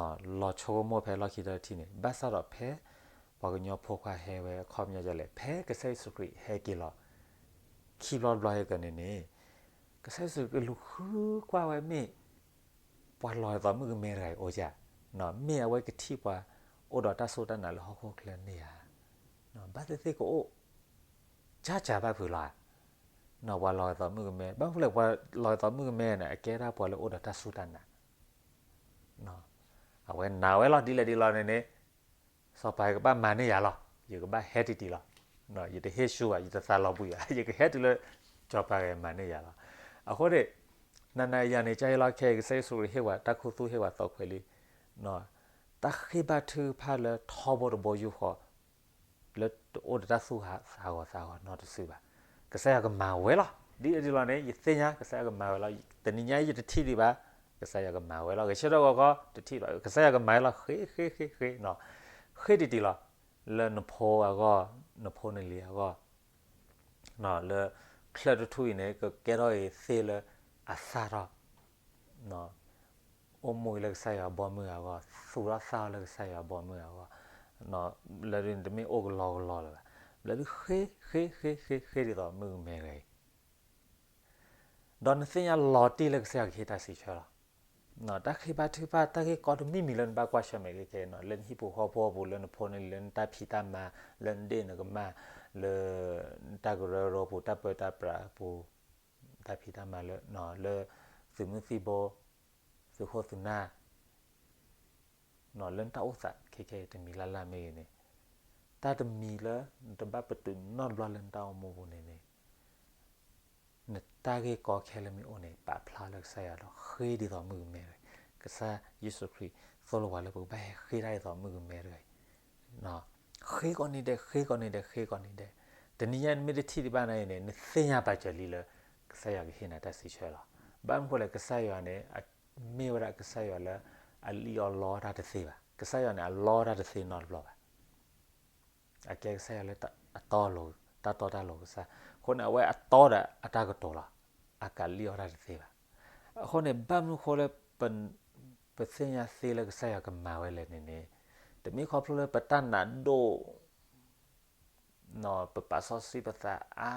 ါ. လီၤဆိကမိၣ်ဖဲလီၢ်ခံတထံၣ်န့ၣ်, ဘၣ်ဆၣ်ဒီးဖဲပှၤကညီဖိခွါဟဲဝဲအခီပညီဒ်လဲၣ်, ဖဲကစၢ်ယ့ၣ်ၡူးခရံာ်ဟဲက့ၤလီၤခံဘျီတဘျီဟဲကန့ၣ်န့ၣ်, ကစၢ်ယ့ၣ်ၡူးခရံာ်ကလူၤဃုကွၢ်ဝဲမ့ၢ် ပှၤလီၤဂာ်သိးမုၣ်ကမဲတဂၤအံၤအိၣ်ဧါ, မ့ၢ်အဝဲကထံၣ်ပှၤအိၣ်ဒီးတၢ်စူၢ်တၢ်နာ်လၢဟီၣ်ခိၣ်ချၢန့ၣ်ဧါ. ဘၣ်သ့ၣ်သ့ၣ်ကအိၣ် ကၢ်ကၢ်ဘၣ်ဖုးလီၤဧါ. ပှၤလီၤဂာ်သိးမုၣ်ကမဲ, ဘၣ်မနုၤလဲၣ် ပှၤလီၤဂာ်သိးမုၣ်ကမဲန့ၣ် အကဲဒၣ်ပှၤလၢအိၣ်ဒီးတၢ်စူၢ်တၢ်နာ် အဝဲနာ်ဝဲလီၤ ဒ်လဲၣ်ဒ်လဲၣ်န့ၣ်န့ၣ်, စီၤပၤကဘၣ်မၤန့ၢ်ယၤလီၤ, ယကဘၣ်ဟဲတံၢ်တံၢ်လီၤ, ယတဟ့ၣ်ဆူဘၣ်, ယတသးလီၤဘှံးဘၣ်, ယကဟဲတုၤလၢ စီၤပၤကမၤန့ၢ်ယၤလီၤ. အဃိန့ၣ် နၤနၤယၤန့ၣ် ကၢ်အံၤလီၤ ခဲအံၤ ကစၢ်ယ့ၣ်ၡူးခရံာ်ဟ့ၣ်ဝဲတၢ်ခူသူၣ်ဟ့ၣ်ဝဲသီခွဲးလံ, တၢ်ဃ့ဘါထုကဖၣ်လၢထီဘိတဘိယူၢ်ဃီ လၢတအိၣ်ဒီးတၢ်သူၣ်ဟးသးဂီၤသးဂီၤနီတစုဘၣ်. ကစၢ်ယွၤကမၤဝဲလီၤ. ဒ်လဲၣ်ဒ်လဲၣ်န့ၣ် ယသ့ၣ်ညါ ကစၢ်ယွၤကမၤဝဲလီၤ. တနံၤညါအံၤယတထံၣ်ဒံးဘၣ်, ကစၢ်ယွၤကမၤဝဲလီၤ. ဂဲၤဆၢထၢၣ်ဂီၤခီ တထံၣ်ဘၣ်, ကစၢ်ယွၤကမၤဝဲလီၤ. ဃ့ ဃ့ ဃ့ ဃ့ ဃ့တံၢ်တံၢ်လီၤ. ဃ့တံၢ်တံၢ်လီၤ. လၢနဖိအဂီၢ်, နဖိနလံၤအဂီၢ် လၢချၢတထူၣ်အံၤန့ၣ် ကကဲထီၣ်အံၤသ့လၢအသၣ်ထီၣ်, အိၣ်မူအံၤလၢကစၢ်ယွၤအဘီအမုၢ်အဂီၢ်, သူၣ်ထီၣ်သၣ်ထီၣ်လၢကစၢ်ယွၤအဘီအမုၢ်အဂီၢ်, လၢဒ်နတမ့ၢ်အိၣ်ကလီကလီလၢၤဘၣ်. ဘျီဒုးဃ့ ဃ့ ဃ့ ဃ့ ဃ့ဒ်သိးမုၣ်ကမဲတဂၤအံၤ, ဒီးနသ့ၣ်ညါလီၤတံၢ်လၢကစၢ်ယွၤကဟ့ၣ်တၢ်စံးဆၢလီၤ. တၢ်ဃ့ဘါထုကဖၣ် တၢ်ဂ့ၢ်ကီတမံၤမံၤလၢနဘၣ်ကွၢ်ဆၢၣ်မဲာ်ခဲခဲ, လၢနဟံၣ်ပူၤဃီပူၤအပူၤ, လၢနဖိနလံၤ, လၢနတၢ်ဖံးတၢ်မၤ, လၢနဒ့ၣ်နကမၢ်, လၢနတၢ်ကရၢကရိပူၤ, တၢ်ပၢတၢ်ပြးအပူၤ, တၢ်ဖံးတၢ်မၤလၢ, လၢသုးမုၢ်သံၣ်ဘိ, သုးခိၣ်သုးနၢ်, လၢနတၢ်အိၣ်သးခဲခဲတမံၤလၢ်လၢ်မ့ၢ်ဂ့ၤန့ၣ်, တၢ်တမံၤလၢနတဘၣ်ပတုာ်နီတဘျီလၢနတၢ်အိၣ်မူပူၤန့ၣ်န့ၣ် နတၢ်ဂ့ၢ်ကီခဲလၢာ်မ့ၢ်အိၣ်န့ၣ် ပာ်ဖျါလၢကစၢ်ယွၤဒီးဃ့ဒ်သိးမုၣ်ကမဲတဂၤအံၤ. ကစၢ်ယ့ၣ်ၡူးခရံာ်သိၣ်လိပှၤလၢပကဘၣ်ဟဲဃ့တၢ်ဒ်သိးမုၣ်ကမဲတဂၤအံၤ, ဃ့ကိးနံၤဒဲး ဃ့ကိးနံၤဒဲး ဃ့ကိးနံၤဒဲး. တနံၤညါအံၤနမ့ၢ်တထံၣ်ဒံးဘၣ်န့ၣ်န့ၣ် နသ့ၣ်ညါပာ်စၢၤလံလၢ ကစၢ်ယွၤကဟ့ၣ်နၤတၢ်စံးဆၢလီၤ. ဘၣ်မနုၤဃိလဲၣ် ကစၢ်ယွၤန့ၣ် မ့ၢ်ဝဲဒၣ်ကစၢ်ယွၤလၢအလံၣ်အီၣ်လီတၢ်တသ့ဘၣ်. ကစၢ်ယွၤန့ၣ် အလီတၢ်တသ့နီတဘျီဘၣ်. အကဲကစၢ်ယွၤလၢအတီအလိၤ, တၢ်တီတၢ်လိၤကစၢ်, အဃိန့ၣ် အဝဲအတီဒီးအတၢ်ကတိၤလီၤ. အကလံၣ်အီၣ်တၢ်တသ့ဘၣ်. အဃိန့ၣ် ဘၣ်မနုၤဃိလၢ ပသ့ၣ်ညါသ့လၢကစၢ်ယွၤကမၤဝဲလဲၣ်န့ၣ်န့ၣ်, တမ့ၢ်ခီဖျိလၢပတၢ်နာ်ဒိၣ် ပပာ်စီဆှံပသးအါ,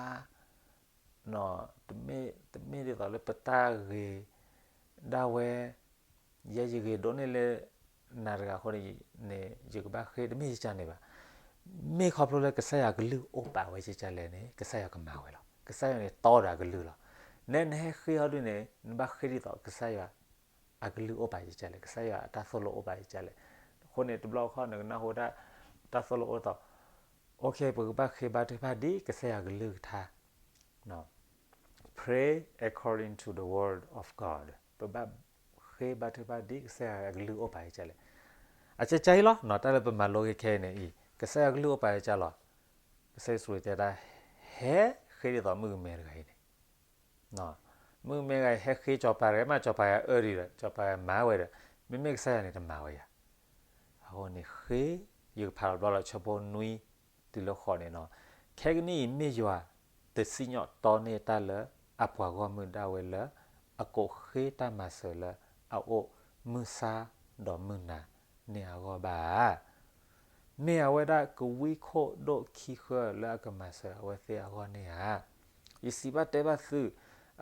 တမ့ၢ်ဒ်သိးလၢပတၢ်ဂ့ၤဒၣ်ဝဲ, ယဲယဂ့ၤဒိၣ်န့ၢ်လၢနၤတဂၤအဃိန့ၣ် ယကဘၣ်ဃ့ တမ့ၢ်ယကန့ၣ်ဘၣ်. မ့ၢ်ခီဖျိလၢကစၢ်ယွၤအကလုၢ်အိၣ်ပာ်ဝဲကဲကဲလဲၣ်န့ၣ် ကစၢ်ယွၤကမၤဝဲလီၤ. ကစၢ်ယွၤန့ၣ်တီဒီးအကလုၢ်လီၤ. နဲနဟဲဃ့ဟီဒုန့ၣ် နဘၣ်ဃ့ဒ်သိးကစၢ်ယွၤအကလုၢ်အိၣ်ပာ်ကဲကဲလဲၣ်, ကစၢ်ယွၤအတၢ်သိၣ်လိအိၣ်ပာ်ကဲကဲလဲၣ်. အဃိန့ၣ် တဘျီခီနကနၢ်ဟူဒၣ် တၢ်သိၣ်လိအိၣ်သိး, ပကဘၣ်ဃ့ဘါထုကဖၣ်ဒ်ကစၢ်ယွၤကလုၢ်ကထါ Pray according to the word of God. ပဘၣ်ဃ့ဘါထုကဖၣ်ဒ်ကစၢ်ယွၤအကလုၢ်အိၣ်ပာ်ကဲကဲလဲၣ်. အကဲကဲအံၤလီၤ. တၢ်လၢပမၤလိခဲခဲအံၤန့ၣ်အံၤ ကစၢ်ယွၤကလုၢ်အိၣ်ပာ်ကဲကဲလီၤ. ကစၢ်ယ့ၣ်ၡူးခရံာ်တဲဒၣ် ဟဲဃ့ဒ်သိးမုၣ်ကမဲတဂၤအံၤန့ၣ် မုၣ်ကမဲတဂၤအံၤ ဟဲဃ့စီၤပၤတဂၤမး, စီၤပၤတဂၤအၢဒံးဒီး စီၤပၤတဂၤမၤဝဲဒီး မ့မ့ၢ်ကစၢ်ယွၤန့ၣ် တမၤဝဲယၤ. အဃိန့ၣ် ဃ့, ယကဖးလီၤဘျီလီၤ ဆၢဖိနွံတုၤလၢဃိးန့ၣ်နီၤ, ခဲကနံၣ်အံၤမ့ၢ်ယွၤတစံၣ်ညီၣ်တီန့ၢ်တၢ်လၢ အပှၤဂီၢ်မုၢ်ဒၣ်ဝဲလၢ အကိးဃ့တၢ်မၤစၢၤလၢအအိၣ်မုၢ်ဆါဒီးမုၢ်နၤန့ၣ်အဂီၢ်ဘၣ်ဧါ. မ့ၢ်အဝဲဒၣ်ကဝံခိၣ်ဒိၣ်ခံဃၢလၢအကမၤစၢၤအဝဲသ့ၣ်အဂီၢ်န့ၣ်ဧါ. ယစံးဘၣ်တဲဘၣ်သု,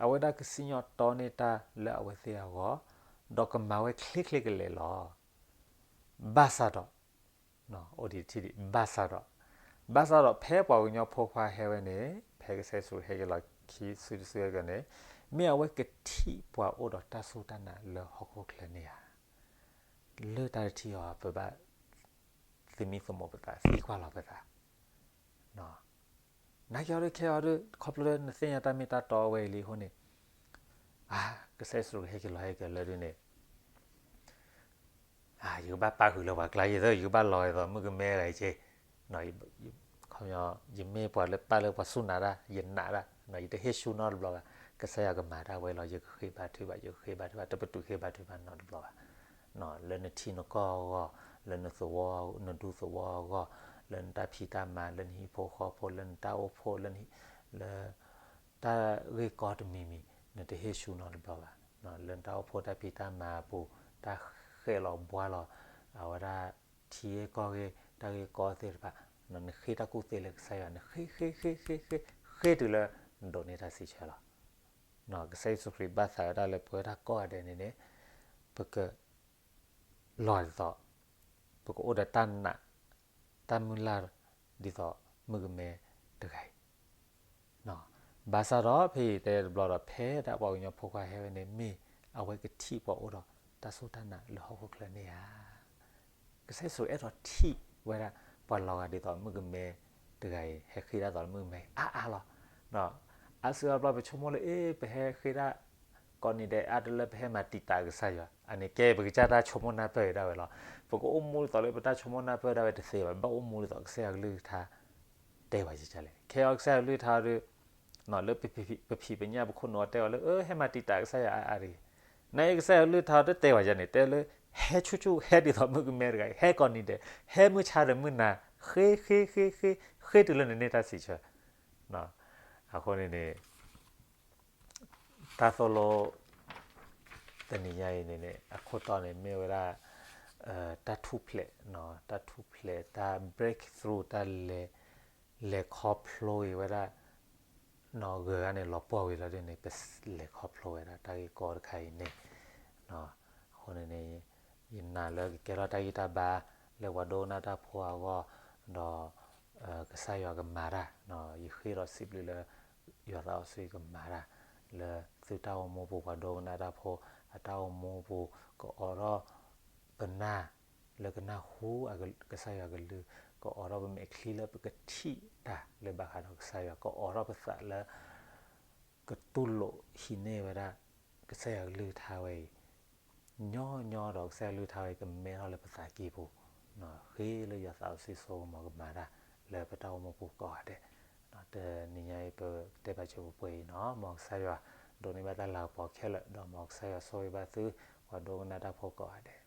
အဝဲဒၣ်ကစံၣ်ညီၣ်တီန့ၢ်တၢ်လၢအဝဲသ့ၣ်အဂီၢ်, ဒီးကမၤဝဲချ့ချ့ကလဲာ်လီၤ. ဘၣ်ဆၣ်ဒီး အိၣ်ဒံးထံၣ်ဒံး ဘၣ်ဆၣ်ဒီး, ဘၣ်ဆၣ်ဒီးဖဲပှၤကညီဖိခွါဟဲဝဲန့ၣ် ဖဲကစၢ်ယ့ၣ်ၡူးဟဲက့ၤလီၤခံစုတစုအဂီၢ်န့ၣ်, မ့ၢ်အဝဲကထံၣ်ပှၤအိၣ်ဒီးတၢ်စူၢ်တၢ်နာ်လၢဟီၣ်ခိၣ်ချၢန့ၣ်ဧါ. လၢတၢ်တထံၣ်အီၤ ပဘၣ်သမံသမိးပသး သံကွၢ်လီၤပသး နာ်က့အီၤဒ်ခဲအီၤဒ် ခီဖျိလၢနသ့ၣ်ညါတၢ်မ့ၢ်တၢ်တီဝဲအံၤလံအဃိန့ၣ်, အါ, ကစၢ်ယ့ၣ်ၡူးခရံာ်ဟဲက့ၤလီၤဟဲက့ၤလၢဒ်န့ၣ်, အါ, ယကဘၣ်ပာ်ဃုာ်လၢပှၤကျါယဲၢ်သၢ ယကဘၣ်လီၤဂဲၤသိးမုၣ်ကမဲတဂၤအံၤက့, ခီ, ယမ့ၢ်ပှၤလၢပာ်လၢပှၤစူၢ်နာ်တၢ် ယနာ်တၢ်, ယတဟ့ၣ်ဆူၣ်နီတဘျီဘၣ်, ကစၢ်ယွၤကမၤတၢ်ဝဲလီၤ ယကဃ့ဘါထုဘၣ် ယကဃ့ဘါထုဘၣ် တပတုာ်ဃ့ဘါထုဘၣ်နီတဘျီဘၣ်. လၢနထံနကီၢ်အဂီၢ်, လၢနသဝီ, နဒူသဝီအဂီၢ်, လၢနတၢ်ဖံးတၢ်မၤ, လၢနဟံၣ်ဖိဃီဖိ, လၢနတၢ်အိၣ်ဖှိၣ်, လၢနဟံၣ်, လၢတၢ်ဂ့ၢ်ကီတမံၤမံၤ, နတဟ့ၣ်ဆူၣ်နီတဘျီဘၣ်. လၢနတၢ်အိၣ်ဖှိၣ်တၢ်ဖံးတၢ်မၤအပူၤ, တၢ်ဃဲးလီၤဘှါလီၤ, အဝဲဒၣ်ထံဂ့ၢ်ကီၢ်ဂ့ၢ်, တၢ်ဂ့ၢ်ကီသ့ၣ်တဖၣ်, နဃ့တၢ်ကူၣ်သ့လၢကစၢ်ယွၤ, နဃ့, ဃ့, ဃ့, ဃ့, ဃ့, ဃ့တုၤလၢနဒိးန့ၢ်တၢ်စံးဆၢလီၤ. ကစၢ်ယ့ၣ်ၡူးခရံာ်ဘၣ်သးဝဲဒၣ်လၢပဝဲဒၣ်ကိးဂၤဒဲးန့ၣ်န့ၣ်, ပက လီၤဒ်သိး, ပကအိၣ်ဒီးတၢ်နာ်, တၢ်မုၢ်လၢ်, ဒ်သိးမုၣ်ကမဲတဂၤအံၤ, ဘၣ်ဆၣ်ဒီးဖဲအံၤတဲတဘျီဒီး ဖဲဒၣ်ပှၤကညီဖိခွါဟဲဝဲန့ၣ် မ့ၢ်အဝဲကထံၣ်ပှၤအိၣ်ဒီးတၢ်စူၢ်တၢ်နာ်လၢဟီၣ်ခိၣ်ချၢန့ၣ်ဧါ. ကစၢ်ယ့ၣ်ၡူးအဲၣ်ဒိးထံၣ်ဝဲဒၣ် ပှၤလီၤဂာ်ဒ်သိးမုၣ်ကမဲတဂၤအံၤ ဟဲဃ့တၢ်သိးလၢမုၣ်ကမဲအါအါလီၤ. အါစုအါဘျီပဆိကမိၣ်လၢ အ့ ပဟဲဃ့ဒၣ်ကိးနံၤဒဲးအါတလၢ ပဟဲမၤတံာ်တာ်ကစၢ်ယွၤ, အန့ၣ်ကဲ ပကစၢ်တၢ်ဆိကမိၣ်နၢ်ပၢၢ်ဒၣ်ဝဲလီၤ. ပကအိၣ်မူဒ်သိးလၢပတၢ်ဆိကမိၣ်နၢ်ပၢၢ်ဒၣ်ဝဲတသ့ဘၣ်, ဘၣ်အိၣ်မူဒ်သိးကစၢ်ယွၤကလုၢ်ကထါ တဲဝဲဒ်လဲၣ်. ခဲအံၤကစၢ်ယွၤကလုၢ်ကထါဒီး လၢပဖံးပညၣ်ပခိၣ်နူာ်အီၤတဲအီၤလၢ အၢ ဟဲမၤတံာ်တာ်ကစၢ်ယွၤအါအါတဂ့ၤ. နာ်က့ကစၢ်ယွၤကလုၢ်ကထါအီၤတတဲဝဲဒ်န့ၣ်, တဲလၢ ဟဲဆူၣ်ဆူၣ် ဟဲဒ်သိးမုၣ်ကမဲတဂၤအံၤ, ဟဲကိးနံၤဒဲး, ဟဲမုၢ်ဆါဒီးမုၢ်နၤ, ဃ့, ဃ့, ဃ့, ဃ့, ဃ့တုၤလၢနန့ၢ်တၢ်စံးဆၢ. အဃိန့ၣ်န့ၣ် တၢ်သိၣ်လိ တနံၤညါအံၤန့ၣ်န့ၣ် အခိၣ်တီန့ၣ်မ့ၢ်ဝဲဒၣ် တၢ်ထူၣ်ဖျဲး, တၢ်ထူၣ်ဖျဲး တၢ် breakthrough တၢ်လဲၤ, လဲၤခီဖျိအံၤဝဲဒၣ် နီၢ်ဂၤန့ၣ် လီၤပှီၢ်ဝံၤလီၤဒ်န့ၣ် ပလဲၤခီဖျိဝဲဒၣ်တၢ်ဂ့ၢ်ကီတခါအံၤန့ၣ်, အဃိန့ၣ်န့ၣ် ယနာ်လၢကကဲထီၣ်တၢ်ဂံၢ်တၢ်ဘါ လၢပှၤဒိကနၣ်တၢ်ဖိအဂီၢ်, ဒီး ကစၢ်ယွၤကမၤတၢ်, ယဃ့ဒီးစံးဘျုးလၢ ယွၤသးစီဆှံကမၤတၢ် လၢသုတၢ်အိၣ်မူပူၤ ပှၤဒိကနၣ်တၢ်ဖိ အတၢ်အိၣ်မူပူၤ ကအိးထီၣ်ပနၢ် လၢကနၢ်ဟူ ကစၢ်ယွၤကလုၢ်, ကအိးထီၣ်ပမဲာ်ချံလၢပကထံၣ်တၢ်လၢဘၣ်ဃးဒီးကစၢ်ယွၤ, ကအိးထီၣ်ပသးလၢ ကတူၢ်လိာ်ဟံးန့ၢ်ဝဲဒၣ် ကစၢ်ယွၤကလုၢ်ကထါဝဲအံၤ ညီညီဒီး ကစၢ်ယွၤကလုၢ်ကထါဝဲအံၤ ကမဲထီၣ်လၢပသးကံၢ်ပူၤ, ဃ့လၢယွၤသးစီဆှံစိကမီၤကမၤတၢ် လၢပတၢ်အိၣ်မူပူၤကိးဂၤဒဲး. တနံၤညါအံၤ ပတဲဘၣ်စၢၤပှဲၤအံၤနီၤ, မ်ကစၢ်ယွၤ ဒိးန့ၢ်ဘၣ်တၢ်လၤကပီၤခဲလၢာ်, ဒီးမ်ကစၢ်ယွၤဆိၣ်ဂ့ၤဘၣ်သု ပှၤဒိကနၣ်တၢ်ဖိကိးဂၤဒဲး.